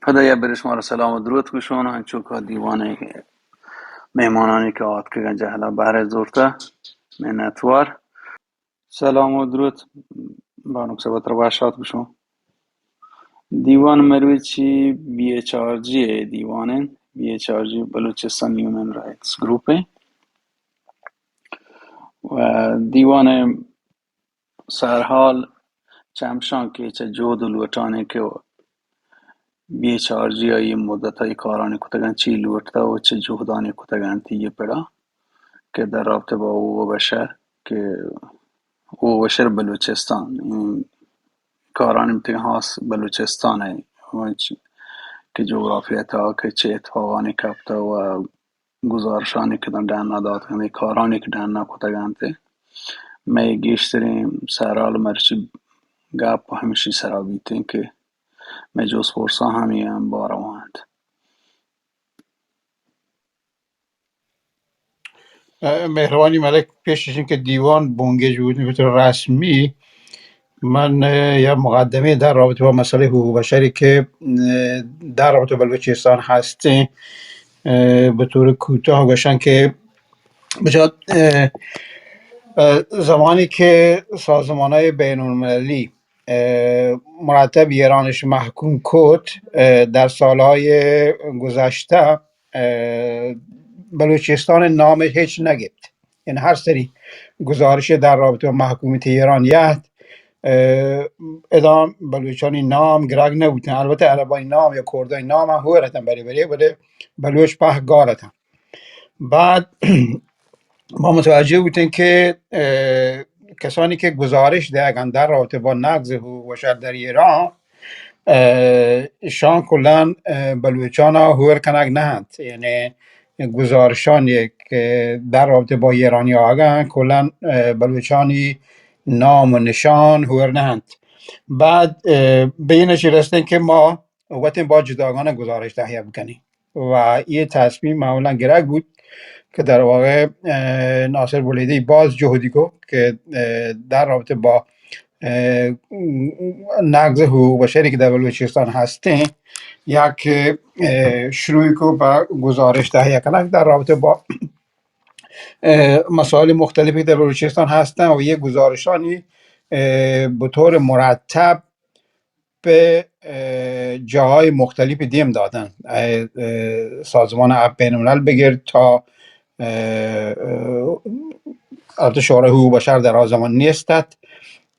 پدا یک برے شمارا سلام و دروت گوشون، انچو کہ دیوان مہمانانی کہ آتکگن جہلا بہرے زورتا، منتوار۔ سلام و دروت بانک صاحب، ترا وش آت گوشون۔ دیوان مروچی بی ایچ آر جی ءِ دیوان انت، B H R G Balochistan human rights group انت۔ و دیوان سرحال چمشان کہ چہ جہد و لوٹانی کہ بی ایچ آر جی آئی مدت ءَ کارانی کتگ انت، چی لوٹتا و چہ جہدانی کتگ انت یہ پڑا کہ در رابطہ با حقوق بشر کہ حقوق بشر بلوچستان، این کارانی بوتگ خاص بلوچستان ءِ، و چی کہ جغرافیہ تا کہ چہ اتفاقانی کپتا و گزارشانی کہ ڈنا داتگ انت، کارانی کہ ڈنا کتگ انت۔ مئے گیشتریں سرحال مرچی گپ ہمشی سرا بیتیں کہ مئے جست پرساں ہمے ہم باروا انت۔ مہروانی ملک، پیش از این که دیوان بنگیج بوت، بوت رسمی، من، اه، یا مقدمه در رابطه با مسئله حقوق بشری که، اه، در رابطه با بلوچستان هستیں، اه، به طور کوتاه گوشن که بجا، اه، اه، زمانی که سازمان‌های بین‌المللی، اه، مرتب ایرانش محکوم کت، اه، در سالهای گذشته، اه، بلوچستان نام هیچ نگیت. یعنی هر سری گزارش در رابطه با محکومیت ایران یهت، اه، ادام بلوچانی نام گرگ نبوتن. البته عربانی نام یا کردانی نام هم هورتن بری بری، بلے بلوچ په گارتن. بعد ما متوجه بوتیں که، اه، کسانی که گزارش دهگن در رابطه با نقض حقوق بشر در ایران، اه، شان کلاً، اه، بلوچان ها هور کنگ نهند. یعنی گزارشانی که در رابطه با ایرانی آگن کلاً، اه، بلوچانی نام و نشان هور نهند. بعد، اه، به این نتیجه رسیدن که ما وتیں باز جداگانه گزارش تهیه بکنیں. و یہ تصمیم معمولاً گرگ بود که در واقع، اه، ناصر بلیدی باز جهدی کو که، اه، در رابطه با، اه، نقض حقوق بشری که در بلوچستان هستیں، یک، اه، شروعی کو به گزارش تهیه کنگ در رابطه با، اه، مسائل مختلفی که در بلوچستان هستن و یه گزارشانی، اه، به طور مرتب به، اه، جاهای مختلف دیم دادن. اه، اه، سازمان عفو بین الملل بگیر تا، اه، اه، البته شورای حقوق بشر در آ زمان نیستد.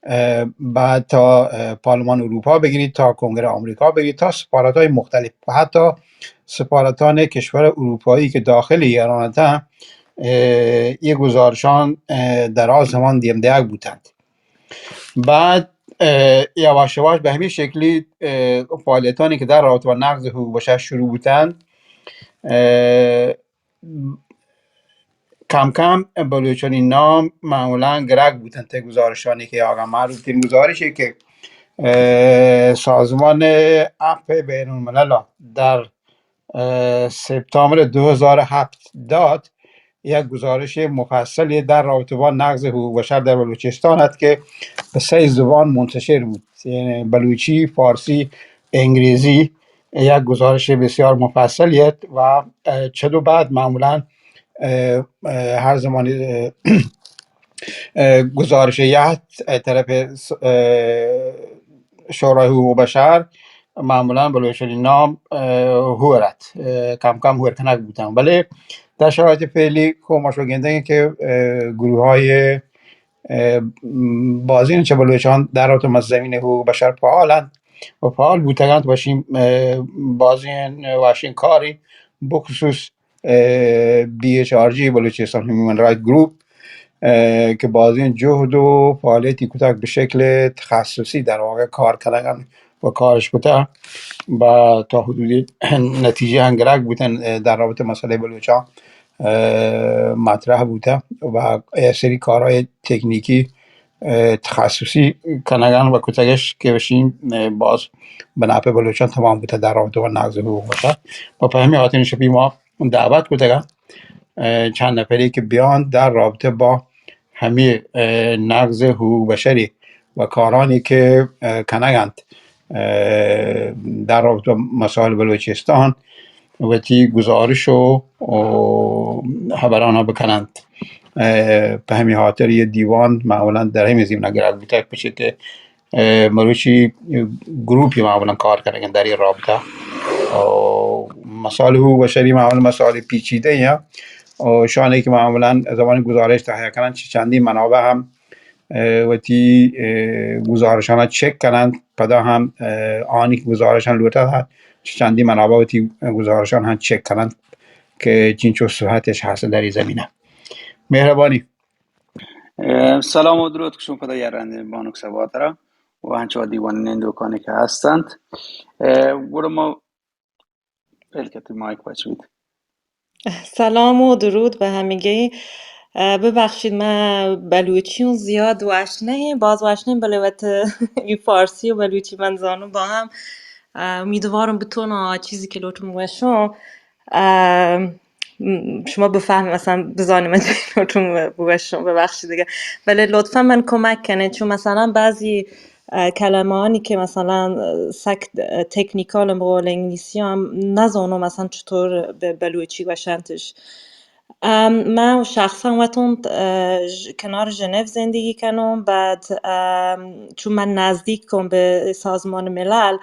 اه، بعد تا، اه، پارلمان اروپا بگیرید، تا کنگره آمریکا بگیرید، تا سفارت‌های مختلف و حتی سفارتان کشور اروپایی که داخل ایران هستند، اه، یه گزارشان، اه، در آ زمان دیم دیگ بودند. بعد، اه، یواش یواش به همین شکلی، اه، فعالیتانی که در رابطه با نقض حقوق بشر شروع بودند، اه، کم کم بلوچانی نام معمولاً گرگ بودند. تی گزارشانی که آقا معروف ترین گزارشی که، اه، سازمان عفو بین الملل در اه، سپتامبر دو هزار و هفت داد، یک گزارش مفصلی در رابطه با نقض حقوق بشر در بلوچستان است که به سه زبان منتشر بود، یعنی بلوچی، فارسی، انگلیسی. یک گزارش بسیار مفصلی است و، اه، چه دو بعد معمولاً، اه، اه، هر زمانی، اه، اه، گزارش یهت، اه، طرف س-، اه، شورای حقوق بشر معمولاً بلوچانی نام، اه، هورت، اه، کم کم هور کنگ بوتن. بلے در شرایط فعلی خب ما شما گندگیں که، اه، گروه‌های، اه، م، بازین چه بلوچان در رابطه مع زمین حقوق بشر فعالند و فعال بوتگند و شین، اه، بازین واشین کاری بخصوص اه، B H R G, Balochistan human right group, اه، که بازین جهد و فعالیتی کتگ به شکل تخصصی در واقع کار کنگن و کارش کتگ و تا حدودی نتیجه هم گرگ بوتن، اه، در رابطه مسئله بلوچان، اه، مطرح بوتن و یک سری کارهای تکنیکی اه، تخصصی کنگان و کتگش که بشین، اه، باز به نفع بلوچان تمام بوته در رابطه با نقض حقوق بشر. و په همین خاطر شپی ما دعوت کتگان، اه، چند نفری که بیان در رابطه با همین، اه، نقض حقوق بشری و کارانی که، اه، کنگند، اه، در رابطه با مسائل بلوچستان وتی گزارش و، و خبران بکنند. اه، په همی خاطر یه دیوان معمولاً در همی زمینه گرگ بوته، پچه که اه، مروچی گروپی معمولاً کار کنگ در این رابطه. و مسائل حقوق بشری معمولاً مسائل پیچیده یا و شانی که معمولاً زمان گزارش تهیه کنند، چه چندی منابع هم، اه، وتی، اه، گزارشان چک کنند، پدا هم، اه، آنی که گزارشان لوٹه، چه چندی منابع وتی گزارشان هم چک کنند که چینچو صحتش هست در این زمینه. مهربانی. اه، سلام و درود کشون پدا یاران بانک سبات را و هنچو دیوان نندوکانی که هستند. اه، گروه ما پلکتی مایک پچ بید. سلام و درود به همگی. اه، ببخشید، من بلوچی اون زیاد وش نهیم، باز وش نهیم، بله وت این فارسی و بلوچی من زانو با هم. اه، امیدوارم بتونم چیزی که لوٹم وشم. اه، م-، شما بفهمید، مثلاً بزانید من چی لوٹم بگوشم، ببخشید دیگه. ولی لطفاً من کمک کنید، چون مثلاً بعضی، اه، کلمه‌هایی که مثلاً، اه، سک، اه، تکنیکال به قول انگلیسی هم نزانم مثلاً چطور به بلوچی گوشنتش. ام، من شخصاً وتون، اه، ژ-، کنار ژنو زندگی کنم، بعد، ام، چون من نزدیکم به سازمان ملل،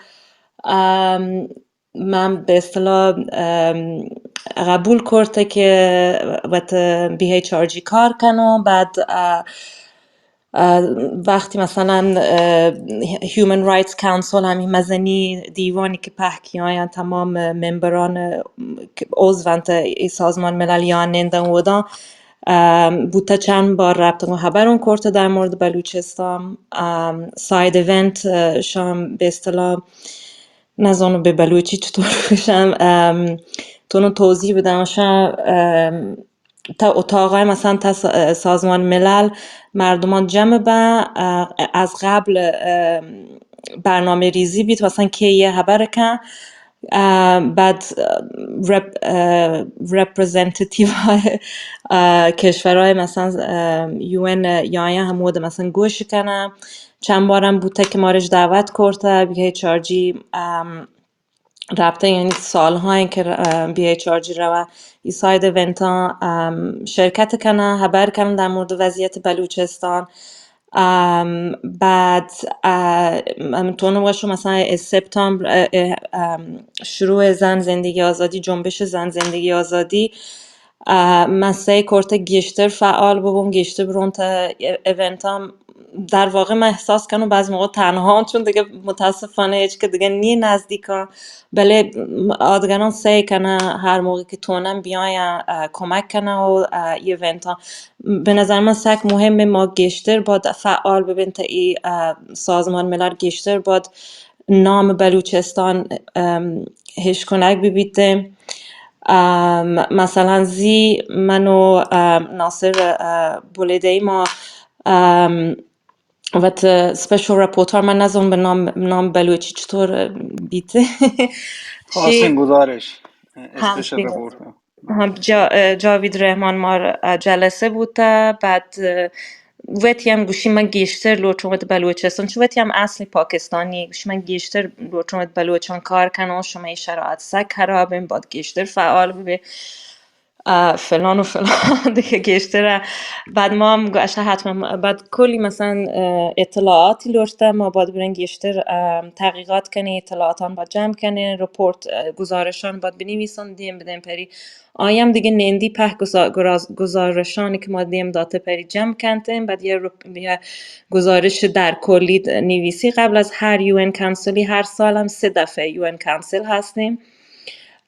ام، من به اصطلاح، ام، قبول کرته که وت بی ایچ آر جی کار کنم. بعد، اه، اه، وقتی مثلاً، اه، هیومن رایتس کانسل، همین مزنی دیوانی که پهکی آیان تمام ممبران، اه، عضو انت ای سازمان ملل یا نندن ودان، ام، بوته چند بار رابطه و خبرون کرته در مورد بلوچستان. ام، ساید ایونت، اه، شام به اصطلاح نزانو به بلوچی چطور بگوشم، ام، تونو توضیح بدم. شا، ام، تا اتاقای مثلاً تا سا-، سازمان ملل مردمان جمع به، اه، از قبل، ام، برنامه ریزی بیت، مثلاً که یه خبر کن، اه، بعد، اه، رپ-، اه، رپرزنتیتیو های، اه، کشورهای مثلاً، اه، یو ان یا یا هم وده مثلاً گوش کنه. چند بارم بوته که مارش دعوت کرده، بی ایچ آر جی، ام، رابطه، یعنی سال‌های که، اه، بی ایچ آر جی روه ای ساید ایونتا، ام، شرکت کنه، خبر کنه در مورد وضعیت بلوچستان. ام، بعد، اه، ام، تونو وشو مثلاً سپتامبر، اه، اه، ام، شروع زن زندگی آزادی، جنبش زن زندگی آزادی، اه، من سعی کرته گیشتر فعال ببون، گیشتر برون تا ای-، ایونت هم. در واقع من احساس کنم بعضی موقع تنها، چون دیگه متاسفانه هیچ که دیگه نی نزدیکم، بله آدگران سعی کنه هر موقع که تونن بیاین، اه، کمک کنه و، اه، ای ایونت ها. به نظر من سک مهمه ما گیشتر باید فعال ببین تا ای، اه، سازمان ملل گیشتر باید نام بلوچستان، ام، هشکنگ ببیت. ام، مثلاً زی من و، ام، ناصر، اه، بولیده‌ای ما، ام، وت اسپیشل رپورتر، من نزانم به نام، نام بلوچی چطور بیت. شی خواستین گزارش، اسپیشل رپورتر. هم جا-، اه، جاوید رحمان مار، اه، جلسه بوته، بعد، اه، وتی هم گوشی من گیشتر لوٹم وت بلوچستان، چون وتی هم اصل پاکستانی، گوشی من گیشتر لوٹم وت بلوچان کار کنم، شما ای شرایط سک خرابین، باید گیشتر فعال ببی، اه، فلان و فلان دیگه گیشتر. بعد ما هم گوشه حتماً، بعد کلی مثلاً، اه، اطلاعاتی لوٹته، ما باید برین گیشتر، اه، تحقیقات کنین، اطلاعاتان باید جمع کنین، رپورت، اه، گزارشان باید بنویسن، دیم بدین پری آیم دیگه نندی په گزا-، گراز-، گزارشانی که ما دیم داته پری جمع کنتیم، بعد یه رپ-، یه گزارش در کلی د-، نویسی قبل از هر یو ان کانسلی، هر سال هم سه دفعه یو ان کانسل هستیم.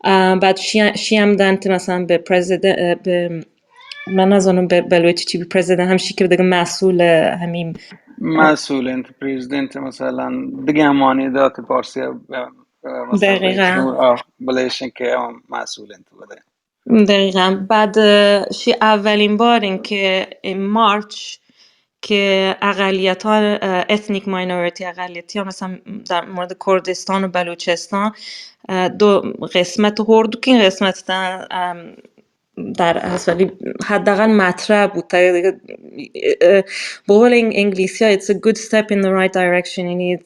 اه، بعد شی-، شی هم دنت مثلاً به پرزیدنت، اه، به، من نزانم به بلوچی چی به پرزیدنت، همشی که دیگه مسئول همین مسئول انت، پرزیدنت مثلاً دیگه همانی دات پارسی، اه، اه، مثلاً دقیقاً. رئیس جمهور، آه، بلیشن که هم مسئول انت بده. دقیقاً. بعد، اه، شی اولین بار این که این مارچ که اقلیت‌ها، اه، ethnic minority اقلیت‌ها، مثلاً در مورد کردستان و بلوچستان، اه، دو قسمت هردوکین قسمت دن، ام، در اصل حداقل مطرح بوته دیگه. اه، به قول انگ-، انگلیسی ها، it's a good step in the right direction. یعنی، اه،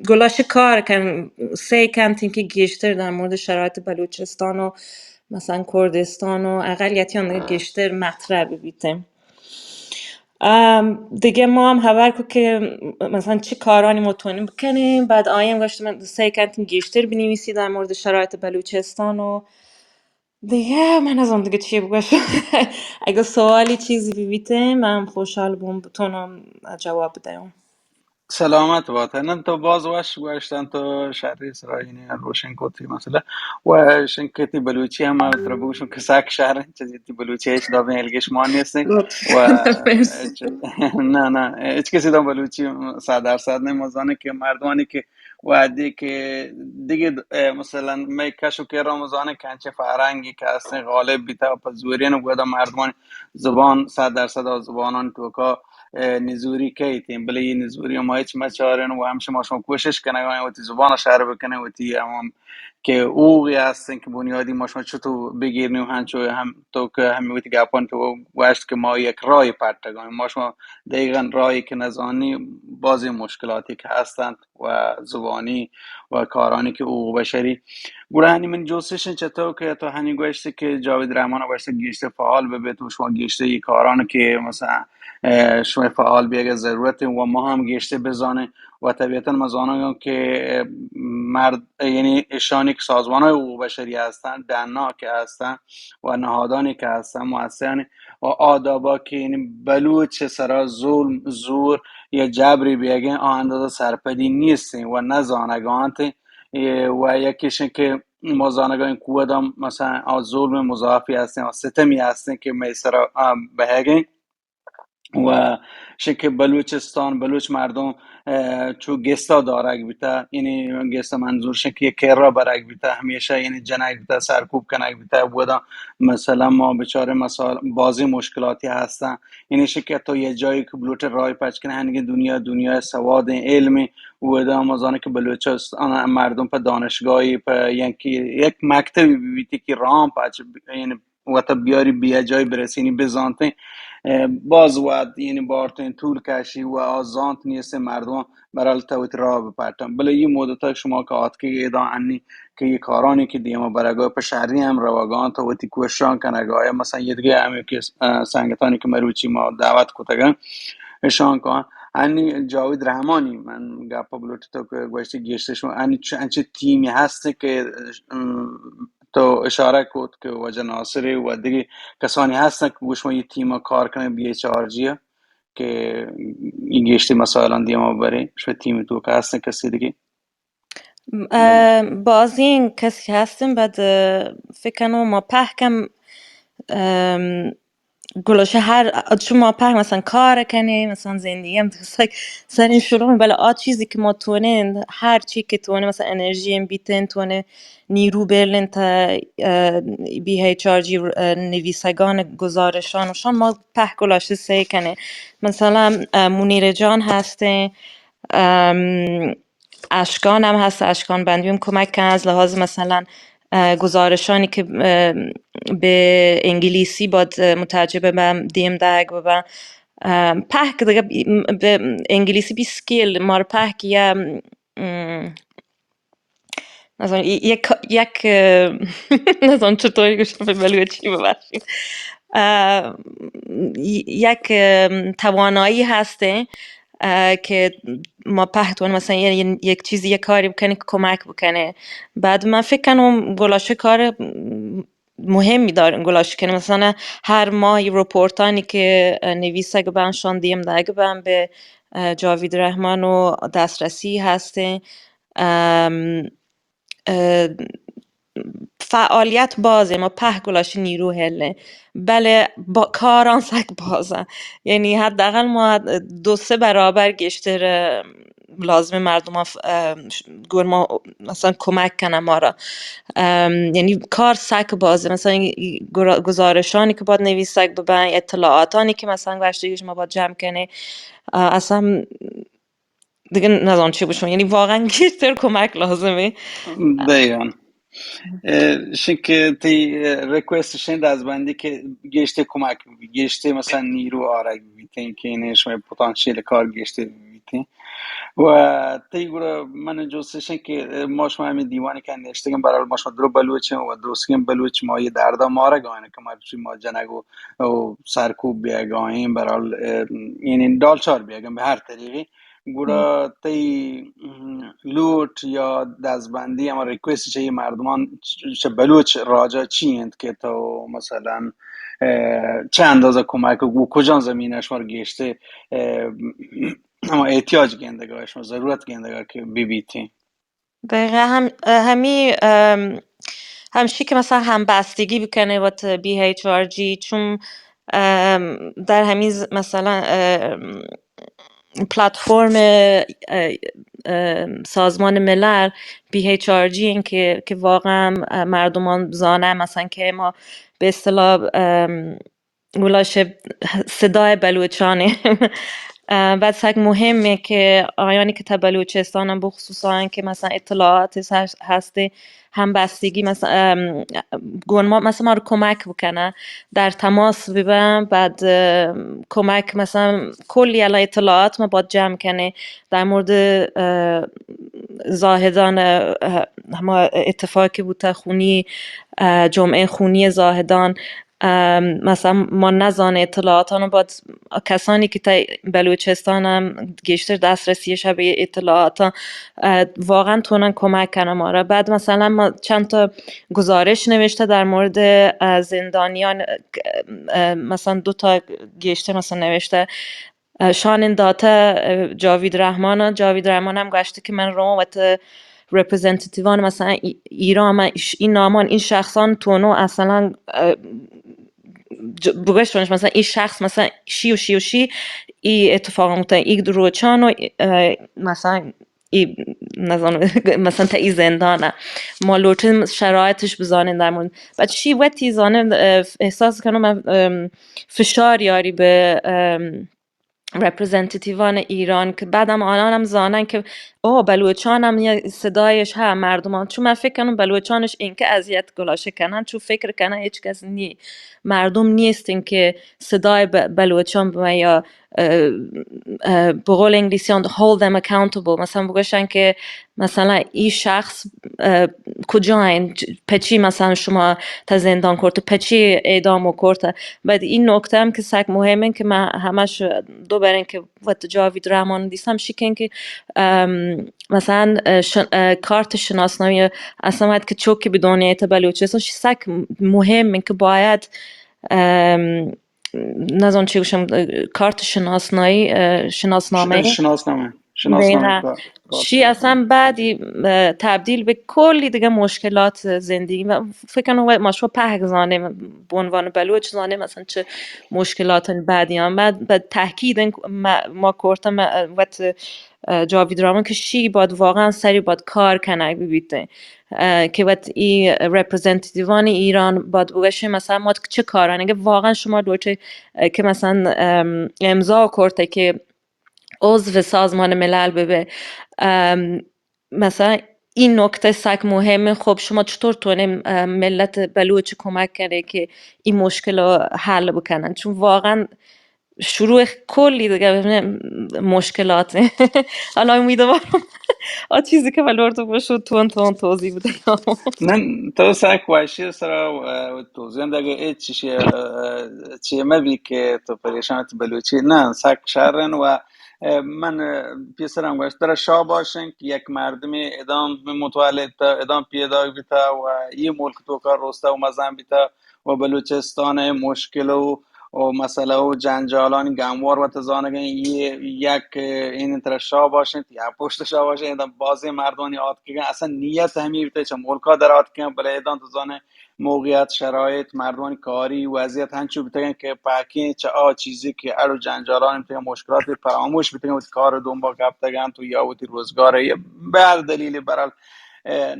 گلاشه کار کن، سعی کن تین که گیشتر در مورد شرایط بلوچستان و مثلاً کردستان و اقلیتیان دیگه گیشتر مطرح ببیته. ام، دیگه ما هم خبر کو که مثلاً چه کارانی ما تونیم بکنیم. بعد آیم گوشت من سعی کن تین گیشتر بنویسی در مورد شرایط بلوچستان و دیگه من نزانم دیگه چی بگوشم. اگه سوالی چیزی ببیته، من خوشحال بوم بتونم جواب بدم. سلامت باته. نن تو باز وش گوشتن، تو شری سرا اینی روشن کتی مسئله. و شنکتی بلوچی هم تر بگوشم که سک شهر چیزی تی بلوچی هیچ دابین الگش ما نیستن. لطف. و مرسی. نه، نه، هیچ کسی دا بلوچی صد درصد نه. ما زانه که مردمانی که وهدی که دیگه، اه، مثلاً می کش و کرا ما زانه که انچه فرهنگی که هستن غالب بیتا و پا زورین و گودا مردمان زبان صد درصد از زبانان توکا، اه، نزوری کیتین، بلے یہ نزوری ما هیچ مچارین و همشه ما شما کوشش کنگا وتی زبان شهر بکنه، وتی هم که اوغی هستن که بنیادی ما شما چطور بگیرنی و هنچو هم تو که همی وتی گپان تو گوشت که ما یک رای پرتگا ما شما دقیقاً راهی که نزانی، بعضی مشکلاتی که هستند و زبانی و کارانی که حقوق بشری. گڑا هنی من جوستش چطور که تو هنی گوشتی که جاوید رحمان باید گیشتر فعال ببیت و شما گیشتر ای کاران که مثلاً، اه، شما فعال بیگه ضرورت و ما هم گیشتر بزانیم و طبیعتاً ما زانم که مرد، یعنی اشانی که سازمان های حقوق بشری هستن، دهنا که هستن و نهادانی که هستن، مؤسسانی و آدابا که یعنی بلوچ سرا ظلم، زور یا جبری بیگین، آ اندازه سرپدی نیستین و نزانگانت. اه، و یکیشن که ما زانگان کودم مثلاً آ ظلم مضافی هستین، آ ستمی هستین که می سرا، اه، بهگین. و شکه بلوچستان، بلوچ مردم، اه، چو گستا دارگ بیتا، یعنی گستا منظور شکه کرا برگ بیتا، همیشه یعنی جنگ بیتا، سرکوب کنگ بیتا، بودا مثلاً ما بچارے مثال بازی مشکلاتی هستن. یعنی شکه تو یه جایی که بلوچ رای پچ کنه، هنگی دنیا، دنیا سواد، علم، بودا ما زانه که بلوچستان مردم په دانشگاهی، په یکی، یک مکتبی بیتی که رام پچ، یعنی وتا بیاری بیا جای برسینی بزانتیں، اه، باز وقت یعنی بارتیں طول کشی و آ زانت نیست مردم برال توت راه بپٹن. بلے یہ مدت شما که آتکی ادا انی که یہ کارانی که دیما برگا په شهری هم روگان تو وتی کوشان کنگا یا مثلاً یہ دیگه همی که، اه، سنگتانی که مروچی ما دعوت کتگن اشان کن. انی جاوید رحمانی من گپ بلوٹ تو که گوشتی گیشتر شما انی چ-، انچه تیمی هست که، اه، تو اشاره کت که واجه ناصری و دیگه کسانی هستن که گوش ما یه تیم کار کنه بی ایچ آر جی که این گیشتی مسائلان دیما ببرین. شما تیم تو که هستن کسی دیگه؟ اه، بازین کسی هستن بعد، اه، فکر کنم ما پهکم، ام، گلوشه هر، چون ما په مثلاً کار کنیم، مثلاً زندگی هم سک سرین شروع، بله آ چیزی که ما تونین، هر چی که تونین، مثلاً انرژی هم بیتین، تونین نیرو برلین تا، اه، بی ایچ آر جی، اه، نویسگان گزارشان و شان ما په گلوشه سعی کنیم. مثلاً، اه، منیر جان هستین، ام، اشکان هم هست، اشکان بندی هم کمک کن از لحاظ مثلاً، اه، گزارشانی که، اه، به انگلیسی باد، اه، مترجم ببن، دیم دگ ببن. اه، پهک دیگه بی-، به انگلیسی بی سکیل، مار پهک یا، ام، نزانم، ی-، یک، یک، اه، نزانم چطوری گوشم به بلوچی، ببخشید. اه، ی-، یک، اه، توانایی هسته، اه، که ما پهتون مثلاً یه، یه، یک چیزی، یک کاری بکنه که کمک بکنه. بعد من فکر کنم گلاشه کار مهمی دارن گلاشه کنه. مثلاً هر ماه رپورتانی که نویسگ بن، شان دیم دگ بن به، اه، جاوید رحمان و دسترسی هستن. ام، اه، فعالیت بازه، ما په گلاش نیرو هله، بله با کاران سک بازه. یعنی حداقل ما دو سه برابر گیشتر، اه، لازم مردم ف-، اه، ش-، گور ما مثلاً کمک کنه ما را. ام، یعنی کار سک بازه، مثلاً گرا-، گزارشانی که باید نویسگ ببن، اطلاعاتانی که مثلاً گوشتگیش ما باید جمع کنه، اه، اصلاً دیگه نزانم چی بشم، یعنی واقعاً گیشتر کمک لازمه. دقیقاً. اه، شنکہ تئی، اه، ریکویسٹ شنگ دزبندی کہ گیشتر کمک بی، گیشتر مثلاً نیرو آرگ بیتیں کہ انہیں شما پوتانسیل کار گیشتر بیتیں۔ و تئی گڑا من جست شنگ کہ، اه، ما شما ہمیں دیوانی کہ نشتگیں، برحال ما شما درو بلوچیں و درستگیں بلوچ، ما یہ دردا مارگ آئیں کہ ما، ما جنگ و، و سرکوب بیگ آئیں، برحال، اه، یعنی ڈالچار بیگ آئیں بہ ہر طریقے۔ گڑا تئی، ام، لوٹ یا دزبندی، ہما ریکویسٹ چہ اے مردمان چ-، چہ بلوچ راجا چی انت کہ تو مثلاً، اه، چہ اندازہ کمک و کجام زمینہ شمار گیشتر، اه، ہما احتیاج گندگا، شما ضرورت گندگا کہ ببیتیں؟ دقیقاً ہم، ہمی، ام، ہمشی کہ مثلاً ہمبستگی بکنئے وت بی ایچ آر جی، چون، ام، در ہمی ز-، مثلاً، ام، پلتفرم، اه، اه، سازمان ملل بی ایچ آر جی این که، که واقعاً، اه، مردمان زانه مثلاً که ما به اصطلاح، ام، گلاش صدای بلوچانه. اه، بعد سک مهمه که آیانی که تا بلوچستان هم بخصوصاً که مثلاً اطلاعات هس-، هسته، همبستگی مثلاً، ام، گون ما مثلاً ما رو کمک بکنه، در تماس ببن، بعد، اه، کمک مثلاً کلی الان اطلاعات ما باید جمع کنه در مورد، اه، زاهدان، اه، هما اتفاقی بوته خونی، اه، جمعه خونی زاهدان، ام، مثلاً ما نزانه اطلاعاتانو باید کسانی که تا بلوچستان هم گیشتر دسترسیش به اطلاعات، اه، واقعاً تونن کمک کنن ما را. بعد مثلاً ما چند تا گزارش نوشته در مورد، اه، زندانیان، اه، مثلاً دو تا گیشتر مثلاً نوشته، اه، شان داته، اه، جاوید رحمان، جاوید رحمان هم گوشته که من رو وت رپرزنتیتیوان مثلاً ای-، ایران، من ایش-، این نامان، این شخصان تونو اصلاً، اه، ج-، بگوشتنش مثلاً این شخص مثلاً شی و شی و شی ای اتفاق بوته، ای روچان و، اه، مثلاً ای نزانم، مثلاً تا ای زندانه ما لوٹن شرایطش بزانین در مورد. بعد شی وتی زانه، اه، احساس کنم من، ام، فشار یاری به، ام، رپرزنتیتیوان ایران که بعدم آنان هم زانن که او بلوچان هم یه صدایش ها مردمان، چون من فکر کنم بلوچانش اینکه اذیت گلاشه کنن، چون فکر کنن هیچ کس نی، مردم نیستن که صدای ب-، بلوچان بمه یا، اه، اه، به قول انگلیسیان hold them accountable، مثلاً بگوشن که مثلاً ای شخص، اه، کجا این، پچی مثلاً شما تا زندان کرته، پچی اعدام کرته. بعد این نکته هم که سک مهمه که من همش دو برین که وت جاوید رحمان دیسم شکن که، ام، مثلاً، اه، شن-، اه، کارت شناسنامه اصلاً وقت که چوکی به دنیا تا بلوچستان شی سک مهمه که باید، ام، نزان چی گوشم، اه، کارت شناسنایی، اه، شناسنامه. ش-، شناسنامه. شناسنامه دقیقاً. کار-، کارت شی شناسنامه. اصلاً بعدی، اه، تبدیل به کلی دیگه مشکلات زندگی. من فکر کنم و-، ما شما پهک زانه، به عنوان بلوچ زانه، مثلاً چه مشکلات بعدی هم. بعد به تاکید این ما، ما کرتم، اه، وت، اه، جاوید رحمان که شی باید واقعاً سری باید کار کنگ ببیته. اه، که وت ای رپرزنتیتیوان ایران باید بگوشه مثلاً ما چه کارانی که واقعاً شما دوچه، اه، که مثلاً، ام، امضا کرته که عضو سازمان ملل ببه. ام، مثلاً این نکته سک مهمه. خب شما چطور تونه، اه، ملت بلوچ کمک کنه که این مشکل رو حل بکنن؟ چون واقعاً شروع کلی دیگه ببینه مشکلات. حالا امیدوارم آ چیزی که بلور تو بشو تون تون توضیح بده. نه، تو سک وشی سرا، اه، توضیح هم دگه هیچ چیشی، اه، چی مبی که تو پریشان تو بلوچی. نه، سک شرن و، اه، من، اه، پیسرم گوشت، ترا شاباشن که یک مردمی ادام متولد تا، ادام پیدا بیتا و یه ملک تو کار رسته و مزن بیتا و بلوچستان مشکل و و مسئلہ و جنجالانی گموار وت زانگیں، یہ یک، این ترا شاباشن، یا پشت شاباشن، ادا بازیں مردانی آتکگن، اصلاً نیت ہمی بیتہ چہ ملکا در آتکگن، بلے ادا تو زانے موقعیت، شرایط، مردمانی کاری وضعیت ہنچو بیتگن کہ پاکیں چہ آ چیزی کہ اڑ و جنجالانی بیتگن، مشکلاتی فراموش بیتگن، وتی کار دنبا کپتگن تو یا وتی روزگار یا بہ ہر دلیلی برال، اه،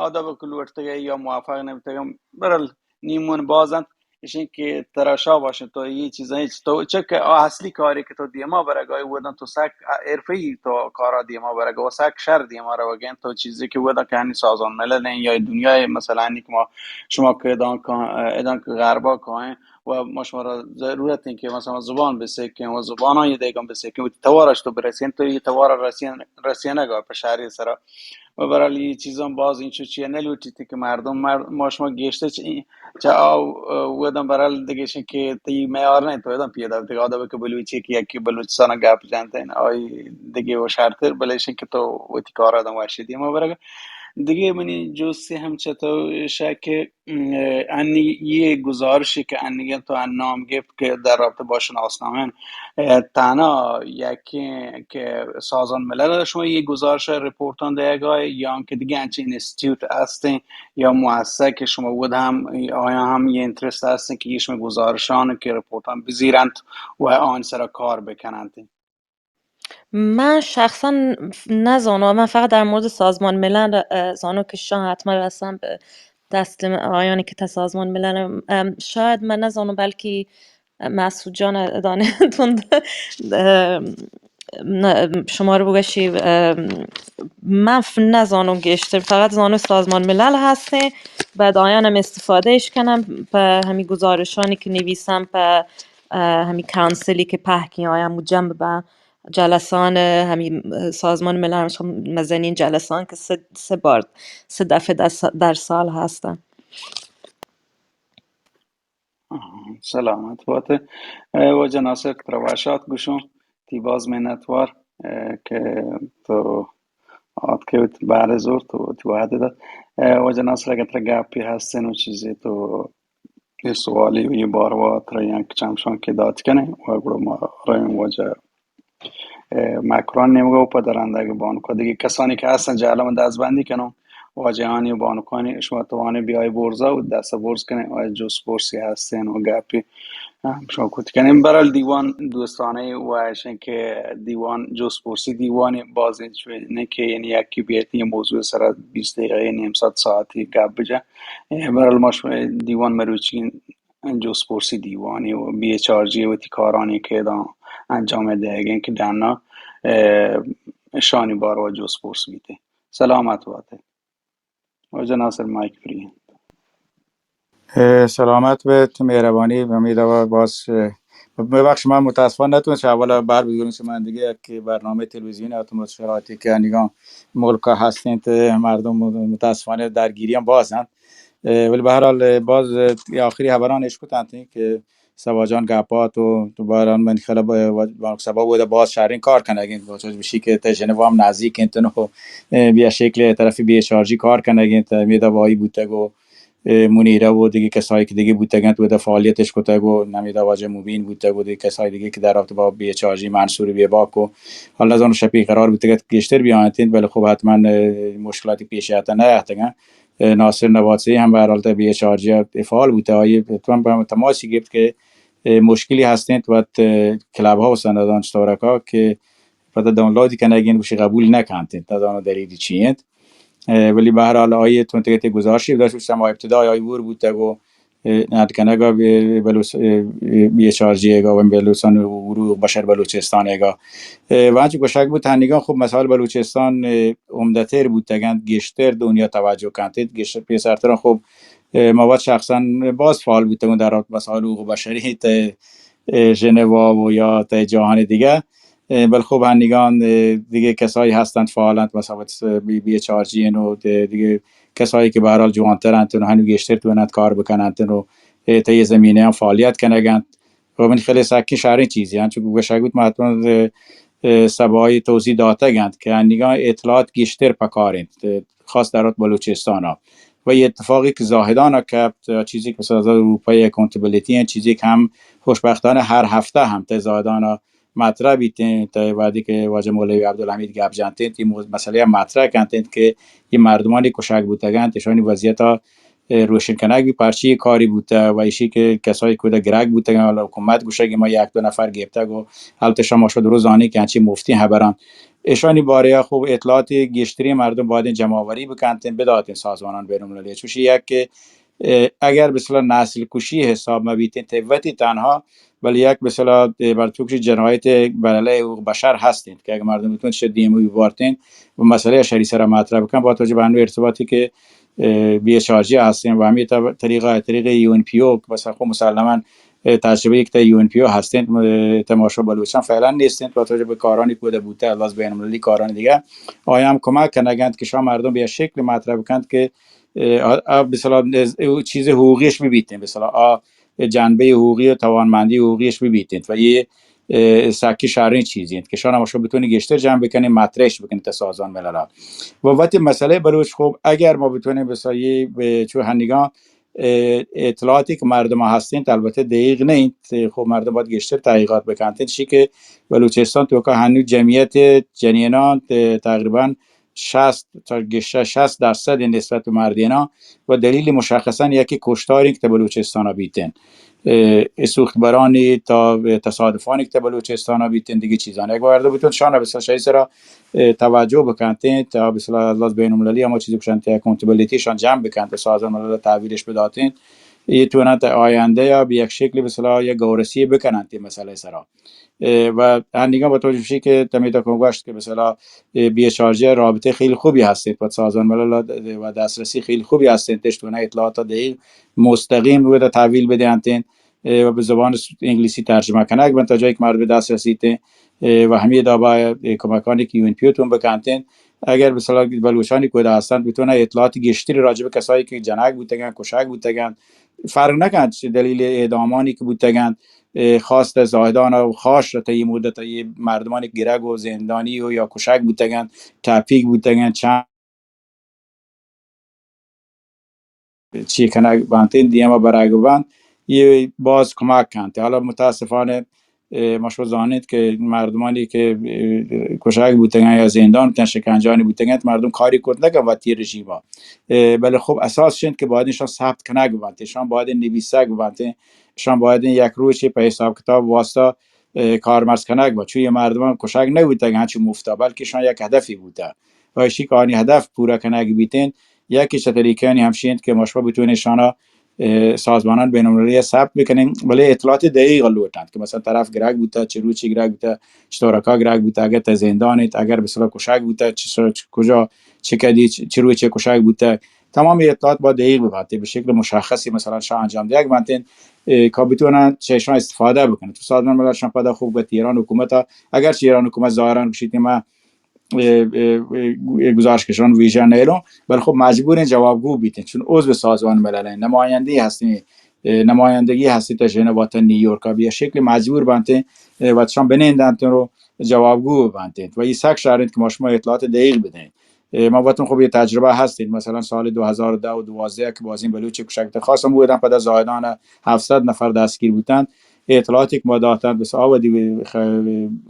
آداب کہ لوٹتگے یا موفق نبیتگن، برال نیمون باز انت۔ ایشیں کہ ترا شاباش انت، تو یہ چیزاں ہچ تو چک اصلی کاری کہ تو دیما برگ ءَ ئے، وداں تو سک حرفی تو کارا دیما برگ ءَ ئے و سک شر دیما روگ ءَ ئے، تو چیزے کہ وداں کہ ہنی سازمان ملل ایں یا دنیا ءِ مثلاً کہ ما شما کہ اداں کا-، اداں کہ غربا کائیں و ما شما را ضرورت ایں کہ مثلاً زبان بسکیں و زباناں یہ دیگاں بسکیں، وتی توارش تو برسین، تو یہ توارا رسین، رسینگ ءَ ئے پہ شہری سرا. و برحال یہ چیزاں باز انچو چیئے نہ لوٹیت کہ مردم مر-، ما شما گیشتر چ-، چہ آ، وداں برحال دگہ ایشیں کہ تئی میار نہ انت، تو وداں پیدا دگہ آدم کہ بلوچی کہ یکی بلوچستان گپ جنت، آئی دگہ و شرتر، بلے ایشیں کہ تو وتی کار آدم وشی دیما برگ. دگہ منی جستے ہم چہ تو شہ کہ انی یہ گزارشی کہ انیگن تو انام گپت کہ در رابطہ با شناسنامہ، اه، تنها یکی کہ سازمان ملل شما یہ گزارش رپورتان دیگا یا کہ دیگه انچین انستیتوت هستین یا مؤسسه که شما ود هم آیا هم یه اینترست هستین که یه شما گزارشان که رپورتان بزیرند و آن سر کار بکنند؟ من شخصاً ف-، نزانم. من فقط در مورد سازمان ملل، اه، زانم که شان حتما رسن به دست م-، آیانی که تا سازمان ملل، ام، شاید من نزانم، بلکه مسعود جان دانه تند، اه، نه، شما رو بگشی، اه، من ف-، نزانم گیشتر، فقط زانم سازمان ملل هسته، بعد آیانم استفاده اش کنم، په همی گزارشانی که نویسم، په، اه، همی کانسلی که پهکی آیم و جمع به جلسان همی سازمان ملل، هم مزنین جلسان که سه، سه بار، سه دفعه در س-، در سال هستن. آه، سلامت باتے. اے، واجہ ناصر، ترا وشات گوشوں، تی باز منتوار، اے، کہ تو آتکے وت بہر زور تو وتی وہد دات. اے، واجہ ناصر، اگر ترا گپی ہستن و چیزی تو یہ سوالی و یہ باروا ترا یک چمشان کہ دات کنیں و گڑا ما رئیں واجہ اے، مکران نیمگا و پہ درندگ بانک و دگہ کسانی کہ ہستن جہلا من دزبندی کنوں، واجہانی و بانکانی شما توانی بیای برزا و دست برز کنیں و جست پرسی ہستین و گپی ہم شما کت کنیں. برحال دیوان دوستانہ و ایشن کہ دیوان جست پرسی دیوانی بازیں چوئے نہ کہ یعنی یکی بیتی موضوع سرا بیست دقیقہ نیم ساعت ساعتی گپ بجا. اے، برحال ما شما دیوان مروچی جست پرسی دیوانی و بی ایچ آر جی وتی کارانی کہ داں انجام دئیگیں کہ ڈنا، اے، شانی باروا جست پرس بیتے. سلامت باتے. واجہ ناصر، مائک فری انت. اے، سلامت بیت، مہربانی، امیدوار باز، اے، ببخش، من متاسفانہ نتونستم اولا بہر بگیرم، چون من دگہ یک برنامہ تلویزیونی اتم، شرایطی کہ انیگاں ملکا ہستیں، مردم متاسفانہ درگیریاں باز انت. اے، ولی بہرحال، اے، باز، اے، آخری ہبران اشکت انت کہ سبا جان گپات و تو بہرحال من خیال ب-، ب-، سبا بودا باز شرین کار کنگین، باز بشی کہ تہ ژنوا ہم نزدیک انت نو، اے، بیا شکل طرف بی ایچ آر جی کار کنگین، تہ میدا بائی بوتگ و، اے، منیرہ و دگہ کسایی کہ دگہ بوتگ انت، ودا فعالیتش کتگ و نمیدا واجہ مبین بوتگ و دگہ کسایی دگہ کہ در رابطہ با بی ایچ آر جی منصور بی باک و حال نزانو شپی قرار بوتگ ات گیشتر بیاینت انت، بلے خب حتما، اے، مشکلاتی پیش آتا نیاتگن. اے، ناصر نباتزئی ہم بہرحال تہ بی ایچ آر جی ءَ فعال بوتہ، آئی اتمن پہ تماسی گپت کہ، اے، مشکلی ہست انت وت، اے، کلب ہاؤس ءَ ندان چطورکا کہ پدا ڈاؤنلود کنگ انت، گوشی قبول نکنت انت، ندانو دلیلی چی انت. اے، ولی بہرحال آئی اتمن تگتی گزارشی داشت، گوشت ہما ابتدای آئی ور بوتگ و اے، اڈ کنگ ءَ بے-، بلوچ-، اے، اے، بی ایچ آر جی ءَ گا، بلوچستان حقوق بشر بلوچستان ءَ گا. اے، وانچ گوشگ بوت، ہنیگاں خب مسائل بلوچستان، اے، عمدہ تر بوتگ انت، گیشتر دنیا توجہ کنت، گیشتر پیسرتر خب، اے، ما وت شخصاً باز فعال بوتگوں در رابطہ مسائل حقوق بشری تہ، اے، ژنوا و یا تہ جہان دیگہ. اے، بل خب ہنیگان، اے، دگہ کسایی ہستنت فعال انت، مثلاً وت B, B H R G انت و دگہ کسایی کہ بہرحال جوانتر انت و ہنو گیشتر تواننت کار بکننت و، اے، تہ یہ زمینہ ہم فعالیت کنگ انت. و من خیال سکیں شریں چیزی انت، چونکہ گوشگ بوت ما حتماً، اے، اے، سبایی توضیح داتگ انت کہ ہنیگان اطلاعات گیشتر پکار انت، اے، خاص در بلوچستان ءَ. و یہ اتفاقی کہ زاہدان ءَ کپت، چیزی کہ سازات اروپایی اکاؤنٹیبلیٹی انت، چیزی کہ ہم خوشبختانہ ہر ہفتہ ہم تہ زاہدان ءَ مطرح بیتیں، تہ وہدی کہ واجہ مولوی عبدالحمید گپ جنتیں، تی مو-، مسئلہ مطرح کنتیں کہ یہ مردمانی کشگ بوتگنت، اشانی وضعیت ءَ، اے، روشن کنگ بی پرچی کاری بوتہ و ایشی کہ کسایی کودہ گرگ بوتگن، حالا حکومت گوشگ ما یک دو نفر گپتگ و البتہ شما شد رو زانی کہ انچی مفتی خبران. اشانی بارے خب اطلاعات گیشتری مردم باید جمع آوری بکنتیں، بداتیں سازمانان بین المللی. چوشی یک کہ اه، اگر مثلاً نسل کشی حساب مبیتین، تی وتی تنها، بلے یک مثلاً، اه، بر تو کشی جنایت بر علیه حقوق بشر هستین که اگر مردم بتون چه دیمو ببارتین و مسئله شری سر مطرح بکن، با توجه به انو ارتباطی که، اه، بی اچ آر جی هستین و همی طب-، طریقه، طریقه یو ان پی او، مثلاً خب مسلماً، اه، تجربه یک تا یو ان پی او هستین، اه، تماشا بلوچان فعلاً نیستین، با توجه به کارانی که بوده بوده، از بین المللی کارانی دیگه، آیا هم کمک کنگند که شما مردم به یک شکل مطرح بکند که اه، اه، به اصطلاح نز-، او چیز حقوقیش ببیتین، به اصطلاح آ جنبهٔ حقوقی و توانمندی حقوقیش ببیتین و یه، اه، سکی شرین چیزی انت که شان هم شما بتونی گیشتر جمع بکنین، مطرحش بکنین تا سازمان ملل ها. و وقتی مسئله بلوچ، خب اگر ما بتونیم به اصطلاح یه به چو هنگان، اه، اطلاعاتی که مردم ها هستین، البته دقیق نیست، خب مردم باید گیشتر تحقیقات بکنین، چی که بلوچستان تو که هنوز جمعیت جنینان، اه، تقریباً شصت تا گیشتر شصت درصد نسبت به مردینا و دلیل مشخصاً یکی کشتاری که بلوچستان بیتن، اه، سوخت برانی تا تصادفانی که بلوچستان بیتن، دیگه چیزان یک بار بتون شان به شی سرا، اه، توجه بکنتین تا به اصطلاح از بین المللی اما چیزی کشن تا اکونتبیلیتی شان جمع بکنت، سازمان ملل تحویلش بداتین، یه تونن تا آینده یا به یک شکلی به اصطلاح یک گورسی بکنن تی مسئله سرا. اه، و هندیگان با توجه بشی که تمیتا کن گوشت که مثلاً، اه، بی اچ آر جی رابطه خیلی خوبی هستین پد سازمان ملل و دسترسی خیلی خوبی هستین تشتونه اطلاعات دهی مستقیم رو دا تحویل بده انتین، اه، و به زبان س-، انگلیسی ترجمه کنگ بنت تا جایی که مرد به دست رسیتین، اه، و همی دا با، اه، کمکانی که یو ان پی او تون بکنتین، اگر مثلاً بلوچانی کوده هستند بتونه اطلاعات گشتری راجع به کسایی که جنگ بوتگن، کشک بوتگن، فرق نکنت چه دلیل اعدامانی که بوتگن، اه، خواست زاهدان و خاش را تا یه مدت یه مردمانی گرگ و زندانی و یا کشک بوتگن، تپیک بوتگن، چند چی کنگ بنتین، دیما برگ بنت، یه باز کمک کنت. حالا متاسفانه، اه، ما شما زانید که مردمانی که، اه، کشک بوتگن یا زندان بوتن، شکنجانی بوتگن، مردم کاری کرد نکن وتی رژیما. اه، بله خب اساس شند که باید ایشان ثبت کنگ بنت، ایشان باید نویسگ بنت، ایشان باید یک روچی په حساب کتاب واسطه، اه، کارمرز کنگ بنت. چون یه مردمان کشک نبوتگ هنچو مفتا، بلکه ایشان یک هدفی بوته. و ایشی که آنی هدف پورا کنگ بیتین، یکی چه طریقه‌انی همشی انت که ما شما بتونین شانا، اه، سازمانان بین المللی ثبت بکنین، ولی اطلاعات دقیق لوٹند که مثلاً طرف گرگ بوته، چه روچی گرگ بوته، چطورکا گرگ بوته، اگر تا زندان انت، اگر به اصطلاح کشک بوته، چه سر-، کجا، چه کدی، چه، چه روچی کشک بوته، تمام اطلاعات با دقیق ببنتین، به شکل مشخصی مثلاً شان انجام دیگ بنتین، اه، که بتونن چه شان استفاده بکنن. تو سازمان ملل شان پدا خوب گت ایران حکومت ها، اگر چه ایران حکومت ظاهراً گوشیت ما اه، اه، اه، گزارشکشان ویژه نیلون، بلے خب مجبورین جوابگو بیتین، چون عضو سازمان ملل انت، نماینده‌ای هستین، اه، نمایندگی هستین تا ژنو و تا نیویورک، به یک شکل مجبور بنتین، اه، وتشان بنندنتین رو جوابگو بنتین. و ای سک شر انت که ما شما اطلاعات دقیق بدین. اه، ما وتون خب یه تجربه هستین، مثلاً سال دو هزار و ده و دوازده که بازین بلوچ کشک بوتن، خواستن بودن پدا زاهدان هفتصد نفر دستگیر بوتن، اطلاعاتی که ما داتن، بس آودی خ-،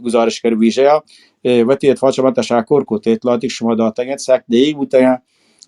گزارشگر ویژه ها، اه، وتی اتفاق شما تشکر کت. اطلاعاتی که شما داتگن سک دقیق بوتگن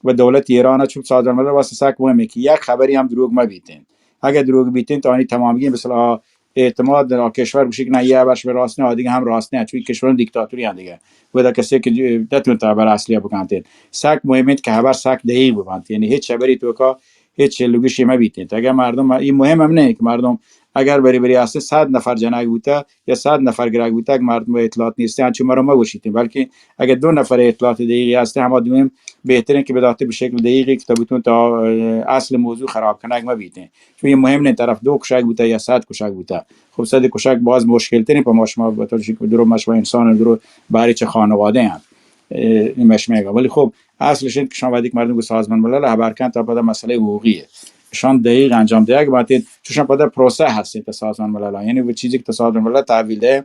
و دولت ایران چون سازمان ملل واسطه سک مهمه که یک خبری هم دروغ مبیتین. اگر دروغ بیتین، تا آنی تمامی مثلاً اعتماد در کشور بشی که نه، یه بخش به راست نه، دیگه هم راست نه، چون کشور دیکتاتوری هم دیگه. و در کسی که ج-، نتون تا بر اصلی بکنتین. سک مهمه که خبر سک دقیق ببنت. یعنی هیچ خبری تو که هیچ لوگشی مبیتین. اگر مردم، این مهم هم نه که مردم اگر بری بری هسته صد نفر جنگ بوته یا صد نفر گرگ بوته، اگر مردم اطلاعات نیسته، انچو مرا مگوشیتین، بلکه اگر دو نفر اطلاعات دقیقی هسته، هما دویم بهترین که بداته به شکل دقیقی که تا بتون تا، اه، اصل موضوع خراب کنگ مبیتین. چون یه مهم نه طرف دو کشک بوته یا صد کشک بوته. خب صد کشک باز مشکل ترین په ما شما، بطور شکل درو ما شما انسان درو باری چه خانواده هم. اه، این مش میگم. ولی خب اصلش این که شما وقتی که مردم به سازمان ملل خبر کن تا پدا مسئله حقوقیه. شان دقیق انجام دهگ باتین، چون شان پدا پروسه هستین تا سازمان ملل. یعنی به چیزی که تا سازمان ملل تحویل ده،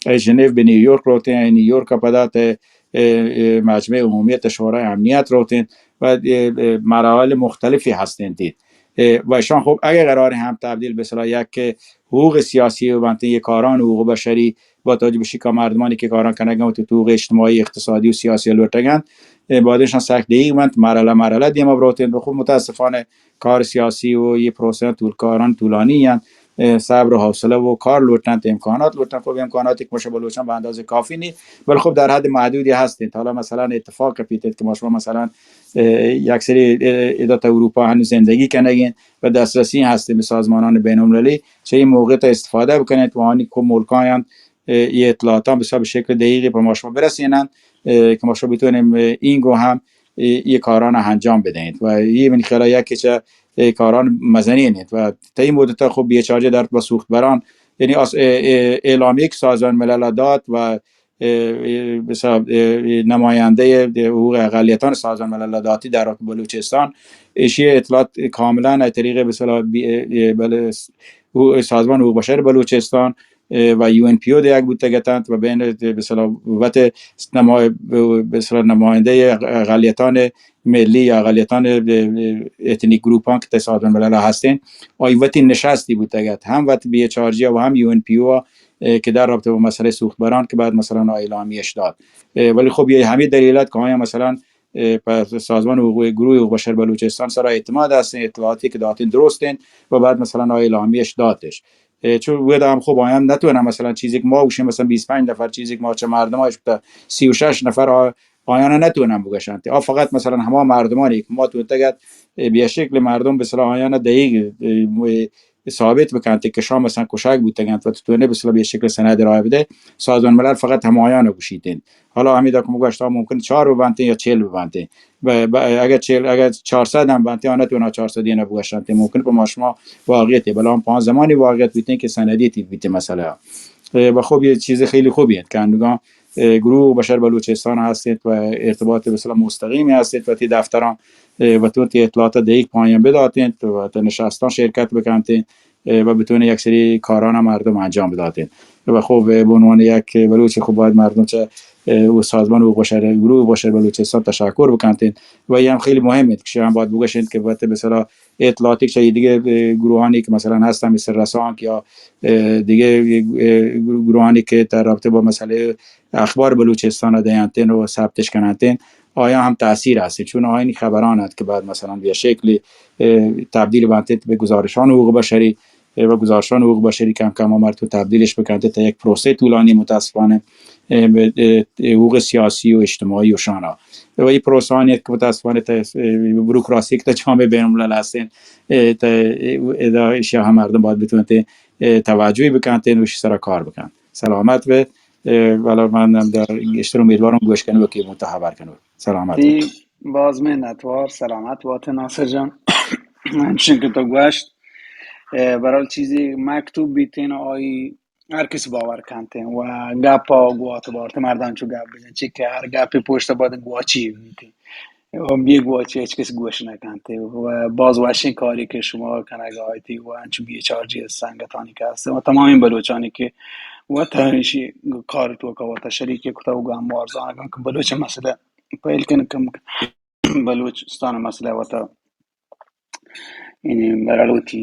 اه، ژنو به نیویورک روتین، نیویورک پدا ته، اه، اه، مجمع عمومیت شورای امنیت روتین و، اه، اه، مراحل مختلفی هستین دید. اه، و شان خب اگه قرار هم تبدیل به اصطلاح یک حقوق سیاسی و بنتین یک کاران حقوق بشری با توجه به شکا مردمانی که کاران کنگن و تو حقوق اجتماعی، اقتصادی و سیاسی لوٹگن، اه، بایدشان سخت دقیق بنت، مرحله مرحله دیما بروتن. و خب متاسفانه کار سیاسی و یه پروسه طول، کاران طولانی هن. صبر و حوصله و کار لوٹنت، امکانات لوٹنت. خب، امکاناتی که ما شما بلوچان به اندازه کافی نی، ولی خب در حد محدودی هستین. حالا مثلاً اتفاق پیتید که ما شما مثلاً یک سری ادا تا اروپا هنوز زندگی کنگین و دسترسی هستین به سازمانان بین المللی، چه این موقع تا استفاده بکنید و آنی که ملکایان ای اطلاعاتان بسیار به شکل دقیقی به ما شما برسینند که ما شما بتونیم این گو هم ای کاران انجام بدهید. و ای من خیال یکی چه ای کاران مزنین انت و تا این مدت خب بی‌اچ‌آرجی در با سوخت بران، یعنی اعلامیه که سازمان ملل داد و نماینده حقوق اقلیتان سازمان ملل داتی در بلوچستان، ایشی اطلاعات کاملاً از طریق به اصطلاح بله سازمان حقوق بشر بلوچستان و یو ان پی او دیگ بوتگ اتنت و بین به اصطلاح وت نما-، به اصطلاح نماینده اقلیتان ملی یا اقلیتان اتنیک گروپان که تا سازمان ملل هستین، آی وتی نشستی بوتگ ات، هم وت بی‌اچ‌آرجی و هم یو ان پی او که در رابطه با مسئله سوخت بران که بعد مثلاً اعلامیش داد. ولی خب یه همین دلیلات که آیا مثلاً په سازمان حقوق، گروه حقوق بشر بلوچستان سرا اعتماد هستین، اطلاعاتی که داتین درستین و بعد مثلاً اعلامیش داتش. چون ودا هم خب آیان نتونن مثلاً چیزی که ما گوشیم مثلاً بیست و پنج نفر، چیزی که ما چه مردم سی و شش نفر آ-، آیان نتونن بگشن. آ فقط مثلاً هما مردمانی که ما تو تگت به شکل مردم به صلاح آیان دقیق ثابت بکنت که شام مثلاً کشک بوتگنت و تو تونه به صلاح به شکل سند راه بده، سازمان ملل فقط همایان گوشیتین. حالا همیدا که مگوشت ممکن چهار ببنتین یا چهل ببنتین. ب-، ب-، اگر چهل، اگر چهارصد هم بنتین، آن نتونا چهارصد اینا بگشنتین. ممکن په ما شما واقعیتی، بلا هم پانزدهمانی واقعیت بیتین که سندیتی بیتین مسئله. و خب یه چیز خیلی خوبی انت که اندگان گروه بشر بلوچستان هستید و ارتباط به صلاح مستقیمی هستید و تی دفتران و تو تی اطلاعات دقیق پایان بداتین و تا نشستان شرکت بکنتین و بتونه یک سری کاران مردم انجام بداتین. و خب به عنوان یک بلوچ خب باید مردم چه او سازمان حقوق بشر، گروه بشر بلوچستان تشکر بکنتین و این هم خیلی مهمه که شما باید بگشین که باید به صلاح اطلاعاتی که دیگه گروهانی که مثلاً هستن مثل رسانک یا دیگه گروهانی که در رابطه با مسئله اخبار بلوچستان دینتین و ثبتش کننتین، آیا هم تاثیر هست، چون آیانی خبران است که بعد مثلاً به شکلی تبدیل بنتین به گزارشان حقوق بشری و گزارشان حقوق بشری کم کم آمد تو تبدیلش بکنتین تا یک پروسه طولانی متاسفانه به حقوق سیاسی و اجتماعی و شانا و این پروسه آنی که متاسفانه تا بروکراسی که تا جامعه بین الملل هستین، تا ادا اشیا هم مردم باید بتونن توجهی بکنتین و اشی سرا کار بکن. سلامت به. والا من هم در گیشتر امیدوارم گوش کنو که متحبر کنو. سلامت به. باز منتوار، سلامت باته ناصر جان. همچنین که تو گوشت، برحال چیزی مکتوب بیتین آئی هر کس باور کنتین و گپ ها گوات بارت مردم چو گپ بزن چی که هر گپی پشت باید گواچی بیتین. و بی گواچی هیچ کس گوش نکنت و باز وشین کاری که شما کنگ آیتی و انچو بی‌اچ‌آرجی سنگتانی که هست و تمامی بلوچانی که و تنشی کار تو که و شریک کتا و گم وارزان که بلوچ مسئله پہل کن کم بلوچستان مسئله و تا یعنی برالوتی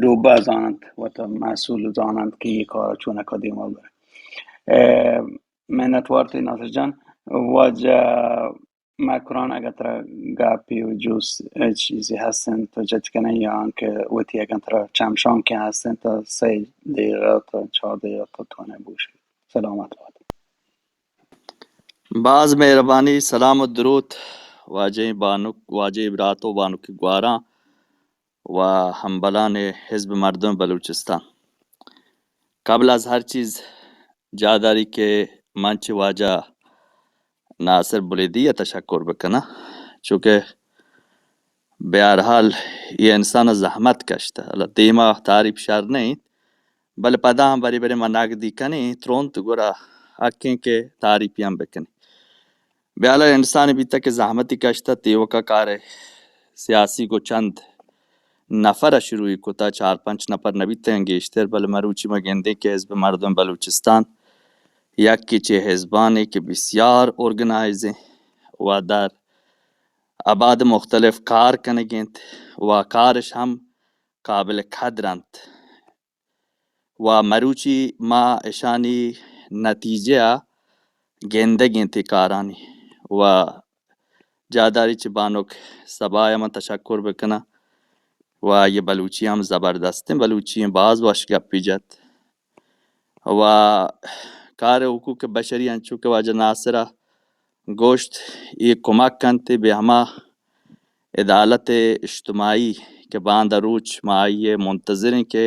ڈوبا زانت و تا مسئول زانت که یہ کار چونکا دیما بره. منتوار تی ناصر جان. واجہ مکران، اگہ ترا گپی و جست چیزی ہستن تو جت کنئے یا انکہ وتی اگہ ترا چمشانکے ہستن تو سئے دقیقہ تا چار دقیقہ تو تونے بگوشئے. سلامت بات. باز مہربانی، سلام و دروت واجہیں بانک، واجہیں برات و بانک گواراں و ہمبلان حزب مردم بلوچستان. قبل از ہر چیز جاداری کہ من چہ واجہ ناصر بلیدی ء تشکر بکناں، چونکہ بہرحال یہ انسان ء زحمت کشتہ، اللہ دیما تعریف شر نہ انت، بلے پدا ہم برے برے ما نقدی کنیں ترونت گڑا حقیں کہ تعریفی ہم بکنیں. بہرحال انسانے بیتہ کہ زحمتی کشتہ، تیوکا کار سیاسی گو چند نفر ء شروعی کتہ، چار پنچ نفر نہ بیتہ گیشتر، بلے مروچی ما گندیں کہ حزب مردم بلوچستان یکے چہ حزبانے کہ بسیار ارگنائزیں و در ابعاد مختلف کار کنگ انت و کارش ہم قابل قدر انت. و مروچی ما اشانی نتیجہ ء گندگ انت اے کارانی و جاداری چہ بانک سبا ء من تشکر بکناں و یہ بلوچی ہم زبردستیں بلوچی ایں، باز وش گپی جت۔ و کار حقوق بشری انچو کہ واجہ ناصر ءَ گوشت، اے کمک کنت بہ ہما عدالت اجتماعی کہ باندا روچ ما آئی ءِ منتظر ایں کہ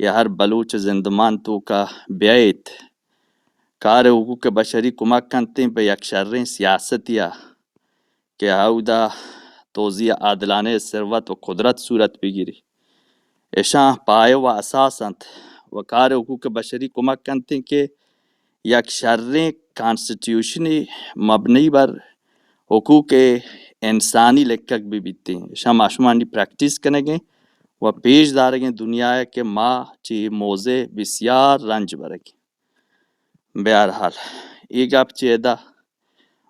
یہ ہر بلوچ زندمان توکا بیایت۔ کار حقوق بشری کمک کنت بہ یک شریں سیاستی ءَ کہ اودا توزیع عادلانہ ثروت و قدرت صورت بگیری۔ اشاں پایہ و اساس انت و کار حقوق بشری کمک کنت کہ یک شریں کانسٹیٹیوشنی مبنی بر حقوق انسانی لکگ بہ بیتیں۔ اشاں ما شما نی پریکٹس کنگیں و پیش دارگیں دنیا ءَ کہ ما چہ اے موضع بسیار رنج برگیں۔ بہرحال، اے گپ چہ ادا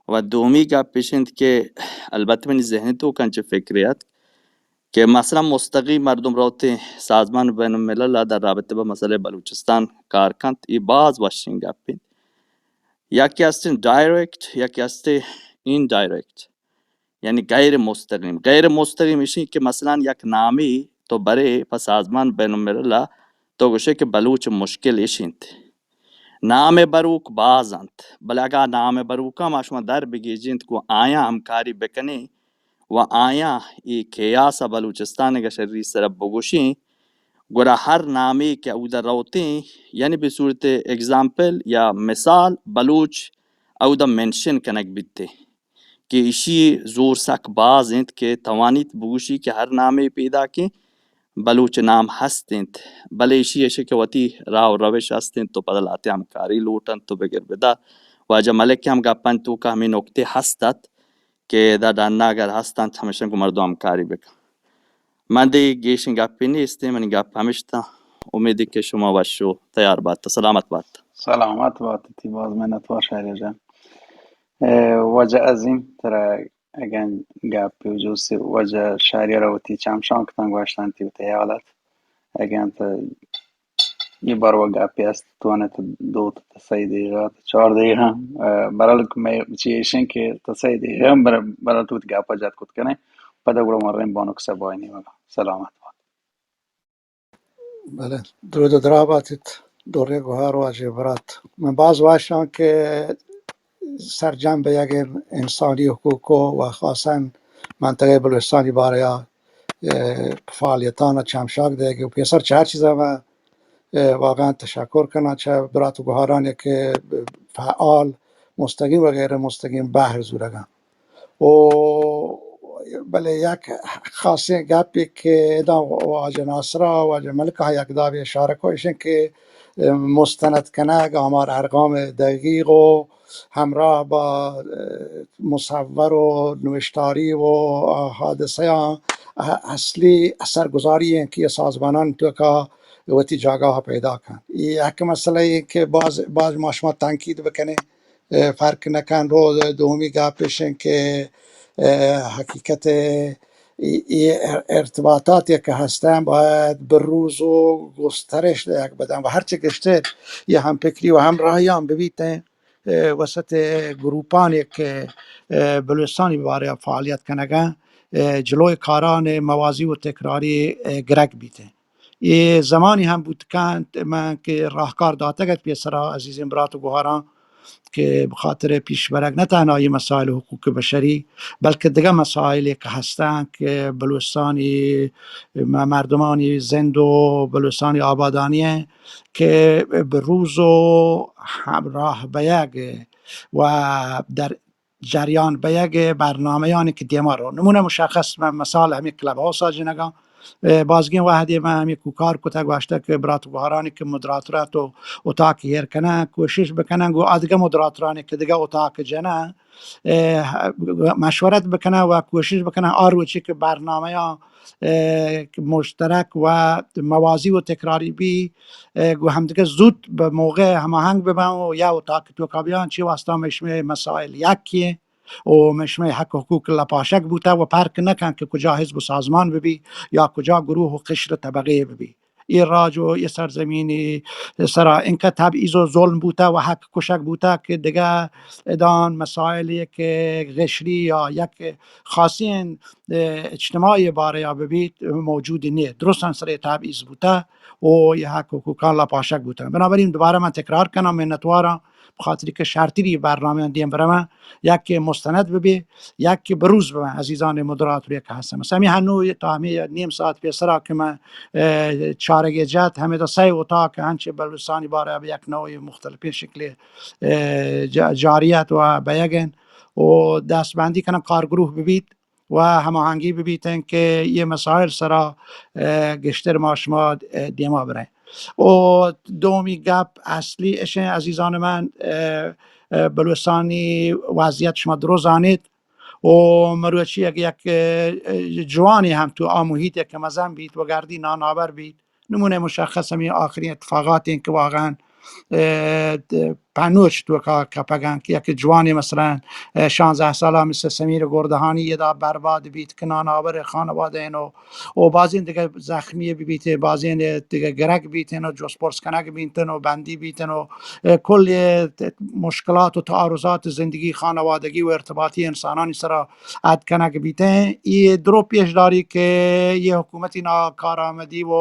و دومی گپ اش انت کہ البتہ منی ذہن ءِ توکا انچیں فکرے اتک کہ مثلاً مستقیم مردم روتیں سازمان بین الملل ءَ در رابطہ بہ مسئلہ بلوچستان کار کنت، اے باز وشیں گپ انت۔ یکے ہستیں ڈائریکٹ، یکے ہستیں انڈائریکٹ، یعنی غیر مستقیم۔ غیر مستقیم اشی کہ مثلاً یک نامے تو برے پہ سازمان بین الملل ءَ تو گوشے کہ بلوچ مشکل اش انت۔ نام بروک باز انت، بلے اگاں نام بروکاں ما شما در بگیجینت گوں آیاں ہمکاری بکنیں و آیاں اے کیاس ءَ بلوچستان ءِ گشری سر ءَ بگوشیں، گڑا ہر نامے کہ اودا روتیں، یعنی بہ صورت ایگزامپل یا مثال بلوچ اودا منشن کنگ بیتے کہ ایشی زور سک باز انت کہ توانیت بگوشی کہ ہر نامے پیداکیں بلوچ نام ہست انت، بلے ایشی ایش کہ وتی راہ و روش ہست انت تو پدا لہتے ہمکاری لوٹ انت تو بگر بدار۔ واجہ ملک ہم گپانی توکا ہمے نکتے ہست ات کہ ادا ڈنا اگر ہست انت ہمیشاں گوں مردم ہمکاری بکن۔ من دے گیشیں گپے نیستیں، منی گپ ہمیشتاں۔ امیدے کہ شما وش و تیار بات، سلامت بات۔ سلامت بات، تئی باز منت وار شہریار جان۔ اے، واجہ عظیم، ترا اگن گپے و جوسے واجہ شہریار وتی چمشانک تاں گوشتن تئی وتی حالت۔ اگن تو یہ باروا گپے است، تو نے تو دو تا سہ دقیقہ، تا چار دقیقہ، اے، برحال میں چی ایشن کہ تا سہ دقیقہ، بر-، برحال تو وتی گپا جت کت کنے، پدا گڑا مرن بانک سبای نیمگا۔ سلامت بات۔ بلے، درود و دراہ باتیت، دوریں گوہار واجہ برات۔ من باز واشاں کہ سرجم بہ یک انسانی حقوق و خاصاً منطقہ بلوچستانی بارہ ءَ، اے، فعالیتاں چمشاک دئیگ و پیسر چہ ہر چیزا من، اے، واقعاً تشکر کناں چہ برات و گوہارانی کہ فعال، مستقیم و غیر مستقیم بہر زورگاں۔ و بلے یک خاصیں گپے کہ ادا واجہ ناصرا، واجہ ملکا یک دابے اشارہ کو، ایشن کہ مستند کنگ آمار ارقام دقیق و ہمراہ با مصور و نوشتاری و حادثہ اصلی اثرگذاری ہیں کہ سازمانان توکا وتی جاگاہ پیدا کن۔ یہ یک مسئلہ ہے کہ باز، باز ما شما تنقید بکنیں، اے، فرق نکن۔ رو دومی گپ ایش انت کہ، اے، حقیقت ای، ای ارتباطات یک ہستن باید بروز و گسترش یک بدن و ہرچہ گشتر یہ ہم فکری و ہم راہیان ببیتیں، اے، وسط گروپانی کہ، اے، بلوچستانی بارے فعالیت کنگن، اے، جلوی کاران موازی و تکراری، اے، گرگ بیتیں۔ اے زمانی ہم بوت کنت من کہ راہکار داتگ ات پیسرا عزیزیں برات و گوہاراں کہ بخاطر پیش برگ نہ تہنا یہ مسائل حقوق بشری بلکہ دگہ مسائل کہ ہستن کہ بلوچستانی م-، مردمانی زند و بلوچستانی آبادانی ہیں کہ بروز و ہمراہ بیگ و در جریان بیگ برنامہ‌یانی کہ دیما رو۔ نمونہ مشخص من مثال ہمے کلب ہاؤس ءَ جنگاں۔ اے، بازگیں وہدے من ہمے کوکار کتگ، گوشتگ کہ برات گوہارانی کہ مدراتور ات و اتاق ایر کنن، کوشش بکنن گوں آ دگہ مدراتورانی کہ دگہ اتاق جنن، اے، مشورت بکنن و کوشش بکنن آ روچی کہ برنامہ‌یاں، اے، مشترک و موازی و تکراری بی، اے، گوں ہمدگہ زوت بہ موقع ہماہنگ ببن و یا اتاق توکا بیان، چی واسطہ مئے شمئے مسائل یکے و مئے شمئے حق حقوق لپاشگ بوتگ و پرک نکن کہ کجا حزب و سازمان ببی یا کجا گروہ و قشر و طبقے ببی۔ اے راج و اے سرزمینی سرا انکہ تبعیض و ظلم بوتہ و حق کشگ بوتہ کہ دگہ ادان مسائلی کہ غشری یا یک خاصیں، اه، اجتماعی بارہ یا ببیت، موجود نیت. درستاً سر تبعیض بوتہ و اے حق حقوقاں لپاشگ بوتہ. بنابراین دوبارہ من تکرار کناں، منتواراں، بخاطر کہ شرتری برنامہ دیم برمہ، یک کہ مستند ببی، یک کہ بروز ببن عزیزان مدراتور یک ہستن. مثلاً ہمیں ہنو تا ہمیں نیم ساعت پیسرا کہ من، اه، چارگی جت، ہمیں دا سہ اتاق ہنچ بلوچستانی بارہ یک نوع مختلفیں شکل، اه، جا-، جاریت و بیگن و دستبندی کنن کارگروہ ببیت و ہماہنگی ببیتن کہ یہ مسائل سرا، اه، گشتر ما شما، اه، دیما بریں. و دومی گپ اصلی اشیں عزیزان من، اه، اه، بلوچستانی وضعیت شما درو زانیت و مروچی اگہ یک، اه، جوانی ہم تو آ محیط یک مزن بیت و گردی ناناور بیت، نمونہ مشخص ہمیں آخری اتفاقات ہیں کہ واقعاً، اه، پنوچ توکا کپگن کہ یک جوانی مثلاً، اه، شانزدہ سالہ مثل سمیر گردہانی ادا برباد بیت کہ ناناور خانوادہ ہیں و، و بازیں دگہ زخمی بیت، بازیں دگہ گرگ بیت و جست پرس کنگ بیت و بندی بیت و، اه، کل مشکلات و تعارضات زندگی خانوادگی و ارتباطی انسانانی سرا اد کنگ بیتیں. یہ درو پیش داری کہ یہ حکومتی ناکارآمدی و،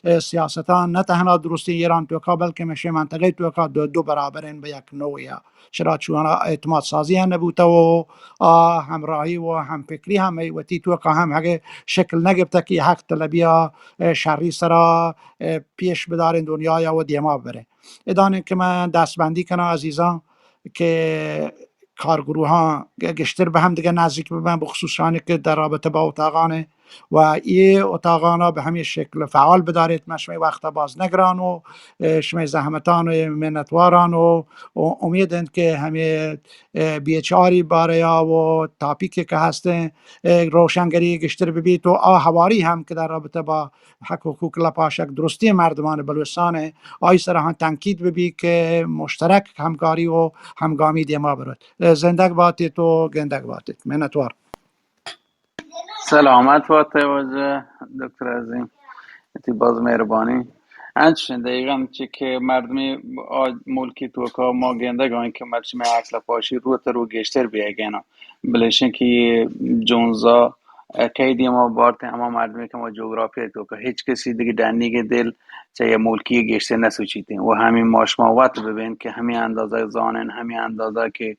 اه، سیاستان نہ تہنا درستیں ایران توکا بلکہ مشے منطقہ توکا دو، دو برابر ہیں بہ یک نوعیا. چرا چونا اعتماد سازی ہم نبوتہ و آ ہمراہی و ہم فکری ہم وتی توکا ہم ہگے شکل نگپتہ کہ حق طلبیا، اه، شری سرا، اه، پیش بداریں دنیایا و دیما بریں. ادانیں کہ من دستبندی کناں عزیزاں کہ کارگروہاں گشتر بہ ہم دگہ نزیک ببن، بخصوص شانی کہ در رابطہ با اتاقان و یہ اتاقانا بہ ہمیں شکل فعال بداریت. من شمئے وقتا باز نگران و، اه، شمئے زحمتان و منتواران و، و امید انت کہ ہمیں، اه، بیچاری باریا و تاپیک کہ ہستیں، اه، روشنگری گشتر ببیت و آ ہواری ہم کہ در رابطہ با حق حقوق لپاشک درستیں مردمان بلوچستان آئی سرا ہم تنقید ببی کہ مشترک ہمکاری و ہمگامی دیما بروت. زندگ باتیت و گندگ باتیت. منتوار. سلامت باتئے واجہ دکتر عظیم، تئی باز مہربانی. انچش دقیقاً چی کہ مردمی آ ملکی توکا ما گندگ آئیں کہ مرچی مئے عقل پاشی رو تر رو گیشتر بیگینا، بلے شن کہ یہ جونزا کئی دیما بارت ہما مردمی کہ ما جغرافی توکا ہچ کسی دیگه ڈنی کے دل چہ یہ ملکی گیشتر نہ سوچیتیں و ہمیں ما شما وت ببین کہ ہمیں اندازہ زانن، ہمیں اندازہ کہ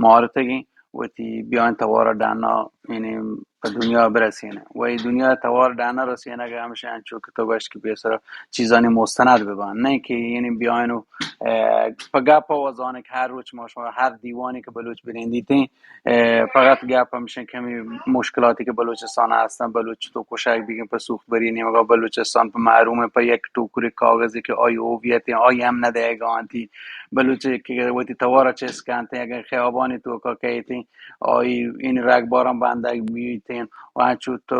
مارتگیں وتی بیاین توار ڈنا، یعنی پہ دنیا برسینہ و اے دنیا توار ڈنا رسینگ ہمشہ انچو کہ تو گوشت کہ پیسر چیزانی مستند ببان، نہ کہ یعنی بیاین و، اه، پہ گپ و زانگ ہر روچ ما شما ہر دیوانی کہ بلوچ بنندیتیں، اه، فقط گپ ہمشہ کہ ہمیں مشکلاتی کہ بلوچستان ہستن، بلوچ تو کشگ بیگن پہ سوخت بری نیمگا، بلوچستان پہ محروم پہ یک ٹوکری کاغذی کہ آئی ہویت آئی ہم ندیگا انتی، بلوچ کہ وتی توار چست کنت، اگر خیابانی توکا کیتیں، آئی این رگباراں بندگ بیتیں و انچو تو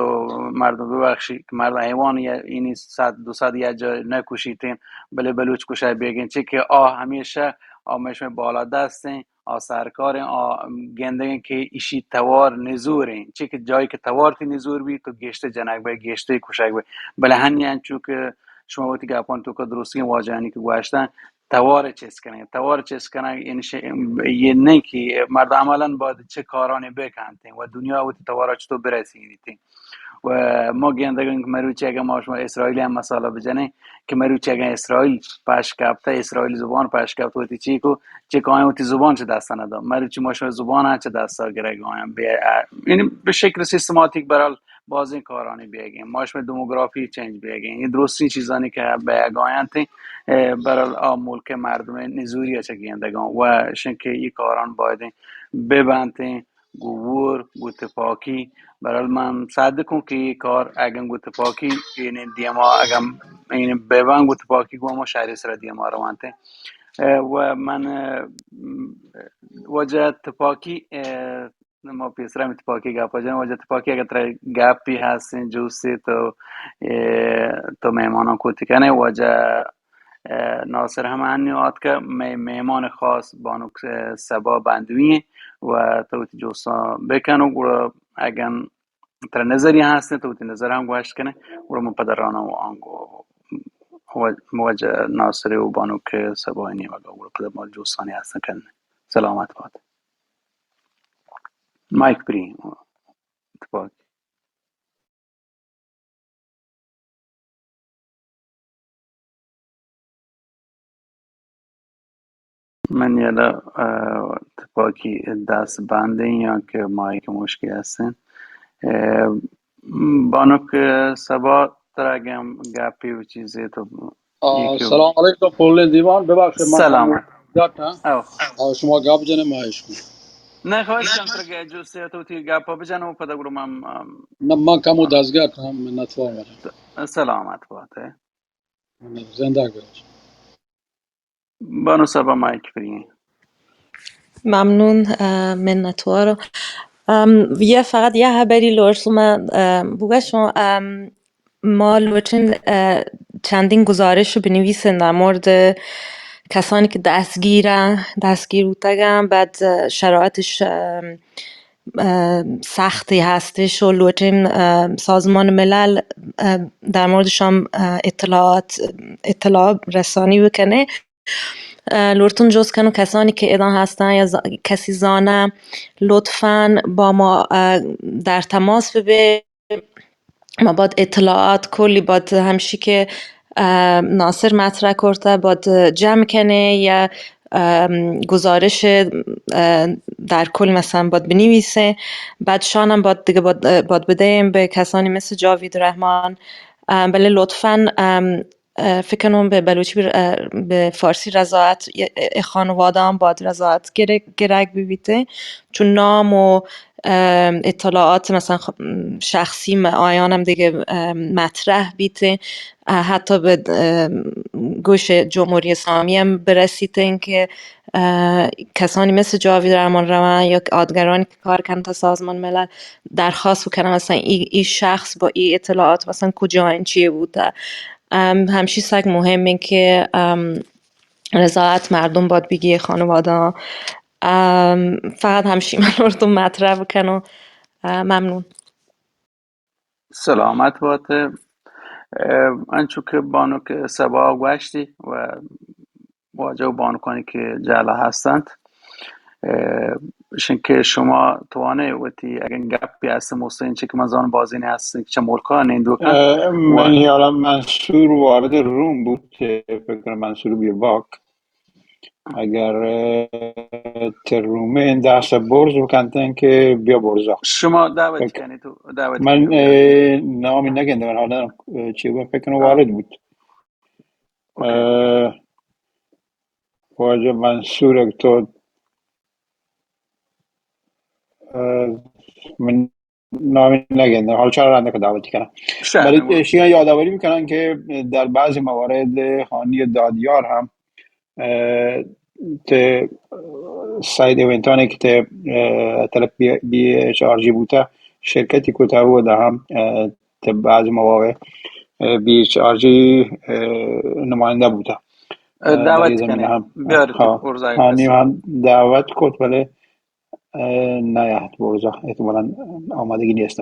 مردم ببخشی کہ مردم حیوان یا اینی صد دو صد یا جا نکشیتیں، بلے بلوچ کشگ بیگیں چی کہ آ ہمیشہ آ مشمے بالا دستیں، آ سرکاریں، آ گندگیں کہ ایشی توار نزوریں، چی کہ جایی کہ توار تی نزور بی تو گیشتر جنگ بی، گیشتر کشگ بی. بلے ہنی انچو کہ شما وتی گپان توکا درستیں واجہانی کہ گوشتن، توار چست کنگ، توار چست کنگ، یعنی ش-، یہ نہیں کہ مرد عملاً باید چه کارانی بکنتیں و دنیا وتی توارا چطور برسینیتیں. و ما گندگیں کہ مروچی اگر ما شما اسرائیلی ہم مسئلہ بجنیں کہ مروچی اگر اسرائیل پش کپتا، اسرائیل زبان پش کپتا، وتی چی کو، چی کو آیاں وتی زبان چه دستا ندا. مروچی ما شما زبان چه دستا گرگ آیاں. بے-، یعنی به شکل سیستماتیک برال بازیں کارانی بیگیں، ما شمئے دموگرافی چینج بیگیں، اے درستیں چیزانی کہ بیگ آینت، اه، برال آ ملک مردم نزوری چہ گندگاں و شن کہ اے کاران باید ببنتیں گو وور، گو تپاکی. برال من صدقوں کہ اے کار اگن گو تپاکی یعنی دیما اگن یعنی ببن گو تپاکی گو ما شہری سر دیما روانتیں. اه، و من، اه، وجہ تپاکی، اه، ما پیسرا ہمے تپاکی گپا جنیں. واجہ تپاکی اگہ ترا گپی ہستیں جوسے تو، اے، تو مہماناں کوتی کنے. واجہ، اے، ناصر ہم ہنی آتکہ مئے مہمان خاص بانک، اے، سبا بندوی ہیں و تو وتی جوساں بکن و گڑا اگن ترا نظری ہستیں تو وتی نظر ہم گوشت کنے. گڑا من پدا رانا و آنگو واجہ ناصر و بانک صبا نیمگا گڑا پدا ما جستانی ہست کن. سلامت بات. مائک پری. اتفاق. من یلا، اه، تپاکی دست بندیں یا کہ مائک مشکل هستن. اه، بانک صبا ترا گم گپی و چیزی تو آ، یکی سلام علیکم پولیں دیوان، ببخشید من سلام. کمو گٹ ہاں. او. آ، شما گپ جنے ما اشکو. نه، خواهش کنم ترا گپ جو سے تو تی گپ بجن و پدا گرو من، ام، نه، من کمو دزگٹ ہاں، منتوار. سلامت باتے. زندہ گرج. بانو صاحبہ مائک فری ہیں. ممنون، اه، منتوار. ام، یه فقط یه خبری لورسوم، اه، بگشم. ام، ما لوٹن، اه، چندین گزارش بنویسن در مورد کسانی که دستگیرن، دستگیر بوتگن، بعد، اه، شرایطش، ام، اه، سختی هستش و لوٹین، اه، سازمان ملل، اه، در موردش هم، اه، اطلاعات، اطلاع رسانی بکنه. اه، لوٹون جست کنو کسانی که ادا هستن یا ز-، کسی زانه، لطفاً با ما، اه، در تماس ببه. ما باید اطلاعات کلی باید همشی که، اه، ناصر مطرح کرده باید جمع کنه یا، ام، گزارش، اه، در کل مثلاً باید بنویسه. بعد شانم باید دیگه باید، باید بدهیم به کسانی مثل جاوید رحمان. اه، بله لطفاً، ام، اه، فکر کنم به بلوچی بر-، اه، به فارسی رضایت، اه، خانواده هم باید رضایت گرگ، گرگ ببیته. چون نام و، ام، اطلاعات مثلاً خ-، م، شخصی م-، آیانم دیگه، ام، مطرح بیته. اه، حتی به، ام، گوش جمهوری اسلامی هم برسیته که، اه، کسانی مثل جاوید رحمان روان یا آدگرانی که کار کنن تا سازمان ملل درخواست بکنن مثلاً ای، ای شخص با ای اطلاعات مثلاً کجا این چیه بوده. ام، همشی سک مهمه که، ام، رضایت مردم باید بگی خانواده. ام، فقط همشی من مردم مطرح بکنم. اه، ممنون. سلامت باته. اه، انچو که بانک صبا گوشتی و واجه و بانکانی که جهلا هستند، اه، شن که شما توانه وتی اگن گپی هست مستین چه که من زان بازینی هست چه ملکا نیندو کن. اه، من و یالا منصور وارد روم بود، فکر کنم منصور بیرباک. اگر، اه، ترومه این دست برز بکنتن که بیا برزا. شما دعوت فکر کنی تو، دعوت من، کنی تو. اه، نامی نگندم، حالا، اه، چی بود؟ فکر کنم آه. وارد بود. اوکی. اه، واجه منصور تو، اه، من نامی نگندم، حال چهار رنده که دعوتی کنم. شاید ولی هم. اشیا یادآوری می‌کنن که در بعضی موارد هانی دادیار هم، اه، ته ساید ایونتانی که ته، اه، طرف B, B H R G بوته شرکتی کوته و ده هم، اه، ته بعضی موارد، اه، بی ایچ آر جی، اه، نماینده بوته. اه، اه، در دعوت این زمینه کنیم. هم. بیارید ها. ارزای هانی کسی. هم دعوت کت، ولی اه، نیاهت برزا، احتمالاً آمادگی نیست.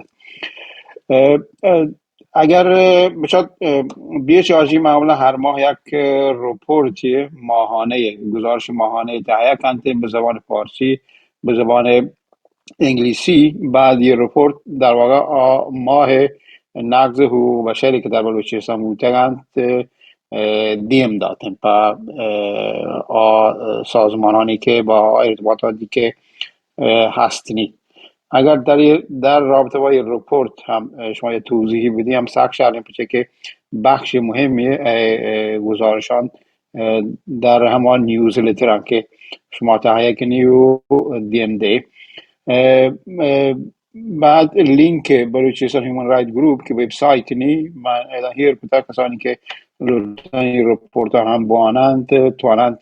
اه، اه، اگر، اه، بچات، اه، بی ایچ آر جی معمولاً هر ماه یک، اه، رپورتی ماهانه، گزارش ماهانه تهیه کنته به زبان فارسی، به زبان انگلیسی. بعد یه رپورت در واقع آ ماه نقض حقوق بشری که در بلوچستان بوتگند، اه، دیم داتن په، اه، آ سازمانانی که با ارتباطاتی که، اه، هستنی. اگر در، در رابطه با این رپورت هم، اه، شما یه توضیحی بدی هم سخت شرین پچه که بخش مهمی، اه، اه، گزارشان، اه، در همان نیوزلتر هم که شما تهیه کنی و دیم دی. اه، اه، بعد لینک بلوچستان هیومن رائت گروپ که وبسایت نی، من ادا هیر کتا کسانی که لوٹانی رپورت هم بوانند، توانند،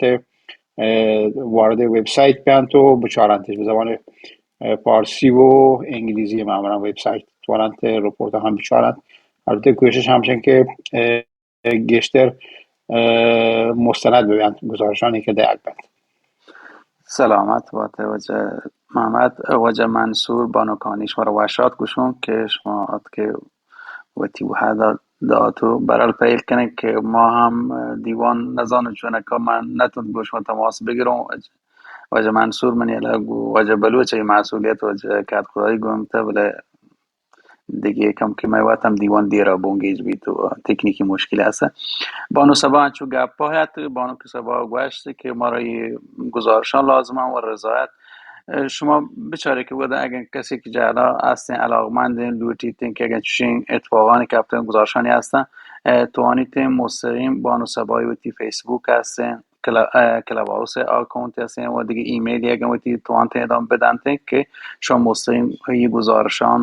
اه، وارد وبسایت بینت و بچارنتش به زبان، اه، فارسی و انگلیسی معمولاً وبسایت توانند رپورت هم بچارند. البته کوشش همچن که، اه، گیشتر، اه، مستند ببینت گزارشانی که دیگ بنت. سلامت باته واجه محمد، واجه منصور بانکانی شما را وشات گوشون که شما آت که وتی وهدا دات و برحال پیل کنیں کہ ما ہم دیوان نزانوں چونکا من نتونت گوں شما تماس بگروں۔ واجہ منصور منی علاقہ گوں واجہ بلوچ ء مسئولیت واجہ کدخدائی گومتا، بلے دگہ کم کہ مئے وت ہم دیوان دیرا بنگیج بیت و تکنیکی مشکل است۔ بانو صبا انچو گپا ات، بانک صبا گوشت کہ مارا یہ گزارشان لازم و رضایت۔ شما بچارے کہ ودا اگن کسی کہ جہلا ہستیں علاقمندیں لوٹیتیں کہ اگن چشیں اتفاقانی کپتن گزارشانی ہستن، توانیتیں مستقیم بانو صبای وتی فیسبوک ہستیں، کلا-، اه، کلاب ہاؤس اکاؤنٹ ہستیں و دگہ ایمیل یک وتی توانتیں ادام بدنتیں کہ شما مستقیم یہ گزارشان،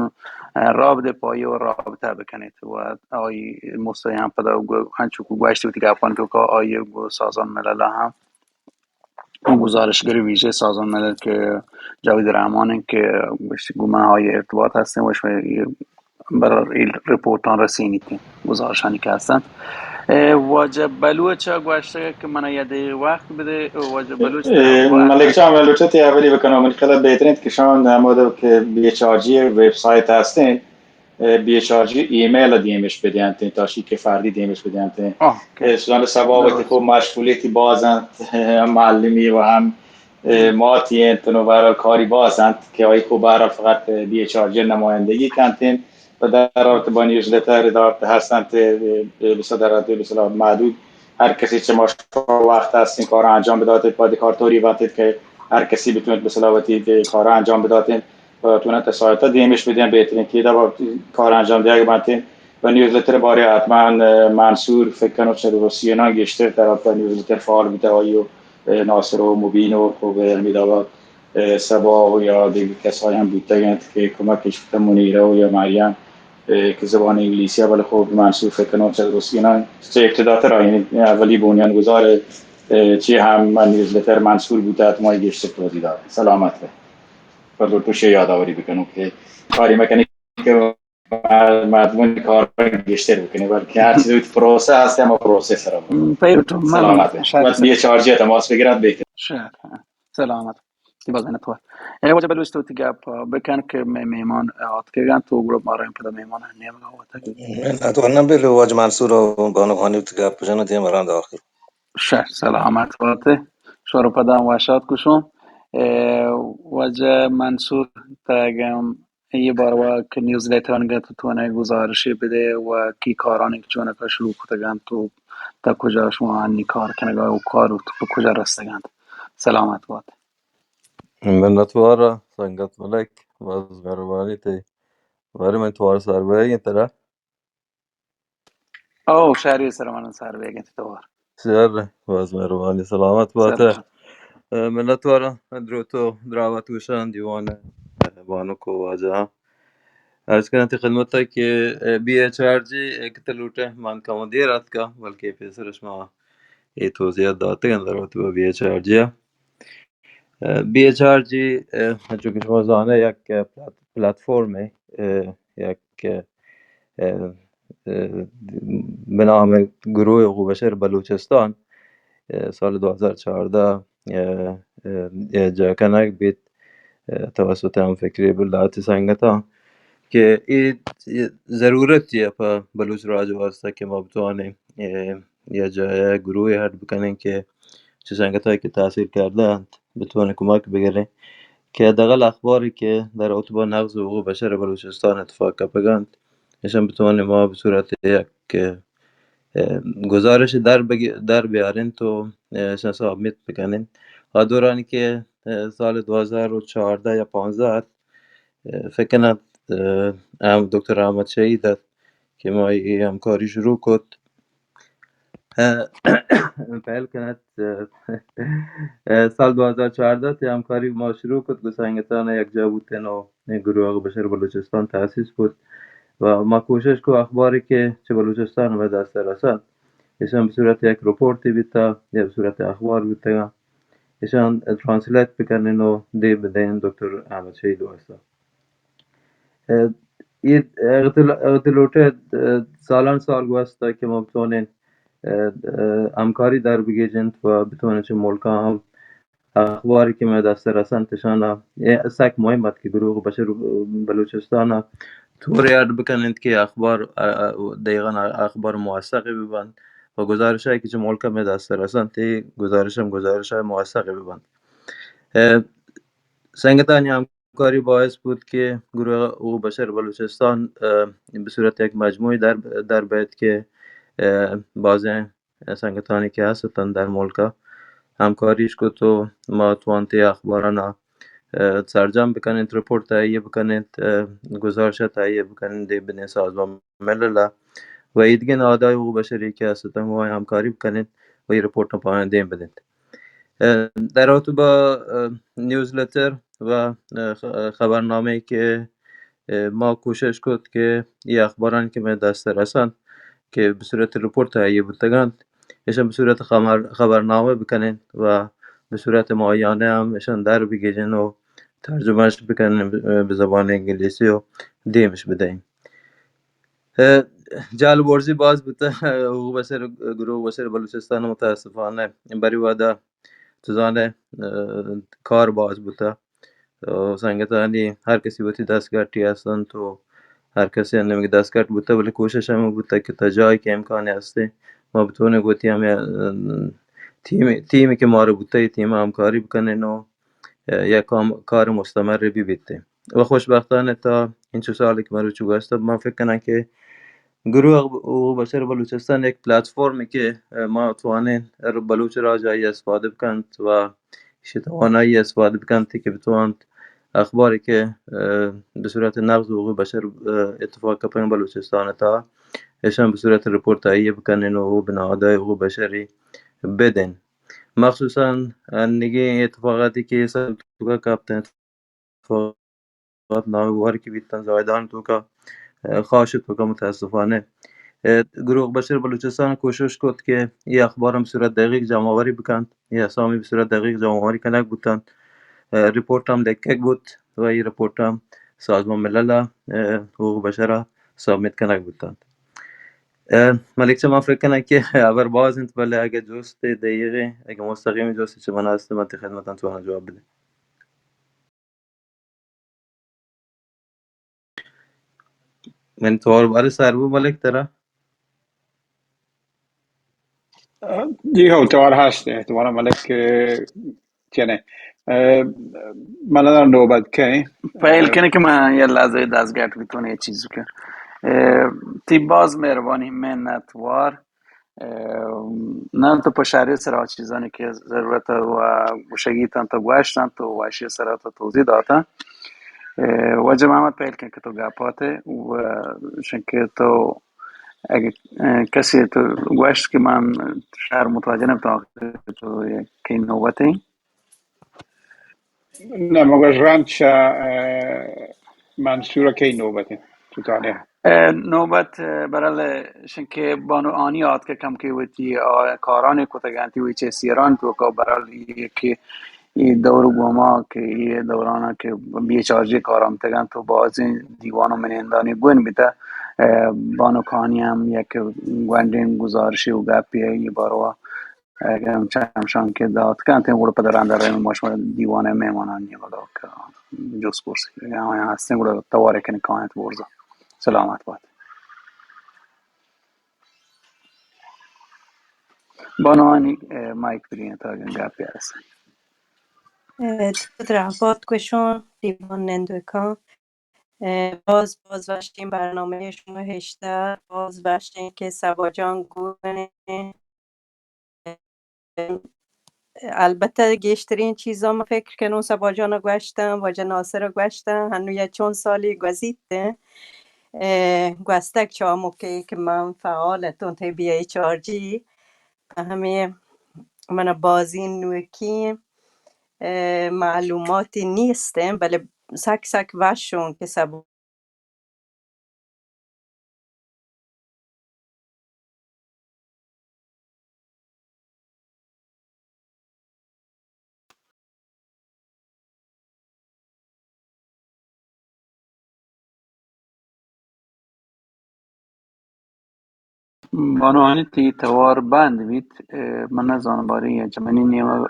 اه، رابطہ پایی و رابطہ بکنیت و آئی مستقیم پدا گو-، انچو کہ گوشت وتی گپان تو کہ آئی گو سازمان ملل ہم گزارشگر ویژه سازمان ملل کہ جاوید رحمان ہیں کہ گوشت گو من آئی ارتباط ہستیں و شما یہ برار ای رپورٹان رسینیت گزارشانی کہ ہستنت۔ اه، واجہ بلوچ ء گوشتگ کہ من یدے وقت بدے، واجہ بلوچ اے، ترا وقت ملک جان، من لوٹت اولی بکنم، من خیال بہترین کہ شان ہمود کہ B H R G website ہستیں، اے، B H R G email دیمش بدینتیں، تا شی کہ فردی دیمش بدینتیں۔ آہ، اوکے۔ اے، سوزان سبا وتی درست۔ خوب مشغولیتی باز انت، معلمی و ہم، اے، ماتی انت، نو بہرحال کاری باز انت کہ آئی خوب بہرحال فقط بی ایچ آر جی نمایندگی کنتیں۔ و در رابطہ با نیوزلتر ادارت ہستنت، اه، بسا در رابطہ بسا محدود ہر کسی چہ ما شما وقت ہستیں کار انجام بداتیں، پاد کار طوری باتیں کہ ہر کسی بتونت بسا وتی کار انجام بداتیں و تونت سایتا دیمش بدیں بہترین کہ دا کار انجام دیگ باتیں و نیوزلتر بارے حتما، اه، منصور فکر کنو چہ درستینا گیشتر در رابطہ نیوزلتر فعال بوتا آئی و، اه، ناصر و مبین و خوب ہمیں دعوت اه، صبا و یا دگہ کسای ہم بوتگ انت کہ کمکش بوتگ، منیرہ و یا مریم، اه، کہ زبان انگلیسی ء، بلے خوب منصور فکر کنوں چہ درستینا چہ ابتدا تر آئی اولی بنیان گزار، اه، چی ہم من نیوزلتر منصور بوتگ ات، ما گیشتر توضیح دات۔ سلامت بے۔ پر تو چے یادآوری بکنوں کہ کاری مکنی کہ مردمانی کار گیشتر بکنی، بلکہ ہر چیز وقت پروسس ہست، ہم پروسس سر۔ پیروتو من سلامت بے۔ شاید وقت بی ایچ آر جی تماس بگرات بہتر۔ شاید۔ سلامت۔ تی باز منتوار۔ اے واجہ بلوچ تو تی گپ بکن کہ مئے مہمان آتکگ انت، تو گڑا مارا پدا مہمان نیمگا وتگ۔ منتوار نہ بل واجہ منصور و بانک ہانی تی گپ جن دیم رند آخر۔ شر سلامت باتے۔ شور پدا وشات کشوں۔ اے واجہ منصور تگم یہ باروا کہ نیوز لیٹران گت تو نے گزارشی بدے و کی کارانی کہ چونکا شروع کتگ انت تو تا کجا شما انی کار کنگا و کار تو پہ کجا رستگ انت۔ سلامت بات۔ منتوار سنگت ملک، باز مہربانی تئی۔ بارے من توار سر بہ ترا۔ او شہری سر من سر بہ گئے توار۔ سر، باز مہربانی، سلامت بات۔ سر۔ منتوار دروت و دراوت گوشان دیوان بانک و واجہ۔ عرض کناں تئی خدمت ء کہ بی ایچ آر جی یک تلوٹے من کم دیر اتکا، بلکہ پیسر شما اے توضیحات داتگ انت در رابطہ با بی ایچ آر جی ء۔ بی ایچ آر جی، چونکہ شما زانے یک پلات-، پلاتفارم ہے، یک، بہ نام گروہ حقوق بشر بلوچستان، سال دو ہزار چاردہ، جا کنگ بیت، توسط ہم فکری بلداتی سنگتاں کہ اے، اے ضرورت ہے پہ بلوچ راج واسطہ کہ ما بتوانیں، اے، یا جایا گروہ اڈ بکنیں کہ چہ سنگتاں کہ تاثیر کردہ انت بتوانیں کمک بگریں کہ دغل اخباری کہ در رابطہ با نقض حقوق بشر بلوچستان اتفاق کپگ انت، ایشان بتوانیں ما بہ صورت یک، اے، گزارش در بگ-، در بیاریں تو، اے، ایشان سبمٹ بکنیں۔ آ دورانی کہ، اے، سال دو ہزار و چاردہ یا پانزدہ ات، اے، فکر کنت، اے، ہم دکتر احمد شہید ات کہ ما اے ہمکاری شروع کت۔ اے، پہل کنت، اے، سال دو ہزار چاردہ تے ہمکاری ما شروع کت، گو سنگتان یکجا بوتن و گروہ بشر بلوچستان تاسیس بوت و ما کوشش کو اخباری کہ چہ بلوچستان مئے دست رسد، ایشان بہ صورت یک رپورٹی بیتا یا بہ صورت اخبار بوتگا، ایشان ٹرانسلیٹ بکنن و دے بدین دکتر احمد شہید واسطہ۔ اے، اے، اغت ل-، اغت لوٹے، اے، سالان سال گوستا کہ ما بتوانیں، اے، اے، ہمکاری در بگیجنت و بتوانیں چہ ملکاں ہم اخباری کہ مئے دست رسنت اشانا، اے سک مہم ات کہ گروہ بشر بلوچستان طورے اڈ بکننت کہ اخبار، ء، ء، دقیقاً اخبار موثقے ببنت و گزارش‌هایی که چه ملک مئے دست رسنت، تی گزارش هم گزارش‌های موثقے ببنت. ء، سنگتانی همکاری باعث بود که گروه حقوق بشر بلوچستان، ء، به صورت یک مجموعی در، در بیت که، ء، بازیں سنگتانی که هستن در ملک همکاریش کت و ما توانتی اخبارانا، ء، سرجم بکننت، رپورت تهیه بکننت، ء، گزارش تهیه بکننت، دیم بدنت سازمان ملل و ایدگه نهادهای حقوق بشری که هستن و همکاری بکننت و این رپورت پایان دیم بدنت. ء، در رابطه با، ء، نیوزلتر و، ء، خ-، خبرنامه‌ای که، ء، ما کوشش کت که ای اخباران که مئے دست رسنت که به صورت رپورت تهیه بوتگنت، اشان به صورت خبر-، خبرنامه بکنین و به صورت ماهیانه هم اشان در بگیجین و ترجمهش بکنین به زبان انگلیسی و دیمش بدهین. اه، جال برزی باز بوته، حقوق بشر، گروه بشر بلوچستان متاسفانه بری ودا تو زانه، اه، کار باز بوته. اه، سنگتانی هر کسی وتی دستگٹی هستن تو هر کسی نمیگه دستگٹ بوته، ولی کوشش هم بوته که تا جایی که امکانی هسته ما بتونه گوتی هم، اه، تیم، تیمی که مارا بوته، تیم همکاری بکنین و یک کام، کار مستمر ببیت. و خوشبختانه تا این چو سالی که مروچی گوشت، ما فکر کنن که گروه حقوق بشر بلوچستان یک پلتفرمی که ما توانین بلوچ راج آئی استفاده بکنت و ایشی توانایی استفاده بکنت که بتوانت اخباری که، اه، به صورت نقض حقوق بشر، اه، اتفاق کپن بلوچستان تا اشان به صورت رپورت تهیه بکنن و به نهادهای حقوق بشری بدن. مخصوصاً انگیں اتفاقاتی که سال توکا کپتن، اتفاقات ناگوار که بیتن زاهدان توکا، اه، خاش توکا متاسفانه، اه، گروه بشر بلوچستان کوشش کت که ای اخبار هم صورت دقیق جمع آوری بکنت، ای اسامی به صورت دقیق جمع آوری کنگ بوتنت، اه، رپورت هم لکگ بوت و ای رپورت هم سازمان ملل، اه، حقوق بشر سابمیت کنگ بوتنت. اه، ملک چه من فکر کنم که خبر باز انت، بله اگه جست دقیقه، اگه مستقیم جست چه من هست، من تی خدمتان تو جواب بده. من توار بارے سر بو ملک ترا؟ جی ہو، توار ہست، توار ملک، اه، چنے. اه، من نوبت کئے؟ پہل کنے کہ من یہ لحظہ دستگٹ بیتون یہ چیز کہ، اه، تی باز مہربانی، منت وار. اه، نن تو پہ شہری سرا چیزانی کہ ضرورت و گوشگی تن تو گوشتن تو واشی سرا تو توضیح داتن. اه، واجہ محمد پہل کن کہ تو گپاتے و شنکہ تو اگہ، اه، کسی تو گوشت کہ من شہر متوجہ نہ بتاں کہ تو کئی نوبت ایں. نہ، مگہ رند چہ، اه، منصور کئی نوبت ایں؟ تو تانے. اه، نوبت، اه، برال شنکہ بانو آنی آت کہ کم کہ وتی، اه، کارانی کتگانتی وی چہ سیران تو کا برال یہ کہ یہ دور گوما کہ یہ دورانا کہ بے چارجی کارام تگن تو بازیں دیوان و منندانی گون بیتا، اه، بانو کانی ہم یک گونڈیں گزارشی و گپی یہ باروا اگاں چمشانکے دات کنت، گڑا پدا رند ءَ رند ما شما دیوان ءِ مہمانانی وڑا کہ جست پرس آیاں ہستیں، گڑا توار ءَ کن کاینت برزا. سلامت بات. بانوانی، اے، مائک پری انت، اگاں گپے ہست. اے، تو ترا آباد گوشاں، دیوان نندوکاں. اے، باز، باز وشیں برنامہ شما ہشتہ، باز وشیں کہ سبا جان گون. البتہ گیشتریں چیزاں من فکر کنوں سبا جان ءَ گوشتاں، واجہ ناصر ءَ گوشتاں، ہنو یا چون سالی گوزیت، اے، گوستگ چامکے کہ من فعال اتوں تئی بی ایچ آر جی. ہمے من بازیں نوکیں، اے، معلوماتی نیست، بلے سک سک وشوں کہ سبا بانوانی تی توار بند بیت، اے، من نزانم باریں یا چہ منی نیمگ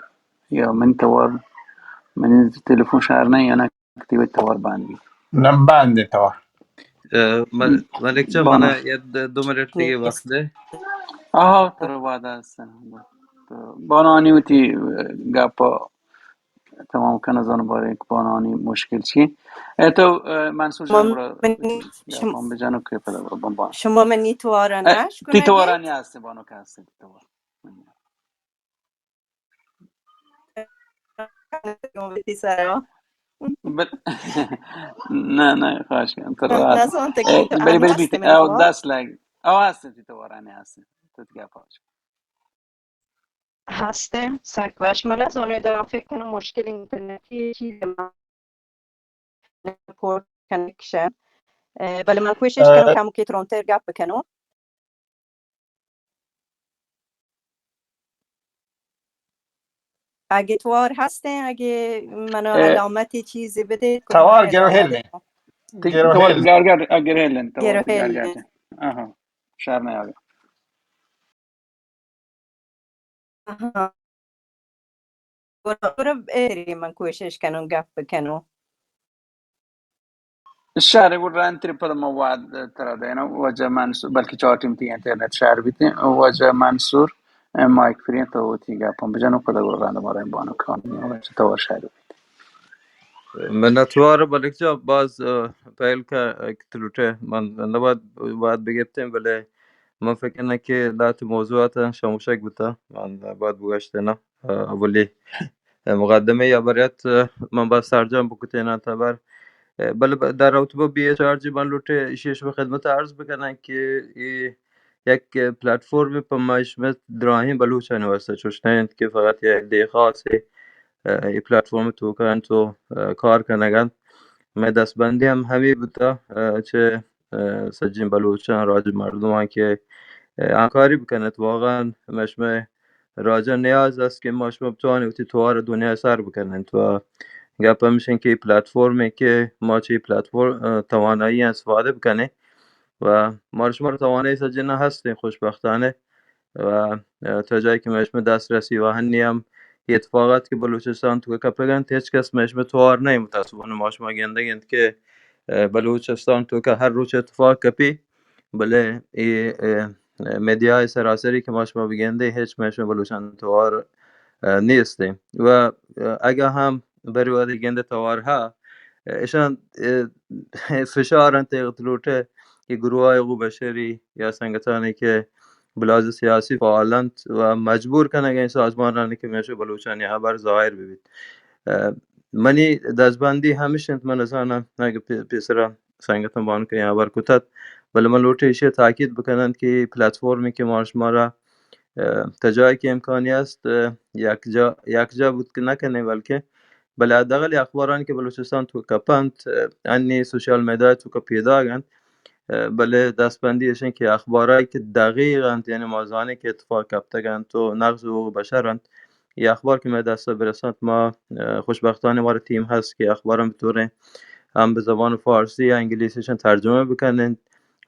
یا منی توار، منی تلفن شہر نہ یا نہ تی وتی توار بند بیت. نہ بند توار. اه، مل-، ملک جان، بانو. من یه د-، دو منٹ دیگه نیست. وقت ده. آها، ترا وعده هستن. تو بانانی وتی، اه، گپ تمام کن، از آن باره که بانانی مشکل چی. اه، تو، اه، منصور جان، من برا نی-، گپان شم-، بجانو که پدا برا بمبان. شما منی توارا اه، نشکنگید؟ تی توارانی هستی، بانو که هستی، تی توار. بل-، نه، نه، خواهش کنم. تو نه، راحت. نزانت که اه، تو بلی، بلی، هستی بلی. او منی توار؟ دست لگ. او هستی، تی توارانی هستی. تو دیگه پاش. هستم، سک وش. من از آن دارم فکر کنم مشکل اینترنتی چیز من پور کنکشن. اه، بله من کوشش کنم اه. کمو که ترونتر گپ بکنم. اگه توار هستین، اگه منو اه. علامتی چیزی بدید که توار من گرو ادامه هیل نه. بدم. تی-، گرو توار هیل. گار، گار، اه، گرو هیل نه. توار گرو هیل گار، نه. گار. آها. شر نیاگا. آها. برو، برو، ایری من کوشش کنم گپ بکنم. شر، گڑا رندتر پدا ما وعد ترا دینم. واجہ منصور، بلکہ چار ٹیم تی انٹرنیٹ شر بیتیں. واجہ منصور، اه، مائیک فری، تو وتی گپاں بجن و پدا گڑا رند مارا بانک خانم واجہ توار شر بیت. منتوار ملک جان، باز، اه، پہل کا، اه، تلوٹے من نباید وعد بگپتیں، بلے من فکر کناں کہ لہتے موضوعات شموشگ بوتا، من باید بگوشتنا، اه، اولی مقدمہ یا بریت، اه، من باز سرجم بکتین انت ہبر. اه، بلے ب-، در رابطہ با بی ایچ آر جی من لوٹے ایشی شما خدمت عرض بکناں کہ اے یک پلیٹ فارم پہ ما شما دراہیں بلوچانی واسطہ، چوش نہ انت کہ فقط یک دے خاصے، اه، اے پلیٹ فارم توکا انت و، اه، کار کنگ انت. مئے دستبندی ہم ہمے بوتا، اه، چہ اه، سجین بلوچاں، راج مردماں کہ، اه، ہمکاری بکنت. واقعاً مئے شمئے راجا نیاز است کہ ما شما بتوانیں وتی توار دنیا سر بکننت. و گپ ہمیش انت کہ اے پلیٹ فارمے کہ ما چہ اے پلیٹ فارم، اه، توانائی استفادہ بکنیں. و ما شما توانائی سجنا ہستیں خوشبختانہ. و، اه، تا جاہے کہ مئے شمئے دسترسی و ہنی ہم اے اتفاقات کہ بلوچستان توکا کپگ انت، ہچ کس مئے شمئے توار نہ انت. متاسفانہ ما شما گندگ انت کہ، اه، بلوچستان توکا ہر روچ اتفاق کپی، بلے اے، اه، میڈیا سراسری کہ ما شما بگندے، ہچ مئے شمئے بلوچان توار، اه، نیست. و، اه، اگاں ہم بری وہدے گندے توار ہا، اشان، اه، فشار انت، اغت لوٹے کہ گروہ حقوق بشری یا سنگتانی کہ بلوچ سیاسی فعال انت و مجبور کنگ ء سازمانانی کہ میش بلوچانی ہبر ظاہر بہ بیت. اه، منی دزبندی ہمیش انت، من نزاناں اگہ پی-، پیسرا سنگتاں بانکیں ہبر کتت، بلے من لوٹے ایشی تاکید بکنن کہ پلیٹ فارمی کہ ما شمارا، اه، تا جاہے کہ امکانی است، اه، یکجا، یکجا بوت نہ کنیں، بلکہ بلے حداقل اخبارانی کہ بلوچستان تو کپنت، اه، انی سوشل میڈیا تو کہ پیداگ انت، اه، بلے دستبندی اش انت کہ اخبارایی کہ دقیق انت، یعنی ما زانیں کہ اتفاق کپتگ انت و نقض حقوق بشر انت، اے اخبار کہ مئے دستا برسنت، ما، اه، خوشبختانہ مارا تیم ہست کہ اخباران بطوریں ہم بہ زبان فارسی یا انگلیسی اشان ترجمہ بکننت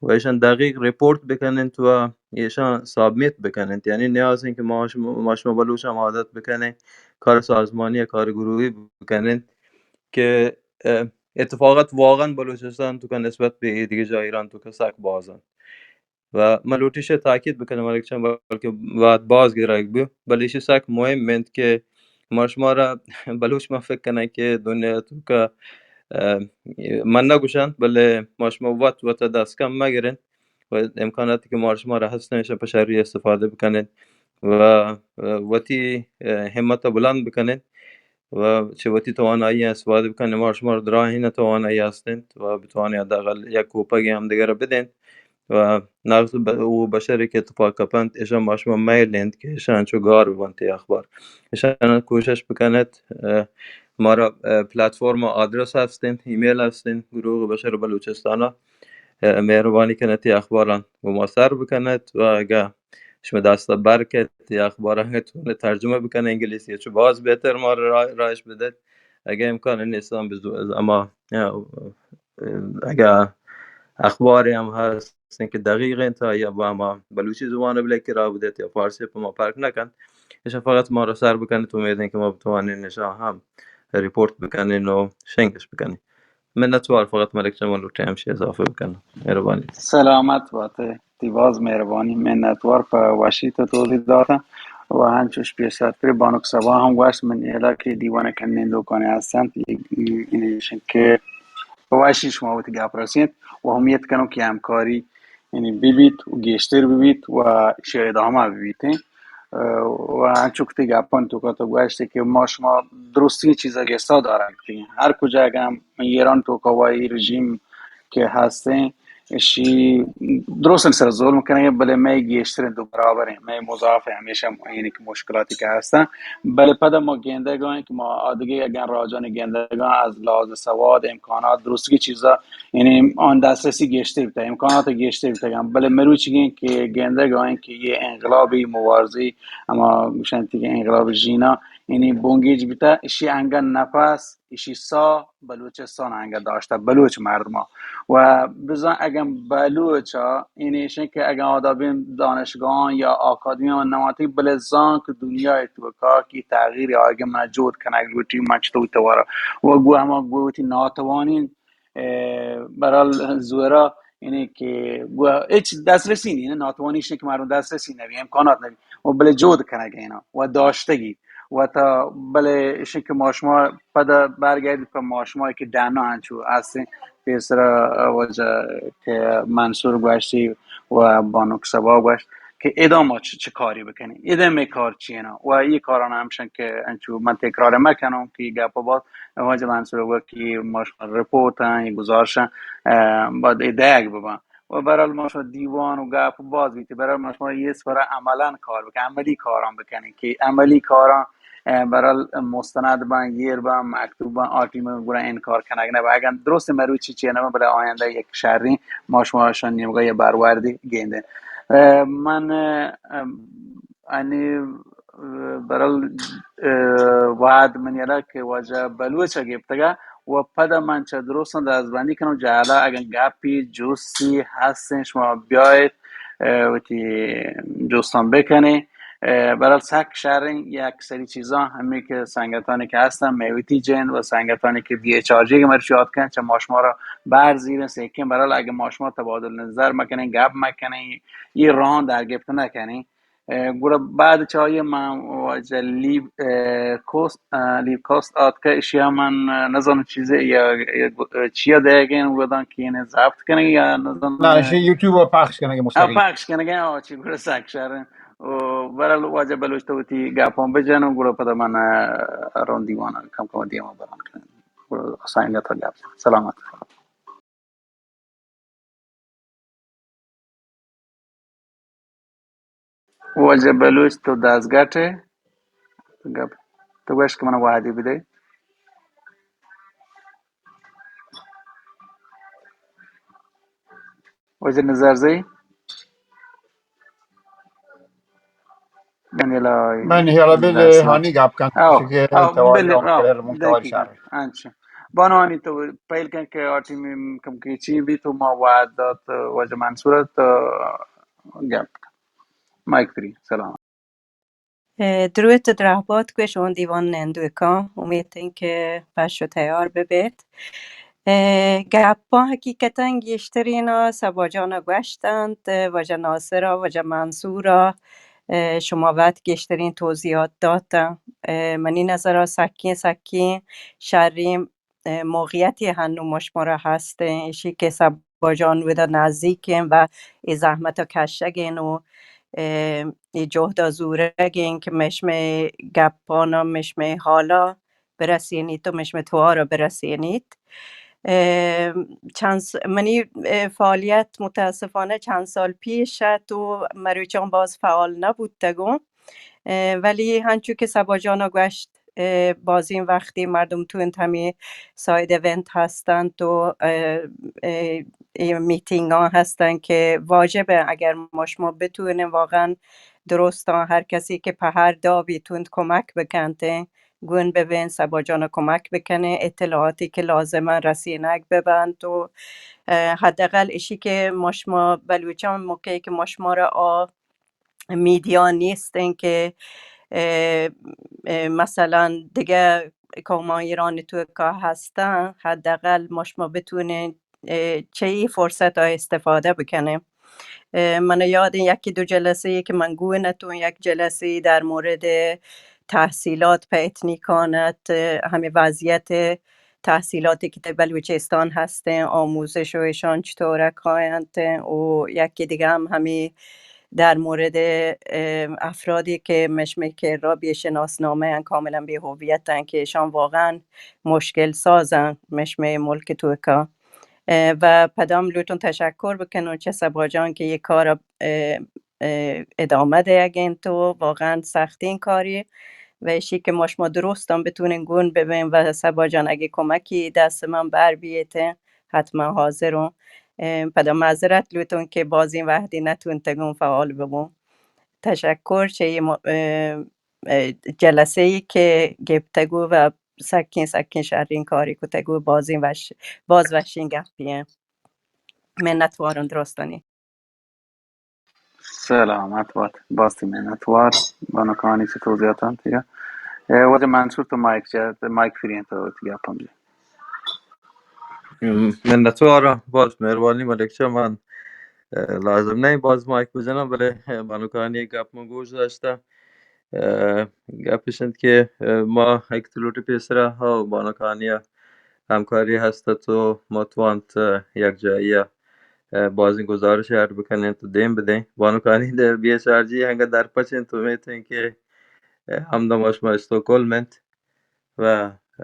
و ایشان دقیق رپورٹ بکننت و ایشان سابمیٹ بکننت. یعنی نیاز انت کہ ما شما، ما شما بلوچ ہم عادت بکنیں، کار سازمانی یا کار گروہی بکنیں کہ، اه، اتفاقات واقعاً بلوچستان تو کہ نسبت بہ اے دیگہ جاہ ایران تو کہ سک باز انت. و من لوٹی شہ تاکید بکنم ملک چند، بلکہ وقت باز گرگ بو، بلے ایشی سک مہم انت کہ ما شمارا بلوچ ما فکر کنن کہ دنیا تو کہ، اه، من نہ گوشنت، بلے ما شما وت وت دست کم مگرن و امکاناتی کہ ما شمارا ہستن، ایشان پہ شری استفادہ بکنن و، اه، وتی، اه، ہمت بلند بکنن و چہ وتی توانائی استفادہ بکنن. ما شمارا دراہیں توانائی ہستن و بتوانن حداقل یک کوپگے ہم دگرا بدن. و نقض ب-، حقوق بشری کہ اتفاق کپنت، ایشان ما شما میل انت کہ ایشان چو گار ببنت اے اخبار. ایشان کوشش بکنت، اه، مارا، اه، پلیٹ فارم آدرس ہست انت، ایمیل ہست انت، گروہ بشر بلوچستان ء، اه، مہربانی کنت اے اخباران گوں ما سر بکنت و اگاں شما دست بر کت اے اخباران تو ترجمہ بکنت انگلیسی چو باز بہتر مارا را-، راہش بدت. اگاں امکان نیست ہم بزو-، اما، اه، اگاں اخبارے ہم ہستیں کہ دقیق انت، آئی ء با ہما بلوچی زبان ء بلے کہ راہ بدیت یا فارسی ء، پہ ما فرق نہ کنت. ایشاں فقط مارا سر بکنیت، امید انت کہ ما بتوانین ایشاں ہم رپورٹ بکنین و شنگش بکنین. منتوار، فقط ملک جان من لوٹیں ہمشی اضافہ بکناں۔ مہربانی۔ سلامت باتے، تی باز مہربانی، منتوار پہ وشی تو توضیح داتا۔ و ہنچوش پیسرتر بانک سبا ہم گوشت، من ادا کہ دیوان کنندوکانی ہستنت، انیشن کہ پہ وشی شما وتی گپ رسینت و امیت کنوں کہ ہمکاری یعنی ببیت و گیشتر ببیت و ایشی ادامہ ببیت۔ و انچو کہ تی گپان توکا تو گوشتی کہ ما شما درستی چیزا گسا دارگ بکنیں۔ ہر کجا اگاں ایران توکا و ای رژیم کہ ہستیں، ایشی درستیں سر ظلم کنگے، بلے مئے گیشتریں دو برابر ہیں، مئے مضاف ہیں، ہمیشہ یعنی کہ مشکلاتی کہ ہستاں، بلے پدا ما گندگا ہیں کہ ما آدگہ اگاں راجانی گندگا از لحاظ سواد، امکانات، درستگی چیزا یعنی آن دسترسی گیشتر بیتگ، امکانات گیشتر بیتگ، بلے مروچیگیں کہ گندگا ہیں کہ یہ انقلابی مبارزی، ہما گوشنتی کہ انقلاب ژینا، یعنی بنگیج بیتگ، اشی انگا نفس، اشی ساہ بلوچستان انگا داشتہ، بلوچ مردما۔ و بزاں اگاں بلوچا، یعنی ایشیں کہ اگاں آدابیں دانشگاہاں یا آکادمیاں نماتی، بلے زانک دنیا توکا کہ تغییر آگے منا جہد کنگ لوٹی، من چطور توارا و گو ہما گو وتی ناتوانی اه، برحال زورا، یعنی کہ گو-، ہچ دسترسی نی، ناتوانی ایش کہ مردم دسترسی نبی، امکانات نبی، و بلے جہد کنگ اینا و داشتگی و تا بلے ایش کہ ما شما پدا برگردی پہ ما شما کہ ڈنا انچو ہستیں، پیسرا واجہ کہ منصور گوشتی و بانک سبا گوشت کہ ادا ما چ-، چه کاری بکنیں، ادا مئے کار چی اینا و یہ کاران ہمشن کہ انچو من تکرار مکنوں کہ گپ باز واجہ منصور گوشت کہ ما شما رپورٹ ہیں، یہ گزارش ہیں، اه، باید اے دئیگ ببن۔ و برحال ما شما دیوان و گپ باز بیتی، برحال ما شما یہ سفر عملاً کار بکن، عملی کاران بکنیں کہ عملی کاران، اه، برحال مستند بن، گیر بن، مکتوب بن، آ ٹیم گڑا انکار کنگ نبا۔ اگن درست مروچی چی نبا، بلے آینده یک شریں ما شما شان نیمگا یہ بروردی گیندیں۔ اه، من، اه، انی، اه، برحال، اه، وعد من یلا کہ واجہ بلوچ گپتگا و پدا من چہ درستاں دزبندی کنم، جہلا اگن گپی جستی ہستیں شما بیایت، اه، وتی جستان بکنیں۔ اه، برحال سک شریں یک سری چیزاں ہمیں کہ سنگتانی کہ ہستن، مئے وتی جند و سنگتانی کہ بی ایچ آر جی کہ مرچی آتکن، چہ ما شما را بر زیریں سیکیں، برحال اگن ما شما تبادل نظر مکنیں، گپ مکنیں، یہ راہ در گپت نکنیں، اه، گڑا بعد چہ آئی من واجہ لیو، اه، کوست، اه، لیو کوست آتکہ، اشیا من، اه، نزانم چیزے یا، یا گو-، اه، چیا دئیگیں گدان کینے ضبط کنگی یا نزانم۔ نہ، اشی یوٹیوب ءَ پخش کنگی مستقیم۔ اه، پخش کنگی، آ، چی گڑا سک شر۔ و برحال واجہ بلوچ تو وتی گپاں بجن و گڑا پدا من، اه، رون دیوان کم کم دیما بران کنم۔ گڑا سنگت گپ۔ سلامت۔ واجہ بلوچ تو دزگٹ ئے، گپ تو گوش کہ من وہدی بدے۔ واجہ نظرزئی۔ من یلا من یلا بل بس، ہانی گپ کن، آو، چونکہ آو، تواری بل، آو، آو، خیر ممکن تواری دقیقاً۔ شر۔ انچ۔ بانوانی تو پہل کن کہ آ ٹیم کم کی چی بھی تو ما وعد دات واجہ منصور تو گپ کن۔ مائک فری، سلام۔ اے، دروت و درہبات گوش اون دیوان نندوکاں۔ امیت ایں کہ پش و تیار ببیت۔ اے، گپاں حقیقتاً گیشترین سبا جان گوشتنت، واجہ ناصر ءَ، واجہ منصور ءَ، اے، شما وت گیشترین توضیحات داتن۔ اے، منی نظر ءَ سکیں، سکیں شریں، اے، موقعیتے ہنو ما شما را ہستیں، ایشی کہ سبا جان ودا نزیکیں و اے زحمت ءَ کشگیں و، اے، اے جہد ءَ زورگیں کہ مئے شمئے گپاں ءَ، مئے شمئے حالاں برسینیت و مئے شمئے توار ءَ برسینیت۔ اے، چند س-، منی، اے، فعالیت متاسفانہ چند سال پیش ات و مروچاں باز فعال نبوتگوں۔ اے، ولی ہنچو کہ سبا جان ءَ گوشت، اے، بازیں وقتی مردم تونت ہمے سائیڈ ایونت ہستنت و، اے، اے، اے میتینگاں ہستن کہ واجب ایں اگر ما شما بتونیں واقعاً درستاں ہر کسی کہ پہ ہر دابی تونت کمک بکنتیں، گون ببین، سبا جان ءَ کمک بکنیں، اطلاعاتی کہ لازم ایں رسینگ ببنت و، اے، حداقل اشی کہ ما شما بلوچاں موقعی کہ ما شما را آ میدیا نیستیں کہ، اے، اے، مثلاً دگہ قوماں ایران توکا ہستاں، حداقل ما شما بتونیں، اه، چہ ای فرصت ءَ استفادہ بکنیں۔ اه، من یاد ایں یکی دو جلسے ای کہ من گون اتوں، یک جلسے ای در مورد تحصیلات پہ اتنیکان ات، ہمیں وضعیت تحصیلاتی که در بلوچستان هستن، آموزش و ایشان چطور کاینت و یکی دیگه هم همی در مورد، اه، افرادی که مشمه که را بی شناسنامه ان، کاملا بی هویت ان که ایشان واقعا مشکل سازن مشمه ملک توکا. اه، و پدام لوٹون تشکر بکنون چه سبا جان که یه کار، اه، اه، ادامه دئیگ انت و واقعا سختین کاری و ایشی که ما شما درستان بتونین گون ببین و سبا جان اگه کمکی دست من بر بیت، حتما حاضرون. اه، پدا معذرت لوتون که بازین وحدی نتونتگون فعال ببون. تشکر چه یه م-، اه، اه، جلسه ای که گپتگو و سکین سکین شرین کاری کتگو، بازین وش-، باز وشین گپیه. منتوارون درستانی. سلامت بات، باستی منتوار. بانکانی چه توضیحاتان تیا. اه، واجہ منصور تو مایک چه، مایک فری انت تو تیا پمجه. منتوارا، باز مہربانی ملک چا. من، اه، لازم نہیں باز مایک بزنم، بلے، اه، بانکانی گپ من گوش داشتا. اه، گپ اش انت کہ، اه، ما یک تو لوٹی پیسرا ہو بانکانی ہمکاری ہست تو ما توانت، اه، یک جایی ءَ، اه، بازیں گزارش اڈ بکنیں تو دیم بدیں. بانکانی در بی ایچ آر جی انگا درپچ انت، امیت انت کہ، اه، ہمدا ما شما استوکولم انت و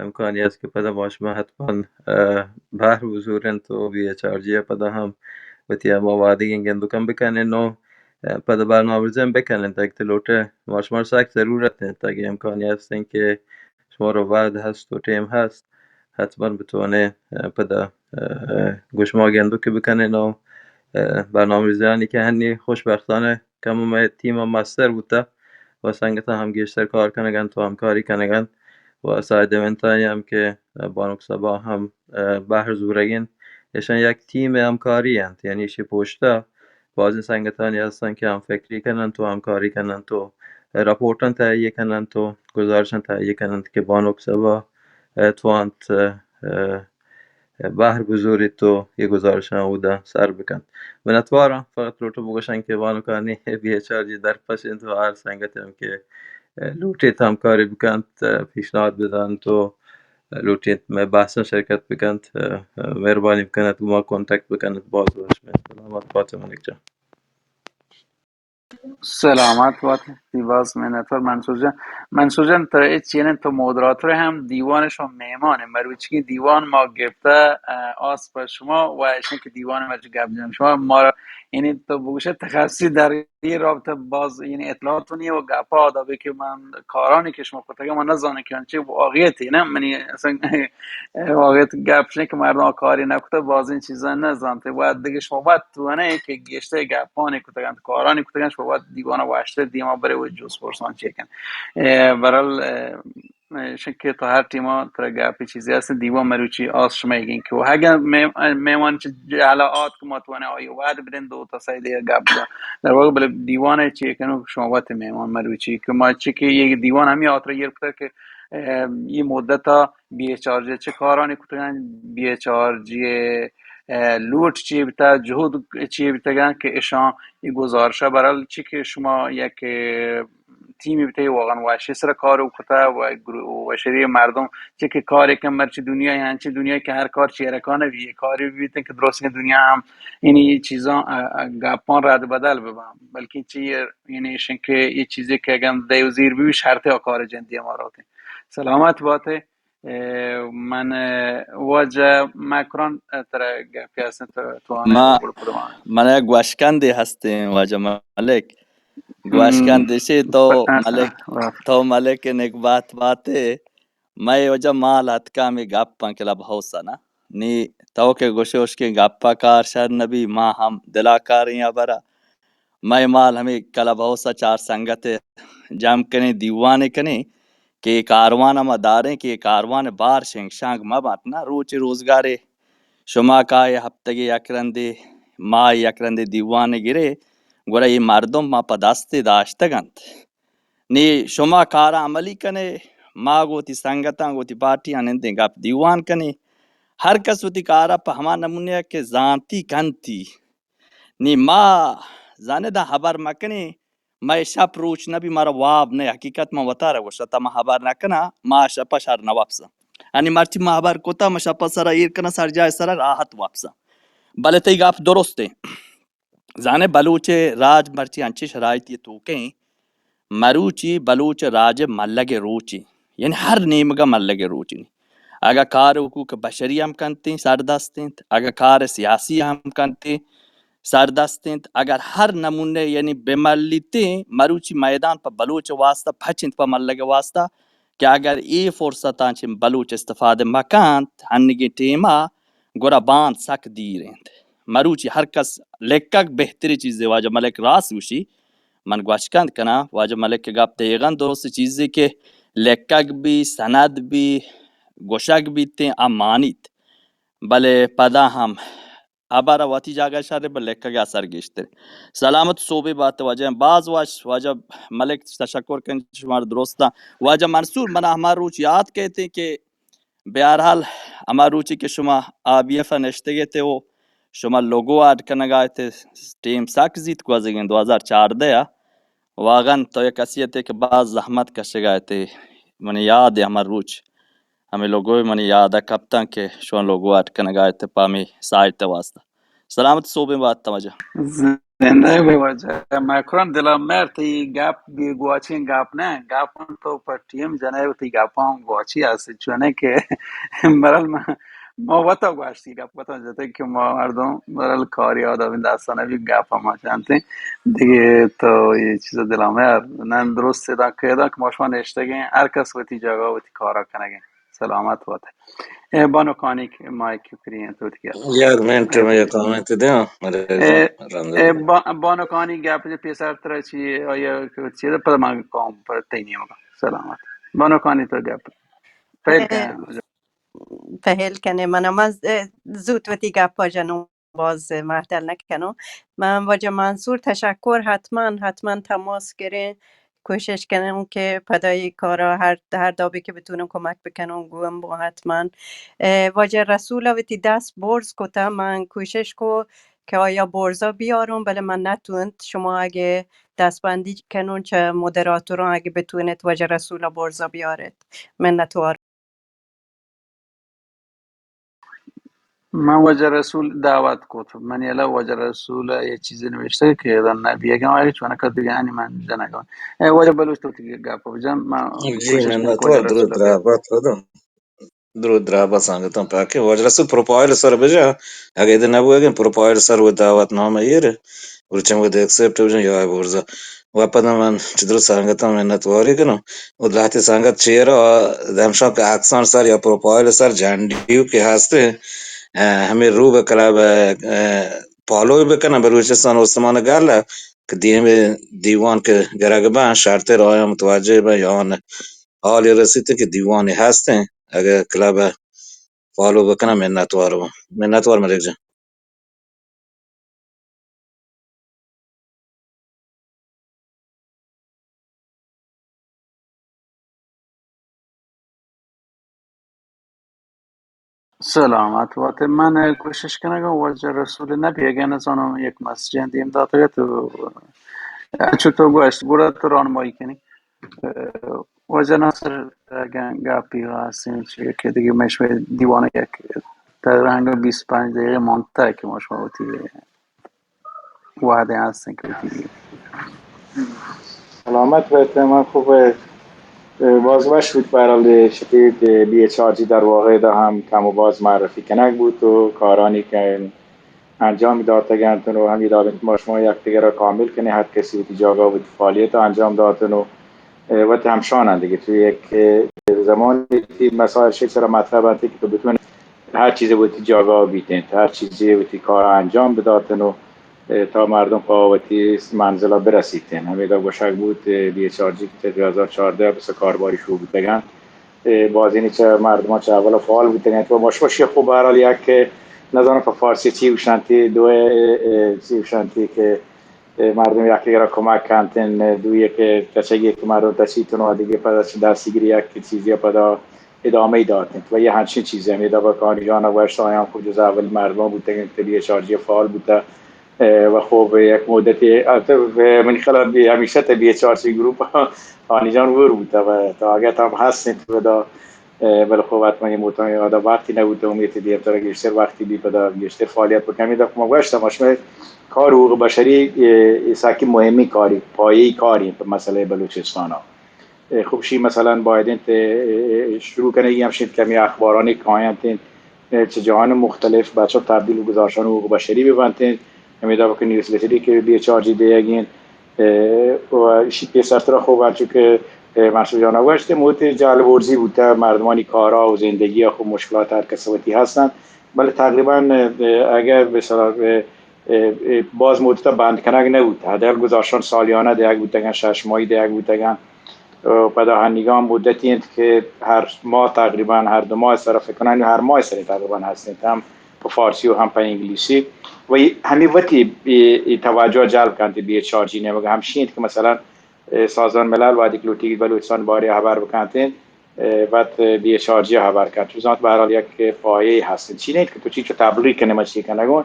امکانی است کہ پدا ما شما حتما، اه، بہر بزوریں تو بی ایچ آر جی ءَ پدا ہم وتی ہما وہدیگیں گندکاں بکنیں نو، اه، پدا برنامہ ریزی بکنیں تاکہ تو لوٹے ما شما سک ضرورت انت، اگہ امکانی است انت کہ شما رو وہد ہست و ٹیم ہست، حتما بتوانیں، اه، پدا، اه، گوشما گندوکی بکنیں و، اه، برنامہ ریزیانی کہ ہنی خوشبختانہ کم مئے تیم مستر بوتا و سنگتاں ہم گیشتر کار کنگ انت و ہمکاری کنگ انت و ساید ایونتانی ہم کہ بانک صبا ہم، اه، بہر زورگ انت، ایشاں یک ٹیم ہمکاری انت، یعنی ایشی پشتا بازیں سنگتانی ہستن کہ ہم فکری کننت و ہمکاری کننت و رپورٹاں تہیہ کننت و گزارشاں تہیہ کننت کہ بانک صبا، اه، توانت، اه، اه، بہر بزوریت و یہ گزارشاں اودا سر بکنت. منتواراں، فقط لوٹو بگوشن کہ بانکانی بی ایچ آر جی درپش انت و ہر سنگت ہم کہ، اه، لوٹیت ہمکاری بکنت، اه، پیشنہاد بدنت و لوٹیت مئے بحثاں شرکت بکنت، اه، اه، مہربانی بکنت، گما کانٹیکٹ بکنت، باز وش بنت. سلامت بات ملک جان. سلامت بات، تی باز منتوار منصور جان. منصور جان، ترا اچ یعنی تو مودراتور ہم دیوان شما مہمان، مروچی دیوان ما گپتا، اه، آس پر شما و اشن کہ دیوان مرچ گپ جن شما مارا، یعنی تو بگوشے تخصصی در یہ رابطہ باز یعنی اطلاعات نیه و گپا آدابه که من کارانی که شما کتگه من نزانه که انچه واقعیتی نه منی اصلا واقعیت گپ شنه که مردم کاری نکته باز این چیزا نزانته و دیگه شما باید تو نه که گشته گپانی کتگن کارانی کتگن شما باید دیوان واشته دیما بره و جز پرسان چه کن. اه، برال، اه، اه، شکر تو ہر ٹیما ترا گپی چیزی ہست دیوان مروچی آس شما ایگین کہ و اگر مے-، مہمان چہ جہلا آت کہ ما توانیں آئی وعد بدیں دو تا سہ دے گپ جا. در واقع بلے دیوان چی کنو شما وت مہمان مروچی کہ ما چی کہ یہ دیوان ہمی آترا گر کتا کہ، اه، یہ مدتا بی ایچ آر جی چہ کارانی کتگن، بی ایچ آر جی، اه، لوٹ چی بتا، جہد چی بتگن کہ اشان یہ گزارشہ برال چی کہ شما یک، اه، تیمی بوتہ واقعا وشی سر کار و کتہ و گرو-، و شری مردم چہ کہ کاری کن مرچی دنیا یا انچی دنیا کہ ہر کار چیرکانہ بی کاری بیتن کہ درست دنیا ہم یعنی یہ چیزاں، اه، اه، گپاں رد بدل ببن بلکہ چی یعنی شن کہ یہ چیزی کہ اگم دیو زیر بی شرط کار جندی ما روتیں. سلامت باتے. اه، من، اه، واجہ مکران، اه، ترا گپی هستن تو، تو آنه ما، گل کدوم آنه. من یک گوشکندی هستیم واجہ ملک. گوشکند ایشی تو ملک، تو ملک نگبات باتے. مئے واجہ مال اتکا ہمیں گپ کلب ہاؤس نا. نی تو کہ گوشے اشکیں گپا کار شر نبی، ما ہم دلا کاریں یا برا. مئے مال ہمیں کلب ہاؤس چار سنگت جم کنیں، دیوانے کنیں کہ کاروان ما داریں کہ کاروان بار شنگ شانگ مہ بات نا، روچ روزگارے شما کائے ہفتگے یک رندے، ماہ یک رندے دیوانے گرے، گڑا یہ مردم ما پہ دستے داشتگ انت. نی شما کارا عملی کنے، ما گوں وتی سنگتاں، گوں وتی پارٹیاں نندیں، گپ دیوان کنیں۔ ہر کس وتی کار ءَ پہ ہما نمونے ءَ کہ زانتی کنتی۔ نی ما زانے داں ہبر مکنیں، مئے شپ روچ نہ بی، مارا واب نہ، حقیقت من وتارا گوشتا، تا ما ہبر نہ کناں، ما شپ ءَ شر نہ وپساں۔ یعنی مرچی ما ہبر کتا، ما شپ ءَ سرا ایر کناں، سر جاہ ءِ سرا راحت وپساں۔ بلے تئی گپ درستیں۔ زانے بلوچ ءِ راج مرچی انچیں شرائطی ءِ توکیں، مروچی بلوچ ءِ راج ءِ ملگ ءِ روچے، یعنی ہر نیمگ ءَ ملگ ءِ روچے۔ اگاں کار حقوق بشری ہم کنتیں، سردست انت، اگاں کار سیاسی ہم کنتیں، سردست انت، اگر ہر نمونے یعنی بملیتیں، مروچی میدان پہ بلوچ ءِ واسطہ پچ انت، پہ ملگ ءِ واسطہ، کہ اگر اے فرصتاں چہ بلوچ استفادہ مکنت، ہنگیں ٹیم ءَ گڑا باند سک دیر انت۔ مروچی ہر کس لکگ بہتریں چیزے، واجہ ملک راست گوشی، من گوشکند کناں، واجہ ملک ءِ گپ دقیقاً درست، چیزے کہ لکگ بی، سند بی، گوشگ بیتیں، آ مانیت۔ بلے پدا ہم ہبر ءَ وتی جاگہ شر، بلے لکگ ءِ اثر گیشتر۔ سلامت سوبے بات واجہ، باز وش واجہ ملک، تشکر کن شمار درستاں۔ واجہ منصور، من ہما روچ یاد کیتیں کہ بہرحال ہما روچی کہ شما آ بی ایف ءَ نشتگ ات و شما لوگو اڈ کنگا ات، ٹیم سک زیت گوزگیں دو ہزار چاردہ ءَ۔ واقعاً تو یک کسی ات کہ باز زحمت کشگا ات، منی یاد ءَ ہما روچ۔ ہمے لوگو منی یاد ءَ کپتاں کہ شما لوگو اڈ کنگا ات پہ ہمے سائٹ ءِ واسطہ۔ سلامت سوبیں بات واجہ۔ زندہ بے واجہ۔ مکران دلا مہر، تئی گپ بے گواچیں گپ نہ، گپ تو پر ٹیم جنئے و تئی گپاں گواچی است، چونے کہ برحال ما، ما وتا گوشتی گپ وتا جتے کہ ما مردم برحال کاری آدمی دستانہ بی گپ ما چنتے دیگه تو یہ چیز دلا مہر۔ نن درست صدا کیدا کہ ما شما نشتگیں، ہر کس وتی جگہ وتی کارا کنگیں۔ سلامت بات۔ اے بانو کانی کہ مائک فری انت، تو کیا؟ یک منٹ، من یک کامنت دیاں، ملک جان، اے، رند اے با-، بانو کانی گپ جو پیسر ترا چی، آیا کہ چی، پدا من کام پر تینی ہوگا۔ سلامت۔ بانو کانی تو گپ۔ پہل اے، کن۔ پہل کنے من، من ز-، اے، زوت وتی گپ جنوں۔ باز معطل نکنوں۔ من واجہ منصور تشکر، حتماً، حتماً تماس گریں، کوشش کنوں کہ پدا ای کارا ہر، ہر دابی کہ بتونوں کمک بکنوں، گون بوں حتماً۔ اے، واجہ رسول وتی دست برز کتا، من کوشش کو کہ آیا برزا بیاروں، بلے من نتونت۔ شما اگہ دستبندی کنوں چہ مودراتوراں، اگہ بتونت واجہ رسول برزا بیارت۔ منتوار۔ من واجہ رسول دعوت کت۔ من یلا واجہ رسول یه چیزی نوشته که ادا نبی، اگه آگه چون کد دیگه هنی من جنگا۔ اے واجہ بلوچ تو تیگه گپ بجن، من جی، کوشش کنم منتوار، واجہ درود رسول درابت بدم۔ درود درابت سنگتاں پاکے۔ واجہ رسول پروفائل سر بجا، اگه ادا نبو، اگه پروفائل سر و دعوت نامه ایر، ورچم و اکسپٹ بجن یا برزا۔ و پدا من چہ درو سنگتاں منتواری کنوں۔ و لہتے سنگت چیرا دمشان کہ عکسان سر یا پروفائل سر جنڈیو کہ ہستے، اه، ہمیں رو بہ کلب، اه، فالو بکنن بلوچستان استمان گل کہ دیم دیوان کہ گرگ بن شرط رایان متوجہ بن یا آن حالی رسیتے کہ دیوانی ہستیں۔ اگر کلب فالو بکنن منتوار بن۔ منتوار ملک جان۔ سلامت باتے۔ من کوشش کنگا واجہ رسول نبی، اگہ نزانم یک مسجد دیم داتگ تو، چو تو گوشت گڑا تو راہنمائی کنی۔ واجہ ناصر، اگہ گپی ہستیں چی کہ دیگه مشمه دیوان یک تقریباً بیست پنج دقیقه مانتا که ما شما وتی وعده هستن که وتی سلامت بات، من خوب، اه، باز وش بود. بهرحال شتید، اه، بی اچ آر جی در واقع دا هم کم و باز معرفی کنگ بود و کارانی که انجام داتگنت و همی دابنت ما شما یکدیگر را کامل کنی، هر کسی وتی جاگا و وتی فعالیت انجام داتن و، اه، وتی همشان دیگه تو یک، اه، زمانی تی مسائل شی چرا مطرح بنتی که تو بتونی ہر چیزے وتی جاگہ بیتیں، ہر چیزے وتی کار انجام بداتن و، اه، تا مردم پہ وتی منزل برسیتیں۔ ہمیدا گوشگ بوت، اه، بی اچ آر جی کہ دو ہزار چاردہ بس کارباری شروع بوتگن۔ اه، بازینی چہ مردمان چہ اولا فعال بوتگن۔ تو مش مشی خوب بہرحال یک نزانم پہ فارسی چی گوشنتی، دو، اه، چی گوشنتی کہ مردم یکدگر را کمک کنتن، دوی که کچگی که مردم تسیتن و دیگه پدا چه دستگیری یک چیزی پدا ادامه داتن و یه همچین چیزی هم ادامه کانی جان گوشت. آیان خب جز اول مردم بودن که بی چارجی فعال بوده و خب یک مدتی، البته من خیال بی همیشه تا بی چارجی گروپ آنی جان ور بوده و تا اگه هم هستن تو دا، بله خب حتما یه مطمئن آدم وقتی نبوده، امید دیگه تر گیشتر وقتی بی پدا گیشتر فعالیت بکنی. دا ما گوشتم شما کار حقوق بشری، اه، ساکی مهمی کاری، پایه‌ای کاری په مسئله بلوچستان ها. اه، خب شی مثلا باید انت، اه، شروع کنه، یه همشین کمی اخبارانی کاینت، اه، چه جهان مختلف بچه تبدیل به گزارشان حقوق بشری ببنتین. همیدا که نیوزلتری که بی چارجی دیگین، اه، و شی پیسرتر خوب انچو که، اه، منصور جان گوشت، موت جعل برزی بوده، مردمانی کارا و زندگی خب مشکلات هر کس وتی هستن. بله تقریبا، اه، اگر به صلاح، اه، اه، اه، باز مدت بند کنگ نبود. حداقل گزارشان سالیانه دیگ بودگن، شش ماهی دیگ بودگن. اه، پدا هنیگان مدتی انت که هر ماه تقریبا، هر دو ماه سر فکر کنن، هر ماه سر تقریبا هستند، هم په فارسی و هم په انگلیسی. و ای-، همی وتی ای، ای توجه جلب کنت بی چارجی نیمگا همشی انت که مثلا، اه، سازمان ملل وادی که لوٹی بلوچستان باره خبر بکنتین، اه، بعد بی چارجی خبر کن. چون زانت به هر حال یک پایه هستین. چی نیست که تو چی چو تبلیغ کنه ما چی کنه گون.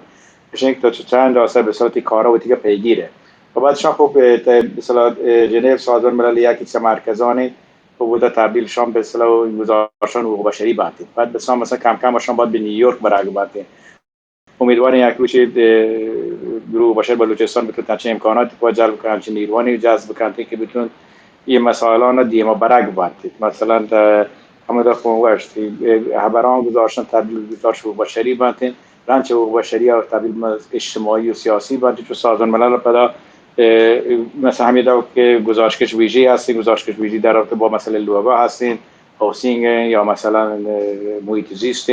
بشین که تو چو چند آسر به صورت کارا و دیگه پیگیره. و بعد شان خب، اه، ته-، به صلاح، اه، جنیو سازمان ملل یکی چه مرکزانی خب بوده تبدیل شان به صلاح گزارشان حقوق بشری بنتین. بعد به صلاح مثلا کم کم شان باید به نیویورک برگ بنتین. امیدوارین یک روچی، اه، گروه بشر بلوچستان بتون چه امکاناتی پا جلب کنن، چه نیروانی جذب کنن که بتون یه مسائلان دیما برگ بنتین. مثلا، اه، همه دا خون گوشت، اه، خبران گزارشن تبدیل گزارش حقوق بشری بنتین، رنچ حقوق بشری و تبدیل مز-، اجتماعی و سیاسی بنتین، چون سازمان ملل پدا، اه، مثلا همین دا که گزارشکش ویژه هستین، گزارشکش ویژه در رابطه با مسئله لوگا هستین، هاوسینگ یا مثلا، اه، محیط زیست،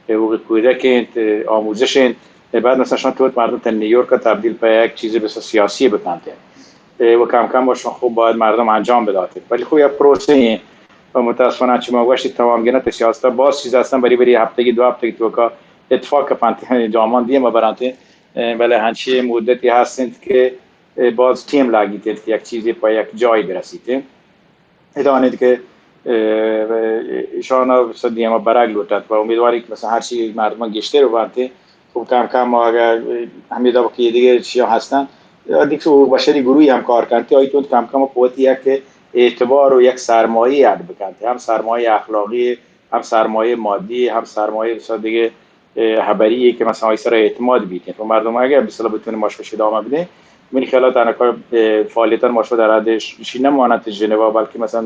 حقوق کودک انت، آموزش انت. بعد مثلا شما تو مردم تا نیویورک تبدیل په یک چیز بس سیاسی بکنت و کم کم باشون خوب باید مردم انجام بدات. ولی خب یک پروسه این و متاسفانه چه ما گوشتی تمام گنت سیاست باز چیز هستن، بری بری هفتگی دو هفتگی توکا اتفاق پنت جامان دیما برنت. بله هنچی مدتی هستند که باز تیم لاگیت که یک چیزی په یک جایی برسیت. ادانید که، اه، ایشان سدی همه برگ لوٹت و امیدواری که مثلا هر چی مردم گیشتر بنت، خب کم کم ما اگر همین دفعه که دیگه چی هستن، یا دیگه حقوق بشری گروهی هم کار کنت، آیتون کم کم قوتی یک اعتبار و یک سرمایه اڈ بکنت، هم سرمایه اخلاقی، هم سرمایه مادی، هم سرمایه مثلا دیگه اه، خبری که مثلا آی سر اعتماد بیتین و مردم اگر به اصطلاح بتونه ماش کش ادامه بده، من خیالات انا کار، اه، فعالیتان ماش در حد ش-، شی نمانت ژنوا، بلکه مثلا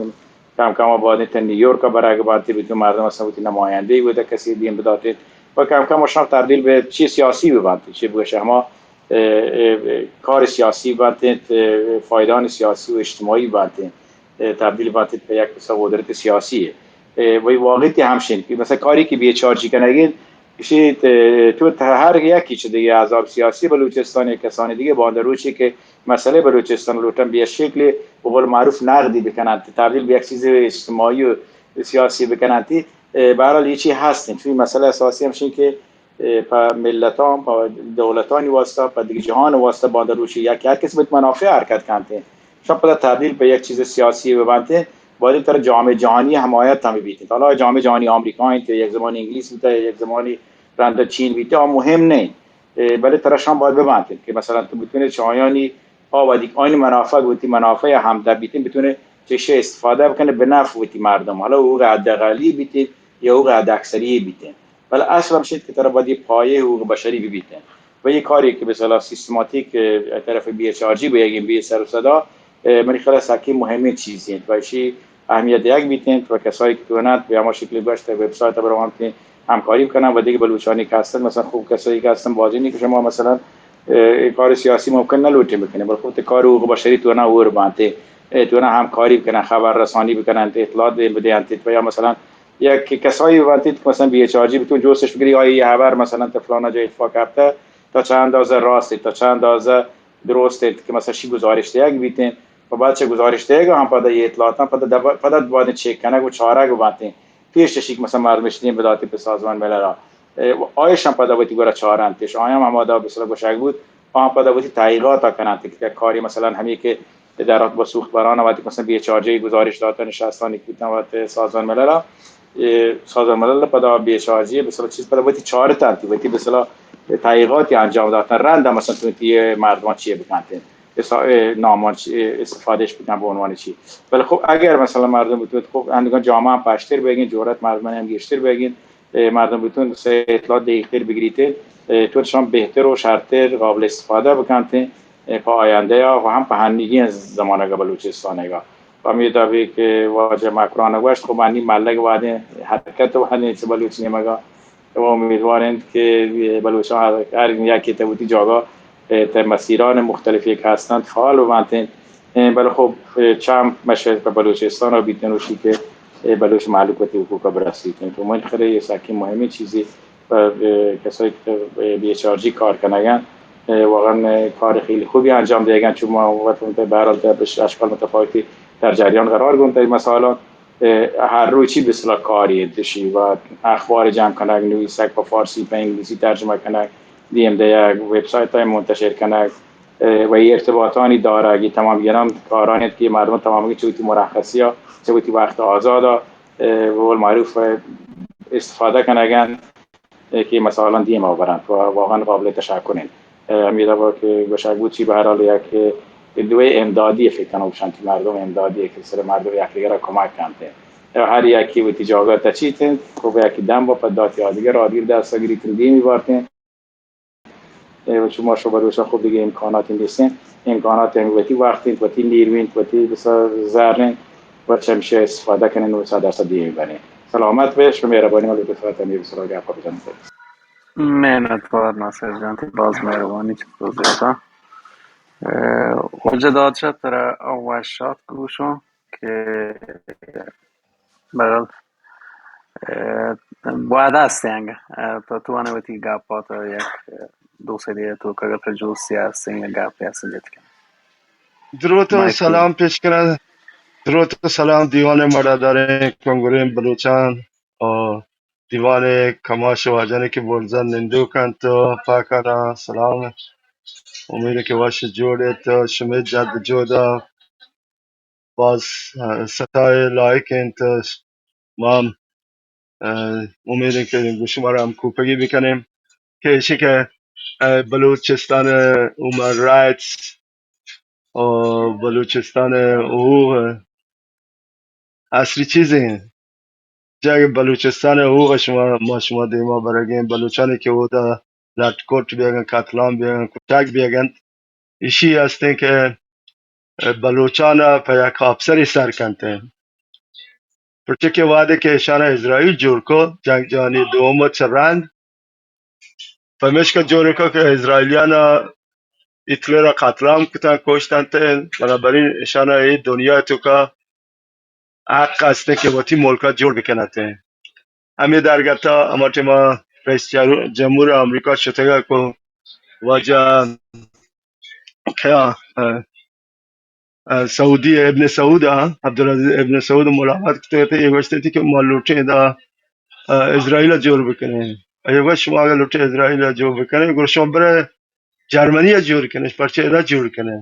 کم کم آبادی تا نیویورک برگ بانتی بتون مردم مثلا بتون نماینده بوده کسی دیم بداتید و کم کم شما تبدیل به چی سیاسی ببانتید، چی بگوشه هما، اه، اه، اه، کار سیاسی بانتید، اه، فایدان سیاسی و اجتماعی بانتید، اه، تبدیل بانتید به یک مثلا قدرت سیاسی. اه، و واقعیت همشین که مثلا کاری که بی چارجی کنگید، ایشی ت-، تو ت-، هر یکی چه دیگه احزاب سیاسی بلوچستان یا کسانی دیگه بانده روچی که مسئله بلوچستان لوٹن به یک شکل به قول معروف نقدی بکنند، تبدیل به یک چیز اجتماعی و سیاسی بکنند. اه، به هر حال یه چی هستین. چون مسئله اساسی همشین که، اه، په ملتان، په دولتانی واسطه، په دیگه جهان واسطه بانده روچی یک هر کس به منافع حرکت کنته. شما پدا تبدیل به یک چیز سیاسی ببنته، باید تر جامعه جهانی حمایت هم بیتین. حالا جامعه جهانی آمریکا انت، یک زمان انگلیس بوده، یک زمانی رند چین بیته، آ مهم نه. اه، بلے ترا شان باید ببانتین که مثلا تو بتونه چایانی آ ودیک آین منافع وتی منافع هم در بیتین، بتونه چشه استفاده بکنه به نفع وتی مردم. حالا حقوق حداقلی بیتین یا حقوق حد اکثری بیتین. بلے اصل همشید که ترا باید یه پایه حقوق بشری ببیتین. و یه کاری که به اصطلاح سیستماتیک، اه، طرف بی چارجی به یگین بی سر و صدا، اه، منی خیال سکی مهمین چیزی انت. و اشی اهمیت دیگ بیتین و کسایی که توننت به هما شکلی گوشت وبسایت بروانتین همکاری بکنن و دیگه بلوچانی که هستن، مثلا خوب کسایی که هستن بازی نی که شما مثلا، اه، کار سیاسی ممکن نلوٹین بکنین، بلکه خود کار حقوق بشری تونن اور بانتین، اه، تونن همکاری بکنن، خبر رسانی بکنن، اطلاعات دیم بدینتین و یا مثلا یک کسایی بانتین که مثلا بی چارجی بتون جوستش بگری، آیا یه خبر مثلا تا فلانا جا اتفاق هفته تا چند اندازه راستی، تا چند اندازه درست انت که مثلا شی گزارش دیگ بیتین و بعد چه گزارش دیگ هم پدا یه اطلاعات هم پدا دب-، پدا باید چک کنگ و چارگ و باتین پیش چشی که مثلا مردم اشتین بداتی به سازمان ملل را. اه، و آیش هم پدا وتی گورا چارنتش. آیا هم همادا به اصطلاح گوشگ بود، آ پدا وتی تحقیقات ءَ کننت کہ یک کاری مثلاً ہمے کہ ادارات با سوخت بران وقتی مثلاً بے چارجی گزارش داتن نشستانی کہ بوتن وقت سازمان ملل ءَ، اے سازمان ملل پدا بے چارجی مثلاً چیز پدا وتی چارتنت، وتی مثلاً تحقیقاتی انجام داتن رند مثلاً تو وتی مردمان چی بکنت، اسا-، اے نامان چی، اے استفادهش بکن به عنوان چی. ولی خب اگر مثلاً مردم بتوت خب اندگان جامعه هم پشتر بگین، جرأت مردمان هم گیشتر بگین، اے، مردم بتون سے اطلاعات دقیق‌تر بگریت، اے، تو شان بہتر و شرتر قابل استفادہ بکنت، اے، پہ آیندہ یا و ہم پہ ہنیگیں زمانگ بلوچستان گا. پہ ہمے دابی کہ واجہ مکران گوشت، خب ہنی ملگ وہدیں حرکت وہدیں چہ بلوچ نیمگا و امیدوار انت کہ بلوچان ہر، ہر یکی تہ وتی جاگہ، اے، تہ مسیران مختلفی کہ ہستنت فعال ببنت. اے، بلے خب، اے، چم مشکل پہ بلوچستان ءَ بیت نوشی کہ اے بلوچ مہلوک وتی حقوق ءَ برسیت انت. تو من خیال اے سکیں مہمیں چیزے پہ، اے، کسایی کہ، اے، بے چارجی کار کنگ ءَ انت. اے، واقعاً، اے، کار خیلی خوبی انجام دیگ ءَ انت. چون ما وت انت بہرحال تہ اشکال متفاوتی در جریان قرار گون تہ مسائل، اے، ہر روچی بسلا کاری انت شی و اخبار جمع کنگ، نویسگ پہ فارسی پہ انگلیسی ترجمہ کنگ، دیم دیگ، ویبسایت ءَ منتشر کنگ، اے، و ارتباطانی دارگ، اے تمام گران کارانی انت کہ مردم تمام چہ وتی مرخصی ءَ، چہ وتی وقت آزاد ءَ، اے، بقول معروف، اے، استفادہ کنگ ءَ انت، اے، کہ مسائلان دیم ءَ برنت و واقعاً قابل تشکر انت. اے، ہمے دابا کہ گوشگ بوت چی بہرحال یک دوئے امدادی فکر کنم گوشنت مردم امدادی کہ سر مردم یکدیگر ءَ کمک کنت. اے، ہر یکی وتی جاگہ تچیت انت، خب یکی دم با پد داتی آدگر آدگر دست گریت دیمی بارت انت. اے، و شما شو بلوچان خب دیگه امکاناتی نیستن. امکانات ہم وتی وقت انت، وتی نیرو انت، وتی بسا زر انت و چمشی استفادہ کنین و صد درصد دیگه بنین. سلامت بے، شما مہربانی ملک فقط امیر سرا گپ بجنت. منتوار ناصر جان، تئی باز مہربانی چہ تو زیتا. اے، واجہ دادشاہ ترا وش آتک گوشوں کہ بہرحال، اے، وعدہ است انگہ، اے، تو توانئے وتی گپات یک دو سے دے تو کگا پر جو سیاسی گپے است جت کن. دروت و مائک. سلام پیش کناں. دروت و سلام دیوان مڑاداریں کنگریں بلوچان و دیوان کماش واجانی کہ برزا نندوک انت و پاکانا سلام. امید کہ وش جوڑ ایت، شمے جد جودا باز، اه، ستائے لائق انت. ما، اه، امید انت کہ گوں شمارا ہم کوپگی بکنیں کہ ایشی کہ، اه، بلوچستان ہیومن رائٹس و بلوچستان حقوق اصلی چیزیں. جاگہ بلوچستان حقوق شما، ما شما دیما برگیں بلوچانی کہ اودا لٹ کٹ بیگن، قتلام بیگن، کٹگ بیگن، ایشی ہستیں کہ بلوچان ء پہ یک آپسرے سر کنت انت، پرچہ کہ وہدے کہ ایشان ء اسرائیل جوڑ کو، جنگ جہانی دوم ء چہ رند پمیشکا جوڑ کو کہ اسرائیلیان ء ہٹلر ء قتل عام کتن، کشتنت، بنابراین ایشان ء اے دنیا ء توکا حق است کہ وتی ملک ء جوڑ بکنت. ہمے درگت ء ہما ٹائم ء رئیس جمہور امریکہ شتگ ء کو واجہ کیا، اه، اه، سعودی ابن سعود ء، عبدالعزیز ابن سعود ملاقات کتگ ات، اے گوشت ات کہ ما لوٹیں دا، اه، اسرائیل ء جوڑ بکنیں. اے گوشت شما اگر لوٹیں اسرائیل ء جوڑ بکنیں، گڑا شما برے جرمنی ء جوڑ کنیں، پرچہ ادا جوڑ کنیں.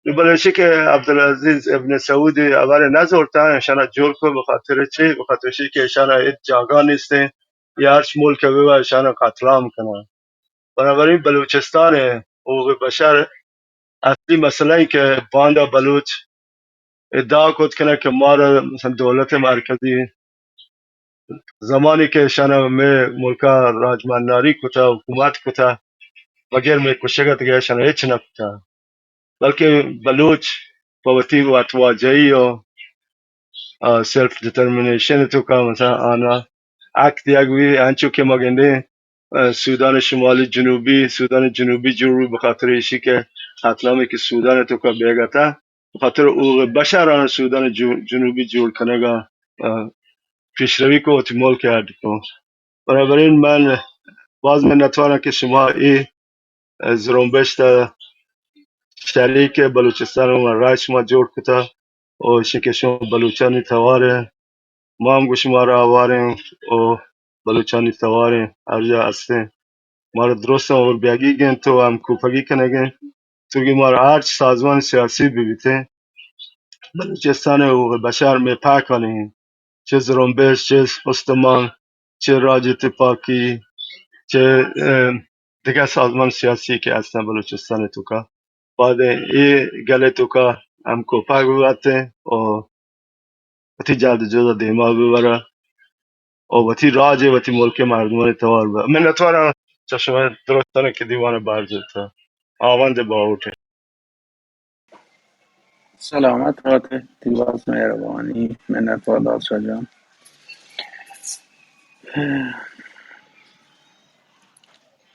نو بلے ایشی کہ عبدالعزیز ابن سعود ہبر نہ زورتا، ایشانا جوڑ کو بخاطر چی؟ بخاطر ایشی کہ ایشانا ہچ جاگہ نیستیں، یا ہرچ ملک ببا ایشانا قتل عام کنن. بنابراین بلوچستان حقوق بشر اصلی مسئلہ ای کہ باندا بلوچ ادعا کت کنه کہ مارا مثلاً دولت مرکزی زمانی کہ ایشان مئے ملکا راجمنداری کتا، حکومت کتا، بغیر مئے کشگ ء دگہ ایشان ہچ نہ کتا، بلکہ بلوچ پہ وتی وتواجہی و، آ، سیلف ڈٹرمنیشن توکا مثلاً آنا حق دیگ بی، انچو کہ ما گندیں، آ، سودان شمالی جنوبی، سودان جنوبی جوڑ بی بخاطر ایشی کہ قتل عامی کہ سودان توکا بیگتا، بخاطر حقوق بشر آن سودان جو-، جنوبی جوڑ کنگا، آ، پیشروی کو وتی ملک ء اڈ کو. بنابراین من باز منتوارم کہ شما اے، آ، زرمبشت ء شریک بلوچستان ہیومن رائٹس شما جوڑ کتا و ایشی کہ شما بلوچانی توار ء، ما ہم گوں شمارا ہواریں و بلوچانی تواریں ہر جا ہستیں. مارا درست ہور بیاگی گنت و ہمکوپگی کنگ انت، چونکہ مارا ہرچ سازمان سیاسی بہ بیتیں، بلوچستان ء حقوق بشر مئے پاک آنی انت، چہ زرمبش، چہ استمان، چہ راج تپاکی، چہ، اه، دگہ سازمان سیاسی کہ ہستن بلوچستان توکا، باید اے گل توکا ہمکوپگ بباتیں و وتی جد و جہد دیما ببرا و وتی راج ء وتی ملک ء مردمانی توار بہ۔ منتوارا چہ شما درستان کہ دیوان بار جتا۔ آوند باہوٹ۔ سلامت باتے، تی باز مہربانی، منتوار دادشاہ جان۔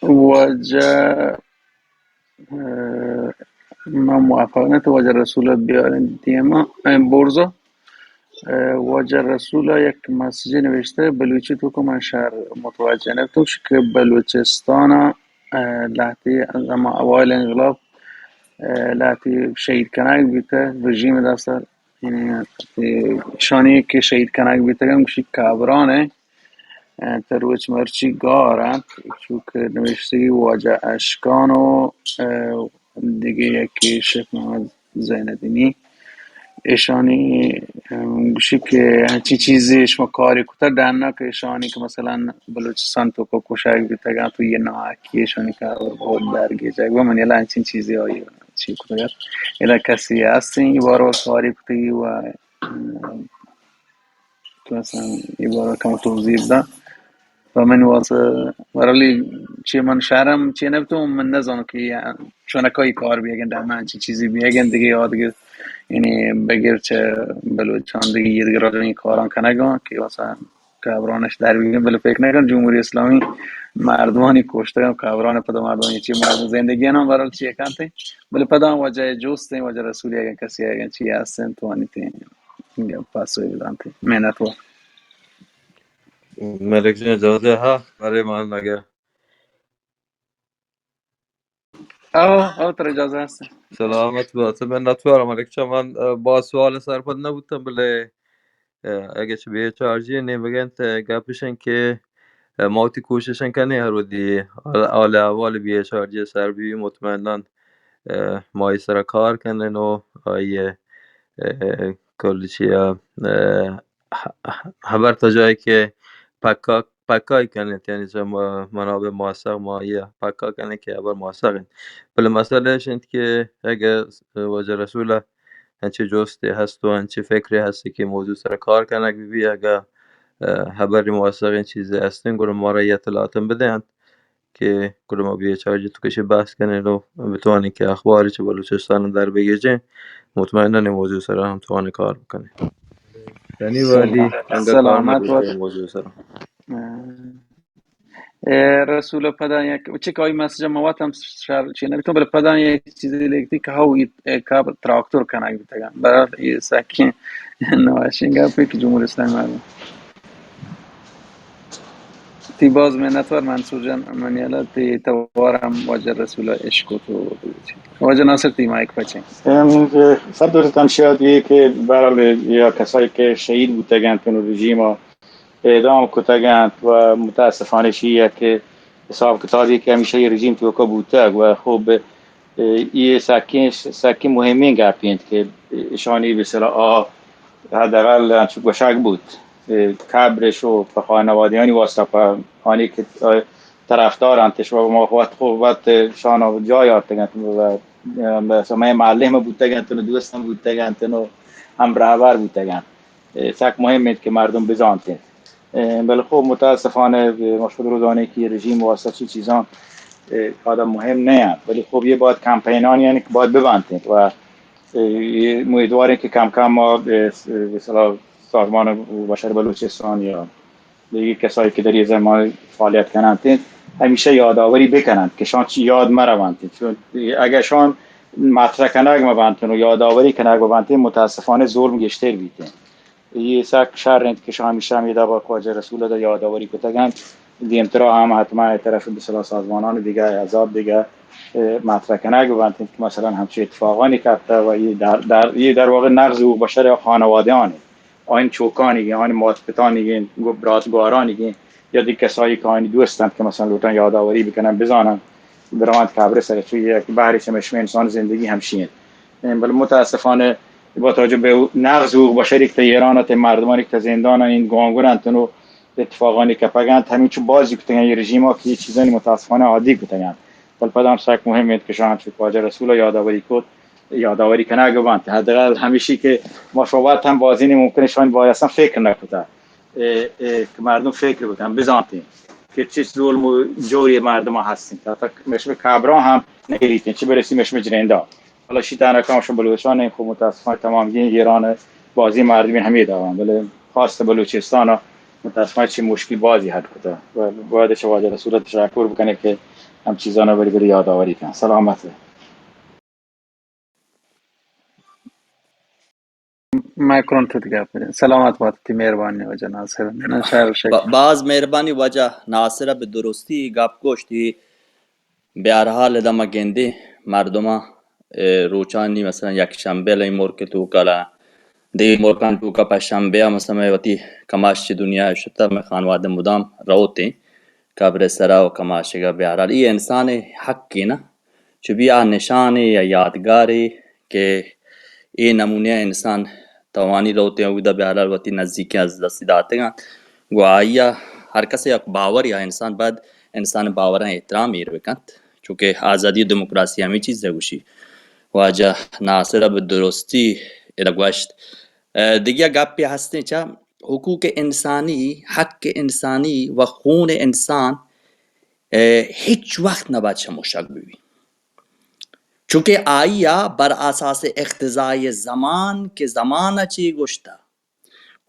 واجہ، اه، من موافق نہ تو واجہ رسول بیاریں دیما، اه، برزا۔ اه، واجہ رسول یک مسجے نوشتہ بلوچی توکا، من شہر متوجہ نہ تو کہ بلوچستان، اه، لہتی ہما اوائل انقلاب، اه، لہتی شہید کنگ بیتہ رژیم دستا، یعنی، اه، شانی کہ شہید کنگ بیتگن گوشی قبران ء، اه، تہ روچ مرچی گار انت، چوکہ نوشتگی واجہ اشکان و، اه، دگہ یکے شیخ محمد زین الدینی۔ ایشانی، اه، گوشی کہ ہنچی چیزی شما کاری کتا ڈنا کہ ایشانی کہ مثلاً بلوچستان توکا کشگ بیتگن تو یہ ناحقی ایشانی قبر بہت درگیجگ و من یلا ہنچین چیزی آئی چی کتگ ات۔ ادا کسی ہستیں یہ بارو کاری کتگی و، اه، تو اصلاً یہ بارہ کم توضیح بدن۔ و من واسه ورالی چی من شهرم چی نبتو من نزانم که چونکایی کار بیگن در من چی چیزی بیگن دیگه یا دیگه یعنی بگیر چه بلوچان دیگه یه دیگه راجع این کاران کنگان که واسه قبرانش در بیگن، بله فکر نکن جمهوری اسلامی مردمانی کشتگن قبران پدا مردمانی چی مردم زندگی هم برای چی کنته، بله پدا هم وجه جوستیں وجه رسولی اگن کسی اگن چی هستن تو انیتیں گپ پاسوی بدانتی۔ منتوار۔ ملک جان اجازه ها؟ برای من مگه؟ آه، آه، تر اجازه هست۔ سلامت باش۔ منتوار ملک جان، من، اه، با سوال سرپد نبودم، بله، اه، اگه چه به چارجی نیمگن ته گپشن که، اه، ما وتی کوششن کنی هر ودی حال، حال احوال به چارجی سر بی مطمئناً، اه، ما ای سر کار کنن و آیه، اه، کل چیا، اه، ه-، ه-، هبر تا جایی که پکا، پکای کنید، یعنی چه م-، منابع موثق ماهی پکا کنید که هبر موثق انت. بله مسئله اش انت که اگه واجه رسول انچه جستی هست و انچه فکری هست که موضوع سر کار کنگ بی، اگه، اه، هبر موثق این چیزی هستن، گڑا ما را یه اطلاعات بدهند. که گڑا ما بیا چارجی تو کشی بحث کنیں و بتوانیں که اخباری چه بلوچستان در بگیجیں، مطمئناً این موضوع سر هم توانیں کار بکنیں. یعنی والی سلام۔ انگا کار سلامت نبوده باش۔ این موضوع سر۔ اه، رسول پدا یک، چه که آئی مسج موات هم شر چی نبیتون، بله پدا یک چیزی لیکتی که هاو ایت، اه، کار تراکتور کنگ بیتگن. برحال، یہ سکین نواشنگا پی که جمهوری اسلامی مردم تی باز منتوار منصور جان، من یلا تی توارم واجہ رسول اشکت و واجہ ناصر تی مائک پچیں۔ ام، صد درستان شاید یہ کہ بہرحال یا کسایی کہ شہید بوتگن تو رژیم اعدام کتگن و متاسفانه شیئے کہ حساب کتابی کہ همیشه یہ رژیم توکا بوتگ و خوب اه، یہ سکیں، سکیں مهمیں گپی انت کہ اشانی به اصطلاح آ حداقل انچو گوشگ بوت، اه، قبرش و په خانوادهانی واسطه په آنی که، اه، طرفدار انت و ما وقت خو وقت شان جای آرتگ انت و، اه، به سمای معلم بوتگ انت و دوستم بوتگ انت و هم رهبر بوتگ انت۔ اه، سک مهم انت که مردم بزانت انت۔ اه، بلے خب متاسفانه، اه، ما شما درو زانیں که رژیم واسطه چی چیزان، اه، آدم مهم نه انت، ولی خب یہ باید کمپینانی یعنی که باید ببنت انت و، اه، یہ امیدواریں که کم کم ما، اه، س-، اه، مثلا سازمان بشر بلوچستان یا دیگه کسایی که در یہ زمان فعالیت کننت انت، همیشه یادآوری بکننت که شان چی یاد مروانت انت. چون اگه شان مطرح کنگ مبنت و یادآوری کنگ مبنت، متاسفانه ظلم گیشتر بیت انت. یہ سک شر انت که شما همیشه هم ادا با خواجه رسول ادا یادآوری کتگ انت. دیمترا هم حتما طرف به اصطلاح سازمانان دیگه، احزاب دیگه، اه، مطرح کنگ بنت که مثلا همچین اتفاقانی کپته و یہ در، در، یہ در واقع نقض حقوق بشر خانواده آنه. آن چوکانی گه، آن ماتپتانی گه، گو برات گوارانی گه، یا دیگه کسایی که آنی دوستند که مثلاً لوٹن یادآوری بکنن، بزانن، بروند قبر سر، چون یک بحری چه مشمه انسان زندگی همشی انت. بله متاسفانه با توجه به نقض حقوق بشری که تا ایران ات، مردمانی که تا زندان این گانگور انت و اتفاقانی که پگند، همین چون بازی کتگن یه رژیم ها که یه چیزانی متاسفانه عادی کتگن. بل پدام سک مهم انت که شان چون واجه رسول یادآوری کت، یادآوری کنگ بنت. حداقل همیشی که ما شما وقت هم بازی نی ممکنه شان باید اصلاً فکر نکته. اه، اه، که مردم فکر بکن، بزانتین که چه ظلم و جوری مردم ها هستین. تا تا مشمه کبران هم نگریتین، چه برسی مشمه جریندا. حالا شی تنها کام شما بلوچان این، خب متاسفانه تمام گین ایران بازی مردمین همی داوان، بله خاص بلوچستان ها متاسفانه چه مشکل بازی حل کتا و باید چه واجه رسول تشکر بکنه که هم چیزانا بری بری یادآوری کن. سلامت. مائیکرون تو دیگه بده. سلامت بات، تی مهربانی واجه ناصر. نه شهر شیخ. با-، باز مهربانی واجه ناصر، به درستی گپ گوشتی. به هر حال، ادا ما گندیں مردماں، اے، روچانی مثلاً یک شنبه لئی ملک توکا، دگہ ملکاں توکا پنچ شنبے ءَ مثلاً مئے وتی کماش چہ دنیا ءَ شتہ، مئے خانوادہ مدام روتیں قبر سرا و کماشگا. به هر حال، اے انسان حقے نا، چو بیا نشانے یا یادگارے کہ اے نمونہ انسان توانی روتیں اودا به هر حال وتی نزیکیں از دست داتگاں. گوں آئی ءَ ہر کس یک باورے ءَ انسان باید انسان باوراں احترام ایر بکنت، چونکہ آزادی و دموکراسی ہمے چیز ءَ گوشی. واجہ ناصر ءَ بہ درستی ادا گوشت. ءَ، دگہ گپے ہستیں چہ حقوق انسانی، حق انسانی و خون انسان، ءَ، ہچ وقت نباید شموشگ بہ بی. چونکہ آئی ءَ بر اساس اقتضای زمان کہ زمان ءَ چے گوشتہ،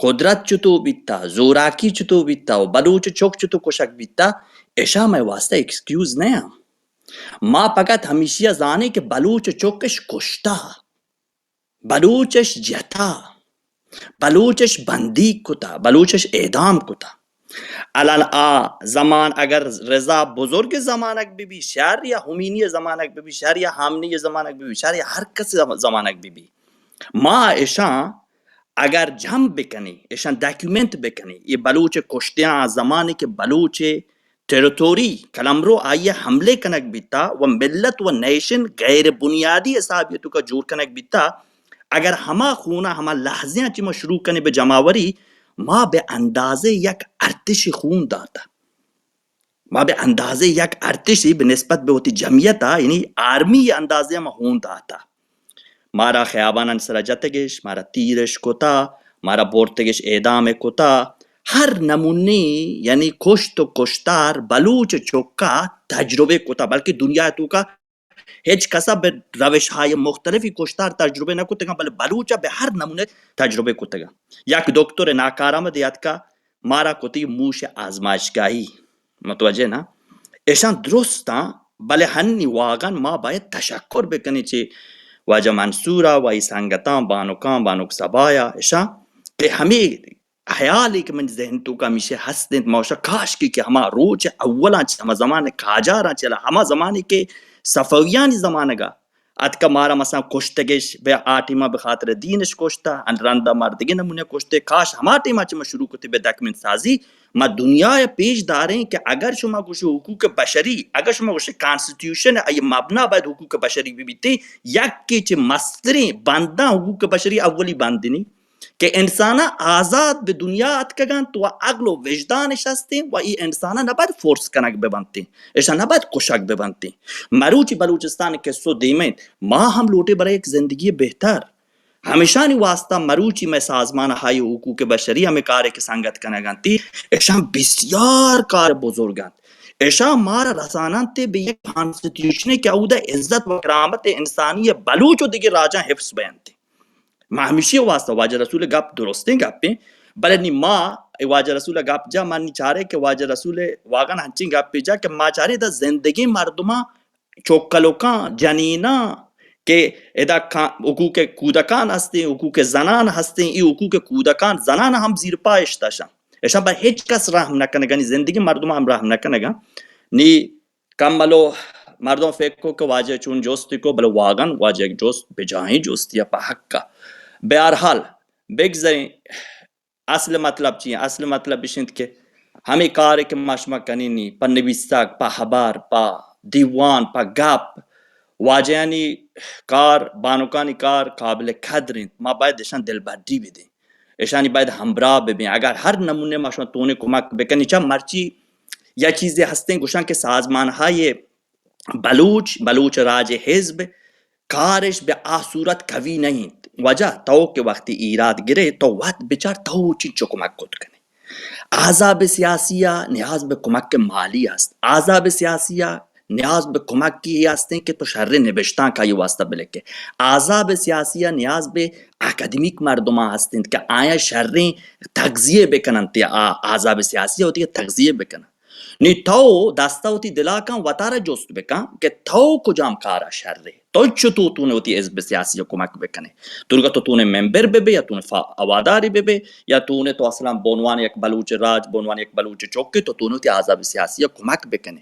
قدرت چتو بیتا، زوراکی چتو بیتا و بلوچ چک چتو کشگ بیتا، اشاں مئے واسطہ ایکسکیوز نیاں. ما پگت ہمیشی ءَ زانیں کہ بلوچ چک اش کشتا، بلوچ اش جتا، بلوچ اش بندیگ کتا، بلوچ اش اعدام کتا. الان آ زمان اگر رضا بزرگ زمانگ بہ بی شر یا ہمینی زمانگ بہ بی شر یا ہامنی زمانگ بہ بی شر یا ہر کس زم-، زمانگ بہ بی، ما اشاں اگر جم بکنیں، اشاں ڈاکیومنٹ بکنیں، یہ بلوچ کشتیاں آ زمانے کہ بلوچ ٹیریٹوری قلمرو آئی ءَ حملے کنگ بیتا و ملت و نیشن غیر بنیادی حسابی توکا جوڑ کنگ بیتا، اگر ہما خونا ہما لحظیاں چہ ما شروع کنیں بہ جماوری، ما بہ اندازے یک ارتشی خون داتا. ما بہ اندازے یک ارتشی بہ نسبت بہ وتی جمعیتا، یعنی آرمی اندازے ما خون داتا. مارا خیابانانی سرا جتگش، مارا تیرش کتا، مارا برتگش اعدام کتا. ہر نمونی، یعنی کشت و کشتار بلوچ چکا تجربے کتا، بلکہ دنیا توکا ہچ کسا بہ روش ہای مختلفی کشتار تجربے نہ کتگاں، بلے بلوچا بہ ہر نمونے تجربے کتگاں. یک دکتر ناکارآمدے اتکا، مارا کتی موش آزمائشگاہی، متوجہ نا؟ اشاں درستاں، بلے ہنی واگن ما باید تشکر بکنیں چہ واجہ منصورا و ای سنگتاں، بانکاں، بانک صبایا، اشاں کہ ہمے حیالے کہ من ذہن توکا ہمیشہ ہست انت، ما گوشاں کاش کہ، کہ ہما روچ اولاں چہ ہما زمان قاجاراں چہ ہما زمانے کہ صفویانی زمانگا اتکا مارا مثلاً کشتگش، بہ آ ٹیما بہ خاطر دینش کشتا، ان رندا مار دگہ نمونے کشتے. کاش ہما ٹیما چہ ما شروع کتے بہ ڈاکیومنٹ سازی، ما دنیا ءَ پیش داریں کہ اگر شما گوشے حقوق بشری، اگر شما گوشے کانسٹیٹیوشن ءِ مبنا باید حقوق بشری بہ بیتے، یکے چہ مستریں بنداں حقوق بشری اولی بندنی کہ انساناں آزاد بہ دنیا اتکگ انت و عقل و وجدانش ہستیں و ای انساناں نباید فورس کنگ بہ بنتیں، اشاں نباید کشگ بہ بنتیں. مروچی بلوچستان قصو دیم انت، ما ہم لوٹیں برای یک زندگی بہتر. ہمیشانی واسطہ مروچی مئے سازمان ہای حقوق بشری ہمیں کارے کہ سنگت کنگ انت، اشاں بسیار کار بزرگ انت. اشاں مارا رساننت بہ یک کانسٹیٹیوشنے کہ اودا عزت و کرامت انسانی بلوچ و دگہ راجاں حفظ بینت. ما ہمیشی واسطہ واجہ رسول گپ درستیں گپیں، بلے نی ما اے واجہ رسول گپ جا، من نی چارے کہ واجہ رسول واگن ہنچیں گپے جا کہ ما چارے دا زندگیں مردماں، چوکلوکاں، جنیناں کہ ادا کا-، حقوق کودکان ہستیں، حقوق زنان ہستیں، ای حقوق کودکان زنان ہم زیر پا اشتاشاں. اشاں بہ ہچ کس رحم نہ کنگا، نی زندگیں مردماں ہم رحم نہ کنگا. نی کملو مردم فکر کو کہ واجہ چون جستی کو، بلے واگن واجہ یک جست بجاہیں جستی پہ حقا. بہرحال، بگذریں، اصل مطلب چی انت؟ اصل مطلب اش انت کہ ہمے کارے کہ ما شما کنینی، پہ نویسگ، پہ ہبر، پہ دیوان، پہ گپ، واجہانی کار، بانکانی کار قابل قدر انت۔ ما باید اشان دلبڈی بدیں، اشانی باید ہمراہ ببیں۔ اگر ہر نمونے ما شما تونے کمک بکنی، چہ مرچی یا چیزے ہستیں گوشن کہ سازمان ہائے بلوچ، بلوچ راج حزب کارش بہ آ صورت قوی نہ انت۔ وجہ تو کہ وقتی ایراد گرے تو وت بچار تو چنچو کمک کت کنے۔ احزاب سیاسی ء نیاز بہ کمک مالی است۔ احزاب سیاسی ء نیاز بہ کمکی ہستیں کہ تو شر نبشتانک آئی واسطہ بلکے۔ احزاب سیاسی ء نیاز بہ اکادمیک مردمان ہستیں کہ آیاں شریں تغذیہ بکننت یا آ احزاب سیاسی ء وتی تغذیہ بکنن۔ نی تو دستا وتی دلا کن وتارا جست بکن کہ تو کجام کارا شر ئے، تو چتو تونے وتی حزب سیاسی ء کمک بکنے۔ ترگا تو تونے ممبر ببے یا تونے فا-، ہواداری ببے یا تونے تو اصلاً بعنوان یک بلوچ راج، بعنوان یک بلوچ چوکے تو تونے وتی احزاب سیاسی ء کمک بکنے۔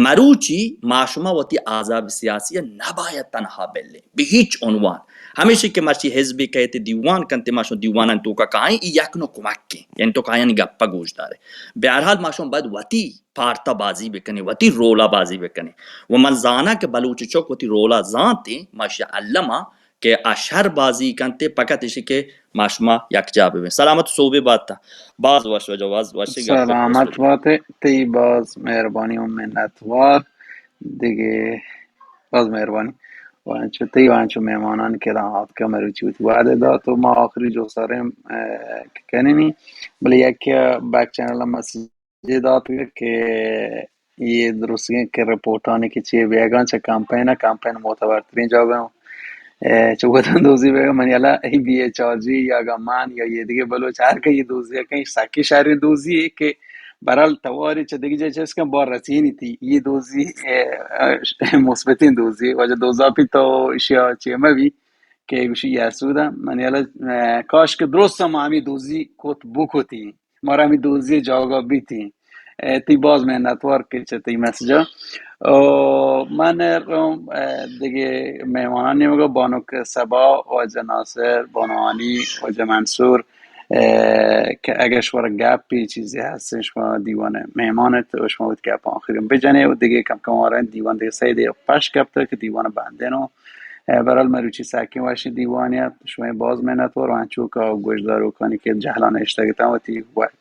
مروچی ما شما وتی احزاب سیاسی ء نباید تنہا بلیں، بہ ہچ عنوان۔ ہمیشی کہ مرچی حزبی کئیت دیوان کنت، ما شما دیوانانی توکا کائیں، ای یک نوع کمک ایں، یعنی تو کایانی گپا گوش دارے۔ بہ ہر حال ما شما باید وتی پارتا بازی بکنیں، وتی رولا بازی بکنیں۔ و من زاناں کہ بلوچ چک وتی رولا زانتیں، ما اشی الما کہ آ شر بازی کنت، فقط اشی کہ ما شما یکجا ببیں۔ سلامت سوبے بات۔ باز وش وجہ، باز وش گپ۔ سلامت بات، تئی باز مہربانی و منتوار۔ دگہ باز مہربانی۔ و انچو تئی و انچو مہمانان کہ ادا آتکا مروچی وتی وعدہ دات و ما آخری جو سریں، اه، کنینی، بلے یک بیک چینل مسیج دات کہ یہ درستگیں کہ رپورٹانی کہ چی بیگان چہ کمپین، کمپین معتبر ترین جاگہ، اه، چہ وطن دوزی بیگان، من یلا ای بی ایچ آر جی یا گمان یا یہ دیگہ بلوچ ہر کہ یہ دوزی کہیں سکی شہری دوزی ہے کہ برال تواری چہ دیگہ جا چیز کن بار رسینی تھی۔ یہ دوزی، اه، اه، مثبتیں دوزی، وجہ دوزاپی تو اشیا چی مبی کہ گوشی یسودا، من یلا، اه، کاش کہ درست ہم ہمی دوزی کت بکتی۔ مارا ہمی دوزی جاگہ بیتی۔ اه، تی باز منتوار کہ چہ تی مسجا۔ او من روم، اه، دیگہ مہمانان نیمگا بانک صبا، واجہ ناصر، بانوانی، واجہ منصور، اه، کہ اگہ شمارا گپی چیزی ہستیں، شما دیوان مہمان ات و شما وت گپ آخرین بجنے و دیگہ کم کم آرین دیوان دیگہ سید یا پش گپ کہ دیوان بندن و اه، برحال مروچی سکیں وشیں دیوانے ات، شمئے باز منتوار و انچو کہ گوشداروکانی کہ جہلان اشتگ اتاں وتی و-،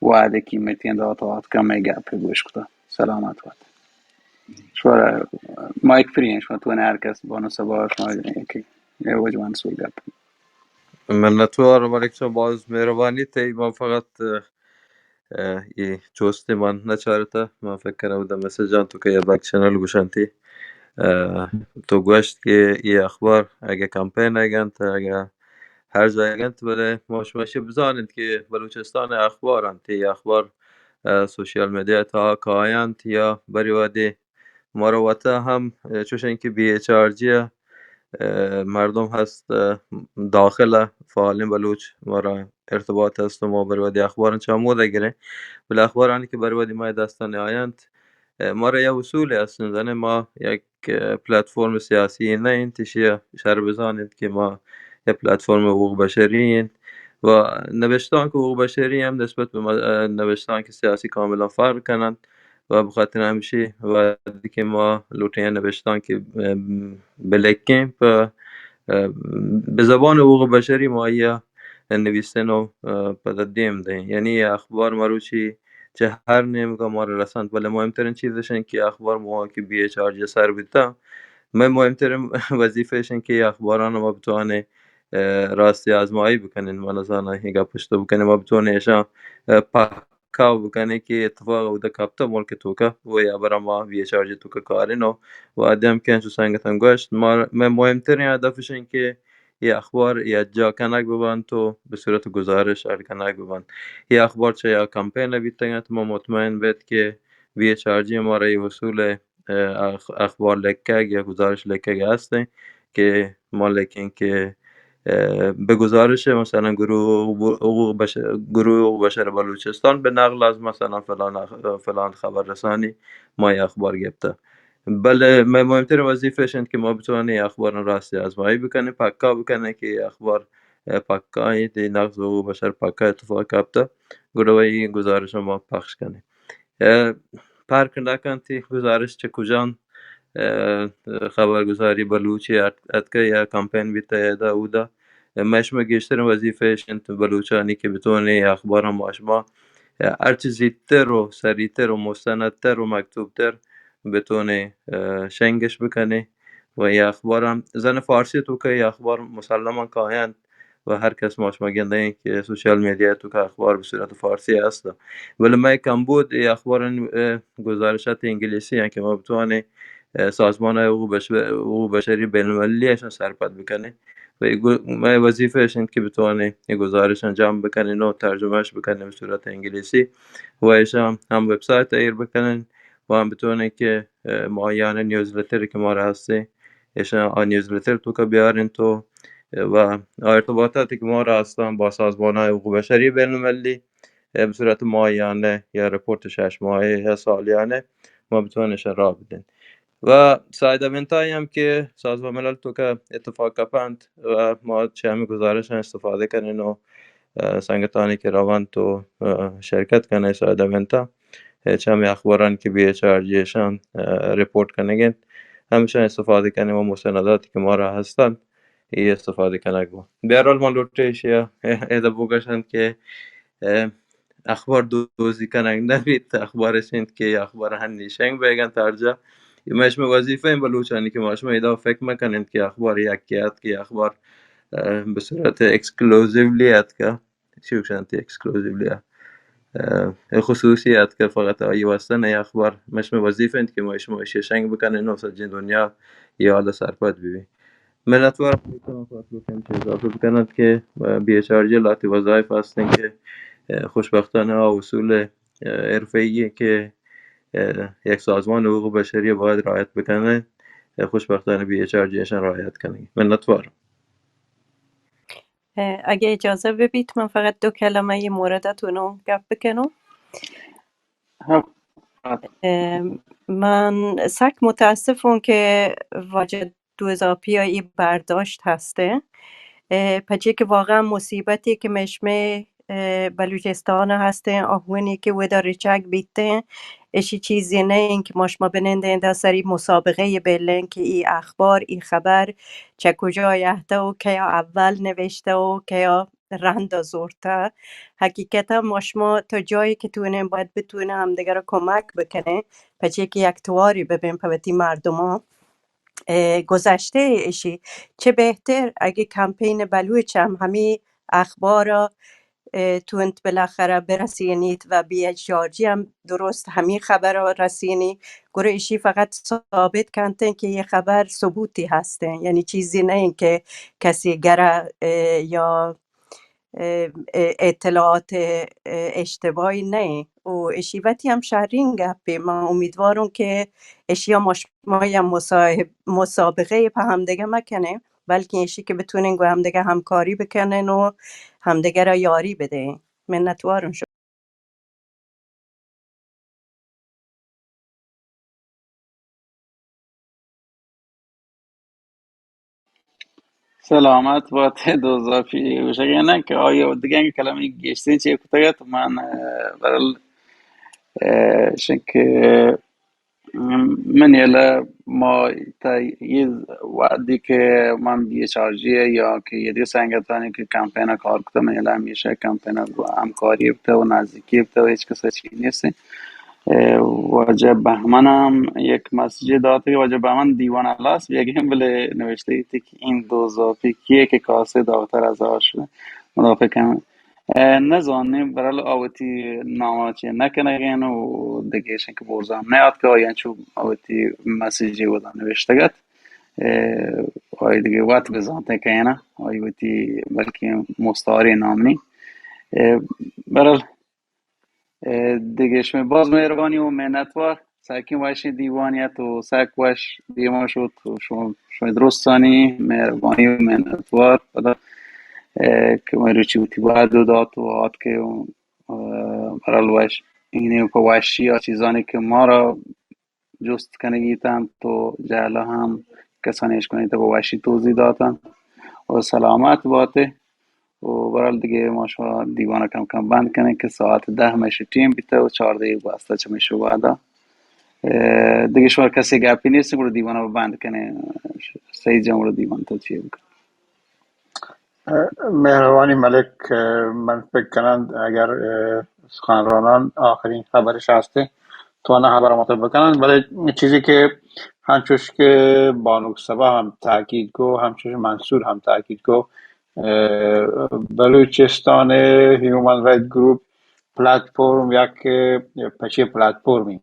وعدہ قیمتی دات و آتکاں مئے گپ گوش کتاں۔ سلامت بات۔ شمارا مائیک فری ہیں، شما تونے ہر کس بانو صبا شما کہ اے وجہ منصور گپ۔ منتوار ملک صاحب، باز مہربانی تئی۔ ما فقط، اه، اه، اے چوستے من نہ چارتا، من فکر کناں اودا میسجاں تو کہ یا بیک چینل گوشنتی۔ اه، تو گوشت کہ اے اخبار اگہ کمپین ئیگ انت، اگہ ہر جایگ انت، بلے ما شما اشی بزانت کہ بلوچستان اخبار انت، اے اخبار، اه، سوشل میڈیا تہا کاینت یا بری وہدے مارا وتا ہم، اه، چوشیں کہ بی ایچ آر جی ء، اه، مردم ہست، اه، داخل ء فعالیں بلوچ مارا ارتباط ہست و ما بری وہدے اخباراں چہ ہمودا گریں، بلے اخبارانی کہ بری وہدے مئے دستاں آینت، اه، مارا یک اصولے ہست، زانے ما یک، اه، پلاتفورم سیاسی نہ انت، ایشی ء شر بزان انت کہ ما یک پلاتفورم حقوق بشری انت و نبشتانک حقوق بشری ہم نسبت بہ م-، اه، نبشتانک سیاسی کاملا فرق کننت۔ و بخاطر ہمشی وہدے کہ ما لوٹیں نبشتانکے، ام، بلکیں پہ، ام، بہ زبان حقوق بشری ما آئی ء نویسن و، اه، پدا دیم دیں۔ یعنی اخبار مروچی چہ ہر نیمگا مارا رسنت، بلے مہمترین چیز اش انت کہ اخبار ما کہ بی ایچ آر جی سر بیتا، مئے مہمترین وظیفہ اش انت کہ اخباران ما بتوانیں، اه، راستی آزمائی بکنیں، ما نزاناں اے گپ پشت بکنیں، ما بتوانیں اشاں، اه، پہ کاو بکنیں کہ اتفاق اودا کپتہ ملک توکا و یا برا ما بی ایچ آر جی توکا کارین و وہدے ہم کہ انچو سنگتاں گوشت، ما، مئے مہمترین ہدف اش انت کہ اے اخبار یکجا کنگ ببنت و بہ صورت گزارش اڈ کنگ ببنت۔ اے اخبار چہ یا کمپین بیتگ انت، ما مطمئن بیت کہ بی ایچ آر جی مارا اے اصول ء، اه، اخ-، اخبار لکھگ یا گزارش لکھگ ہست انت کہ ما لکھیں کہ اه، بہ گزارش مثلاً گروہ حقوق بش-، گروہ حقوق بشر بلوچستان بہ نقل از مثلاً فلان اخ-، فلان خبر رسانی ما اے اخبار گپتہ۔ بلے مئے مہمترین وظیفہ اش انت کہ ما بتوانیں اے اخباراں راستی آزمائی بکنیں، پکا بکنیں کہ اے اخبار، ء، پکا انت، اے نقض حقوق بشر پکا اتفاق کپتہ، گڑا وئی گزارش ما پخش کنیں۔ ء، پرک نہ کنت اے گزارش چہ کجان، ء، خبرگزاری بلوچی ات-، اتکہ یا کمپین بیتہ ادا اودا۔ ء، مئے شمئے گیشتریں وظیفہ اش انت بلوچانی کہ بتوانیں اے اخباراں ما شما، ء، ہرچ زیتر و سریتر و مستندتر و مکتوبتر بتوانیں، ء، شنگش بکنیں۔ و اے اخباراں زن فارسی توکا اے اخبار مسلماً کاینت و ہر کس ما شما گندیں کہ سوشل میڈیا توکا اخبار بہ صورت فارسی ہست، بلے مئے کمبود اے اخبارانی، ء، گزارشات انگلیسی انت کہ ما بتوانیں، ء، سازمان حقوق بش-، حقوق بشری بین المللی اشاں سرپد بکنیں۔ و اے گو-، مئے وظیفہ اش انت کہ بتوانیں اے گزارشاں جمع بکنیں و ترجمہ اش بکنیں بہ صورت انگلیسی و اشاں ہم ویب سائٹ ایر بکنیں و ہم بتوانیں کہ، ء، ماہیانہ نیوز لیٹر کہ مارا ہستیں، اشاں آ نیوز لیٹر توکا بیاریں تو، ء، و آ ارتباطاتی کہ مارا ہستاں با سازمان حقوق بشری بین المللی، ء، بہ صورت ماہیانہ یا رپورٹ شش ماہے یا سالیانہ ما بتوانیں اشاں راہ بدیں۔ و ساید ایونتائی ہم کہ سازمان ملل توکا اتفاق کپنت و ما چہ ہمیں گزارشاں استفادہ کنیں و، ء، سنگتانی کہ رونت و، ء، شرکت کنیں ساید ایونتا، ء، چہ ہمیں اخباران کہ بی ایچ آر جی اشان، ء، رپورٹ کنگ انت، ہمشان استفادہ کنیں و مستنداتی کہ مارا ہستن، اے استفادہ کنگ بو۔ بہرحال ما لوٹیں اشیا، ء، ادا بگشنت کہ، ء، اخبار دوزی کنگ نہ بیت، اخبار اش انت کہ اخبار ہنی شنگ بیگ انت ہر جا۔ اے مئے شمئے وظیفہ انت بلوچانی کہ ما شما ادا فکر مکنیں کہ اخبار یکے اتکہ، اخبار، ء، بہ صورت ایکسکلوزیولی اتکہ، چی گوشنت ایکسکلوزیولی، ء، خصوصی اتکہ، فقط آئی واسطہ نہ اخبار۔ مئے شمئے وظیفہ انت کہ ما شما اشی شنگ بکنیں و سجیں دنیا اے حال سرپد ببی۔ منتوار، چیز اضافہ بکننت کہ، ء، بی ایچ آر جی لہتے وظائف ہستیں کہ، ء، خوشبختانہ آ اصول، ء، حرفہ‌ای کہ، ء، یک سازمان حقوق بشری باید رعایت بکنه، ء، خوشبختانہ بی ایچ آر جی اشان رعایت کنگ۔ منتوار۔ اه، اگه اجازه ببیت، من فقط دو کلمه یه مورد اتونو گپ بکنم. ها. اه، من سک متاسفم که واجه دوزاپی ای برداشت هسته. اه، پچه که واقعاً مصیبتی که مشمه، اه، بلوچستان هسته، آهونی که ودا رچگ بیته، اشی چیزی نه این که ما شما بنندین در سری مسابقه بلن که ای اخبار، ای خبر چه کجا یهته و کیا اول نوشته و کیا رند زورته. حقیقتاً ما شما تا جایی که تونین باید بتونین همدیگر رو کمک بکنین، پچه که یک تواری ببین په وتی مردمان. اه، گذشته ایشی چه بهتر اگه کمپین بلوچ هم همی اخبارا، اه، تونت بالاخره برسینیت و بی ایچ آر جی هم درست همی خبرا رسینی. گره ایشی فقط ثابت کنتن که یه خبر ثبوتی هستن، یعنی چیزی نه این که کسی گره، اه، یا اه، اه، اطلاعات، اه، اشتباهی نه و اشی وتی هم شرین گپی. من امیدوارم که اشیا ما شما یا مصاحب-، مسابقه په همدیگه مکنه، بلکه اشی که بتونین گو همدیگه همکاری بکنن و همدیگه را یاری بدین. منتوارم شما. سلامت بات دوزاپی. گوشگ ءَ نہ کہ آئی ءَ دگہ کلمے گیشتریں چے کتگ ات، من، اه، برل، اه، شک من یلہ ما تا یہ وعدی کہ من بی ایچ آر جی یا کہ یہ دیگہ سنگتانی کہ کمپین کار کتا، من یلہ ہمیشہ کمپین ہمکاری بتا و نزدیکی بتا و ہیچ کس چی نیست. اه، واجہ بہمن ہم یک مسیجے داتے کہ واجہ بہمن دیوان ہلاس بیگیں، بلے نوشتہ ایتی کہ این دوزاپی کیے کہ کاسے داکتر آزاد شد. مدافع کن. اه، نزانیں، برحال آ وتی نام چے نکنگین و دگہ ایشن کہ برزا ہم نیاتکہ آئی انچو آ وتی مسیجے ودا نوشتگ ات. اه، آئی دگہ وت بزانتیں کئینا، آئی وتی بلکیں مستعارے نام نی. اه، برحال اه، دگہ شمئے باز مہربانی و منتوار. سکیں وشیں دیوانی ات و سک وش دیما شت و شما، شمئے درستانی مہربانی و منتوار. پدا، اه، کہ من روچی وتی وعد و دات و آتکہ و، اه، برحال وش، اینی پہ وشی آ چیزانی کہ مارا جست کنگی تنت و جہلا ہم کسانی اشکنی تو پہ وشی توضیح داتنت و سلامت باتے. و برحال دگہ ما شما دیوان کم کم بند کنیں کہ ساعت دہ میش ٹیم بیتا و چاردہ گواستا چمیش وعدہ. اه، دگہ شما کسی گپی نیست، گڑا دیوان بند کنیں. سعید جان، گڑا دیوان تو چی بکن. مہربانی ملک، اه، من فکر کنند اگر، اه، سخنرانان آخرین خبرش ہستیں، تو آنہاں ہبر مطلب بکنند، بلے چیزی کہ ہنچوش کہ بانک صبا ہم تاکید کو، ہنچوش منصور ہم تاکید کو، اه، بلوچستان ہیومن رائٹ گروپ پلاتفورم یک پچے پلاتفورمی.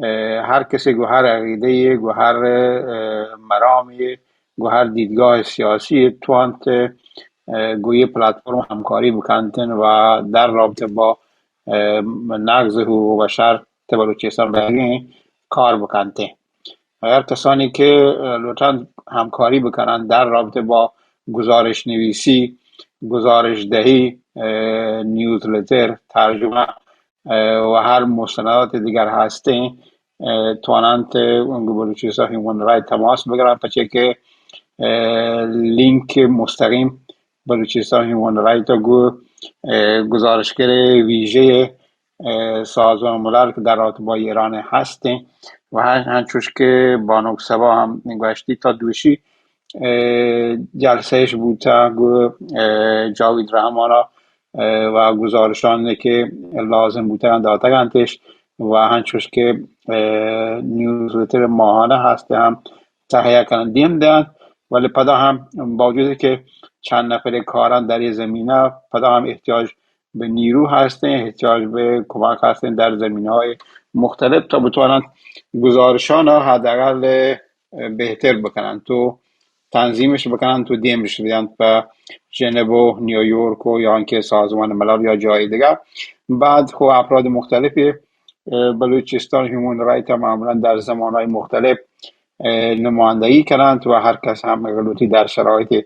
اه، ہر کسی گو ہر عقیدہ یے، گو ہر، اه، مرام یے، گو ہر دیدگاہ سیاسی یے توانت، اه، گو یہ پلاتفورم ہمکاری بکنتن و در رابطہ با، اه، نقض حقوق بشر تو بلوچستان بگیں کار بکنتن. اگر کسانی کہ، اه، لوٹند ہمکاری بکنن در رابطہ با گزارش نویسی، گزارش دہی، اه، نیوزلیتر، ترجمہ، اه، و ہر مستندات دیگر ہستیں، اه، تواننت گو بلوچستان ہیومن رائٹ تماس بگرن، پچے کہ، اه، لینک مستقیم بلوچستان ہیومن رائٹ گو، اه، گزارشگر ویژہ، اه، سازمان ملل کہ در رابطہ با ایران ہستیں و ہن-، ہنچوش کہ بانک صبا ہم گوشتی تا دوشی، اه، جلسہ اش بوتا گو، اه، جاوید رحمانا، اه، و گزارشان کہ لازم بوتا داتگانتش و ہنچوش کہ، اه، نیوزلیتر ماہانہ ہست ہم تہیہ کنن دیم دینت، ولی پدا ہم باوجود کہ چند نفر کاران در یہ زمینہ پدا ہم احتیاج به نیرو هستیں، احتیاج به کمک هستیں در زمینه‌های مختلف تا بتوانند گزارشان را حداقل، اه، بهتر بکنند و تنظیمش بکنند و دیمش بدنت به ژنو و نیویورک و یا اینکه سازمان ملل یا جای دیگه. بعد خب افراد مختلفی، اه، بلوچستان هیومن رایت معمولاً در زمانهای مختلف، اه، نمایندگی کنند و هر کس هم اگر لوٹی در شرایط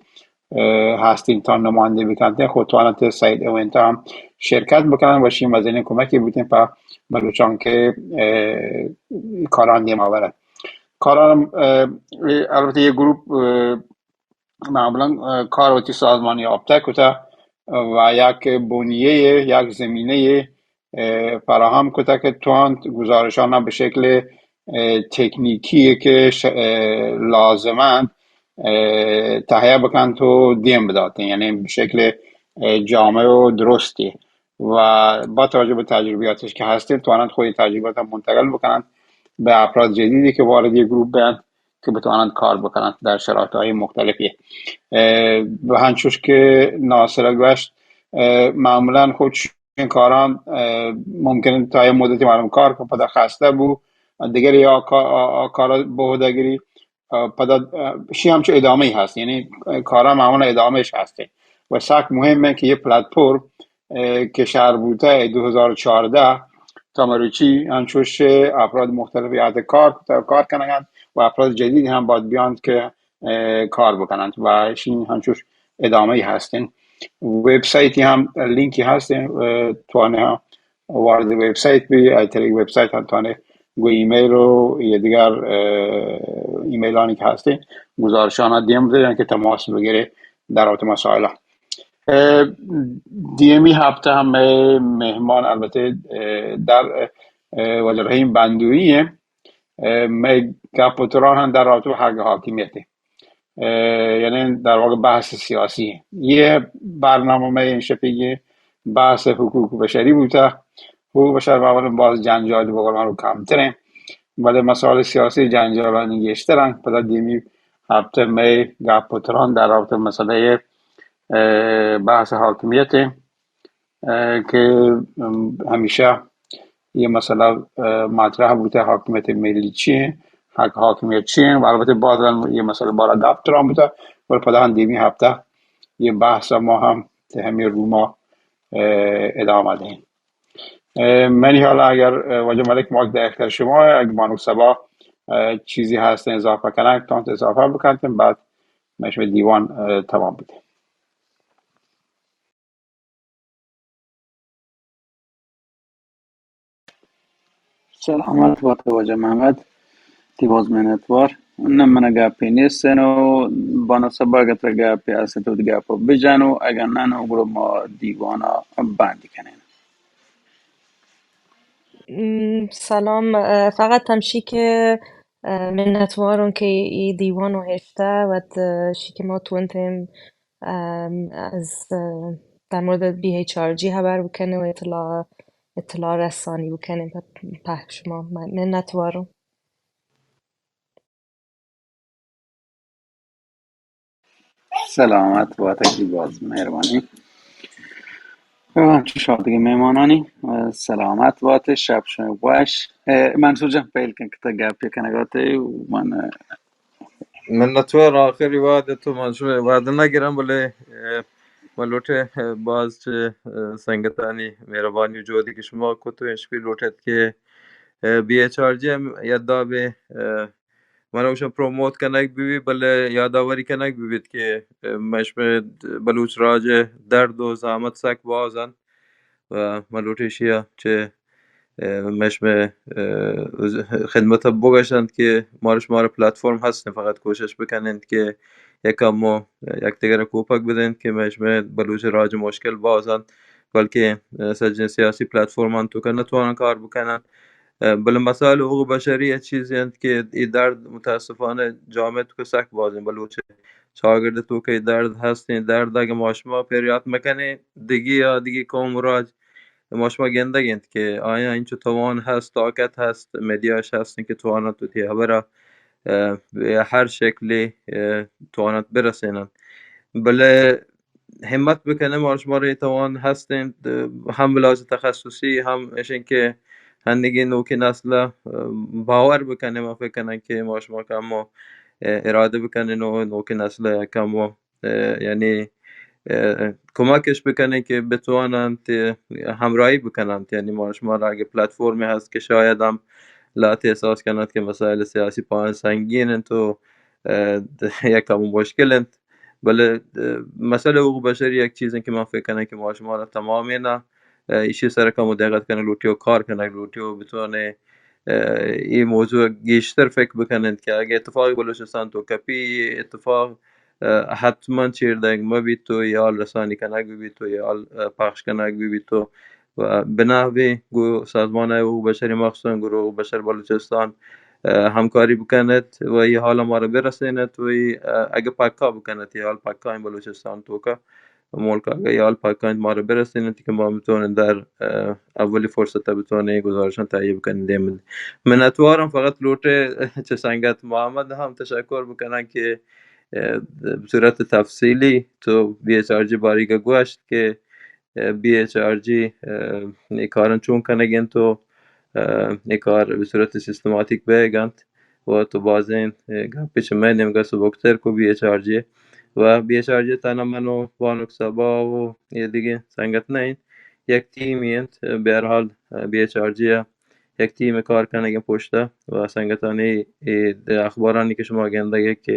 اه، هستین تا نماینده بکنتین، خود توانت سعید اوینت هم شرکت بکنن و شی مزنین کمکی بوتین پا بلوچان که، اه، کاران دیم آورد. کاران، اه، البته یه گروپ، اه، معمولاً، اه، کار وتی سازمانی آپته کتا و یک بنیه، یک زمینه، اه، فراهم کتا که توانت گزارشان به شکل، اه، تکنیکی که ش-، اه، لازمند، اه، تهیه بکنت و دیم بداتین، یعنی به شکل، اه، جامع و درستی و با توجه به تجربیاتش که هستین توانند خود تجربیات هم منتقل بکنند به افراد جدیدی که وارد یه گروپ بند که بتوانند کار بکنند در شرایط های مختلفی. اه، و هنچوش که ناصر گوشت، اه، معمولاً خود این کاران، اه، ممکن تا یه مدتی مردم کار که پدا خسته بو، دیگر یا کا-، آ-، آ-، کار بهدگری، اه، پدا، اه، شی همچو ادامه هست، یعنی کارا معمولاً ادامهش هسته و سخت مهمه که یه پلتفرم، اه، که شهر بوته دو هزار و چهارده تا مروچی انچوش افراد مختلف یاد کار، کار کنند و افراد جدید هم باید بیاند که اه، کار بکنند و اشین همچوش ادامه هستین. وبسایتی هم لینکی هستین، اه، توانه هم وارد وبسایت بی، از طریق وبسایت هم توانه گو ایمیل و یا دیگر، اه، ایمیلانی که هستین گزارشان دیم بدن که تماس بگیره در رابطه مسائل. اه، دیمی هفته هم مهمان البته، اه، در، اه، واجه رحیم بندویی اه، مئے گپ و تران هم در رابطه با حق حاکمیت، اه، یعنی در واقع بحث سیاسی. یه برنامه مئے این شپیگی بحث حقوق بشری بوتا. حقوق بشر معمولاً باز جنجالی بقول رو کمترین، بلے مسائل سیاسی جنجالانی گیشترن. پدا دیمی هفته مئے گپ و تران در رابطه مسئله، اه، بحث حاکمیت، اه، که، ام، همیشه یه مسئله، اه، مطرح بوته، حاکمیت ملی چیه، حق حاکمیت چیه، و البته باز هم یه مسئله بارا گپ تران بوته، ولی پدا هم دیمی هفته یه بحث ما هم ته همین روما، اه، ادامه دهیم. اه، منی حالا اگر، اه، واجه ملک ماک در اختیار شما، اگر بانک صبا، اه، چیزی هست اضافه کنن، تانت اضافه بکنتیم، بعد من شما دیوان، اه، تمام بدیم. سلامت بات واجہ محمد، تی باز منتوار. نہ، من گپے نیست نو، بانو سبا اگر ترا گپے است تو گپ بجنو، اگر نہ نو گڑا ما دیوانا بند کنین۔ م، سلام. اه، فقط همشی که، اه، منتوارم که ای دیوان و هشته و د-، شی که ما تونتیم، ام، از، اه، در مورد بی ایچ آر جی خبر بکنه و اطلاع، اطلاع رسانی بکنه به، به شما. من-، منتوارم. سلامت بات، کی باز مهربانی. اه، چه شادگی مهمانانی. اه، سلامت بات، شپ شما وش. اه، منصور جان، پیل کن که تا گپ کنگاته و من، اه، منتوار. آخری وعده تو من شما وعده نگیرم، بلے، اه، من لوٹے، اه، باز چه، اه، سنگتانی مهربانی و جهدی که شما کتو، اشپی لوٹت که، اه، بی ایچ آر جی هم یاد دابه، اه، من اوشن پروموٹ کنگ ببی، بلے یادآوری کنگ ببیت که، اه، مشم بلوچ راج درد و زحمت سک باز انت و من لوٹی شیا چه، اه، مشم، اه، خدمت بگشنت که مارش مارا پلاتفورم هستن، فقط کوشش بکننت که یک کمو یک دگره کوپک بدنت که مشم بلوچ راج مشکل باز انت، بلکه، اه، سجن سیاسی پلاتفورمان تو که نتوانن کار بکنن. اه، بلے مسائل حقوق بشری یک چیزے انت کہ اے درد متاسفانہ جامعہ توکا سک باز انت۔ بلوچ چاگرد توکا اے درد ہست انت۔ درد اگہ ما شما پریات مکنیں، دگہ یا دگہ قوم و راج ما شما گندگ انت کہ آیاں انچو توان ہست، طاقت ہست، میڈیاش ہست انت کہ توانت وتی ہبرا، اه، ہر شکلے، اه، توانت برسینن۔ بلے ہمت بکنیں، ما شمارا اے توان ہست انت، ہم بلوچ تخصصی، ہم اشیں کہ ہندگی نوکیں نسل ء باور بکنیں، ما فکر کنیں کہ ما شما کمو ارادہ بکنیں و نوکیں نسل ء کمو، یعنی، کمکش بکنیں کہ بتواننت ہمراہی بکننت۔ یعنی ما شمارا اگہ پلتفورمے ہست کہ شاید ہم لہتے احساس کننت کہ مسائل سیاسی پہ آیاں سنگین انت و یک کمو مشکل انت، بلے، اه، مسئلہ حقوق بشری یک چیزے کہ من فکر کناں کہ ما شمارا تمامیناں، اه، ایشی سر کمو دقت کنگ لوٹی و کار کنگ لوٹی و بتوانیں، اه، اے موضوع گیشتر فکر بکننت کہ اگہ اتفاق بلوچستان توکا بی، اے اتفاق، اه، حتماً چیر دئیگ مہ بیت و اے حال رسانی کنگ بہ بیت و اے حال، اه، پخش کنگ بہ بیت و و بنحوی گوں سازمان حقوق بشری مخصوصاً گروہ بشر بلوچستان، اه، ہمکاری بکنت و اے حال مارا برسینت و اے، اه، اگہ پکا بکنت، اے حال پکا انت بلوچستان توکا، ملک اگہ اے حال پکا انت مارا برسینت کہ ما بتوانیں در، اه، اولی فرصت بتوانیں گزارشاں تہیہ بکنیں دیم۔ منتوارم، فقط لوٹے چہ سنگت محمد ہم تشکر بکناں کہ، اه، بصورت تفصیلی تو بی ایچ آر جی باریگا گوشت کہ بی ایچ آر جی، اه، اے کاراں چون کنگ انت و، اه، اے کار بہ صورت سیستماتیک بئیگ انت و تو بازیں، اه، گپ چہ مئے نیمگا سبکتر کو بی ایچ آر جی و بی ایچ آر جی تہنا من و بانک صبا و اے دگہ سنگت نہ انت، یک ٹیمی انت۔ بہرحال، اه، بی ایچ آر جی ء یک ٹیم کار کنگ ء پشت ء و سنگتانی اے اخبارانی کہ شما گندگ ء کہ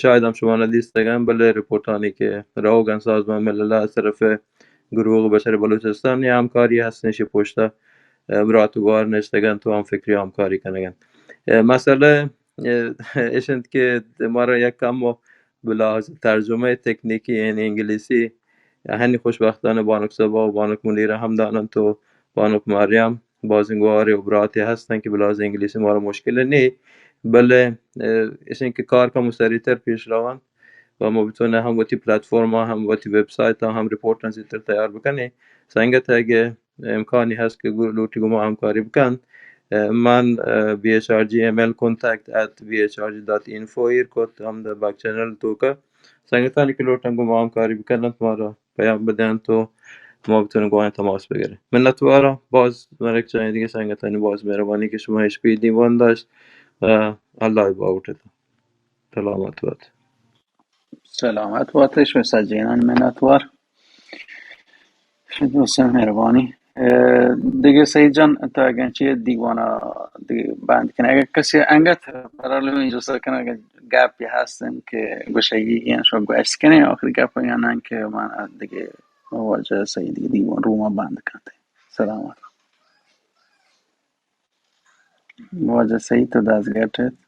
شاید ہم شما نہ دیستگ انت، بلے رپورٹانی کہ روگ انت سازمان ملل ء طرف ء گروہ بشر بلوچستان ء ہمکاری ہست ایشی پشت ء برات و گوار نشتگ انت و ہم فکری ہمکاری کنگ انت۔ مسئلہ اش انت کہ مارا یک کم بلحاظ ترجمہ تکنیکی یعنی انگلیسی ہنی خوشبختانہ بانک صبا و بانک منیرہ ہم داننت و بانک مریم بازیں گوارے و براتے ہستن کہ بلحاظ انگلیسی مارا مشکل نی، بلے، اه، اشیں کہ کار کمو سریعتر پیش روان و ما بتوانیں ہم وتی پلتفورم ہم وتی ویب سائٹ ہم رپورٹاں زیتر تیار بکنیں۔ سنگت اگہ امکانی ہست کہ گو-، لوٹی گوں ما ہمکاری بکنت، اه، من، اه، B H R G M L contact at B H R G dot info ایر کت، ہم در بیک چینل توکا سنگتانی کہ لوٹن گوں ما ہمکاری بکننت، مارا پیام بدنت و ما بتونیں گوں آیاں تماس بگریں۔ منتواراں باز، ملک جان، دگہ سنگتانی باز مہربانی کہ شما ایشپی دیوان داشت۔ اه، اللہ باوٹ ات۔ سلامت بات۔ سلامت بات، شما سجینان منتوار۔ شما دوستان مہربانی۔ اه، دگہ سعید جان، تا اگن چی دیوانا دگہ بند کنه، اگر کسی انگت برحال اینجا سر کنه، اگر گپی هستن که گوشگی گین شما گوشت کنه، آخری گپ یا نه که من دگہ واجہ سعید دیوان روما بند کنت۔ سلامت۔ واجہ سعید تو دست گٹت۔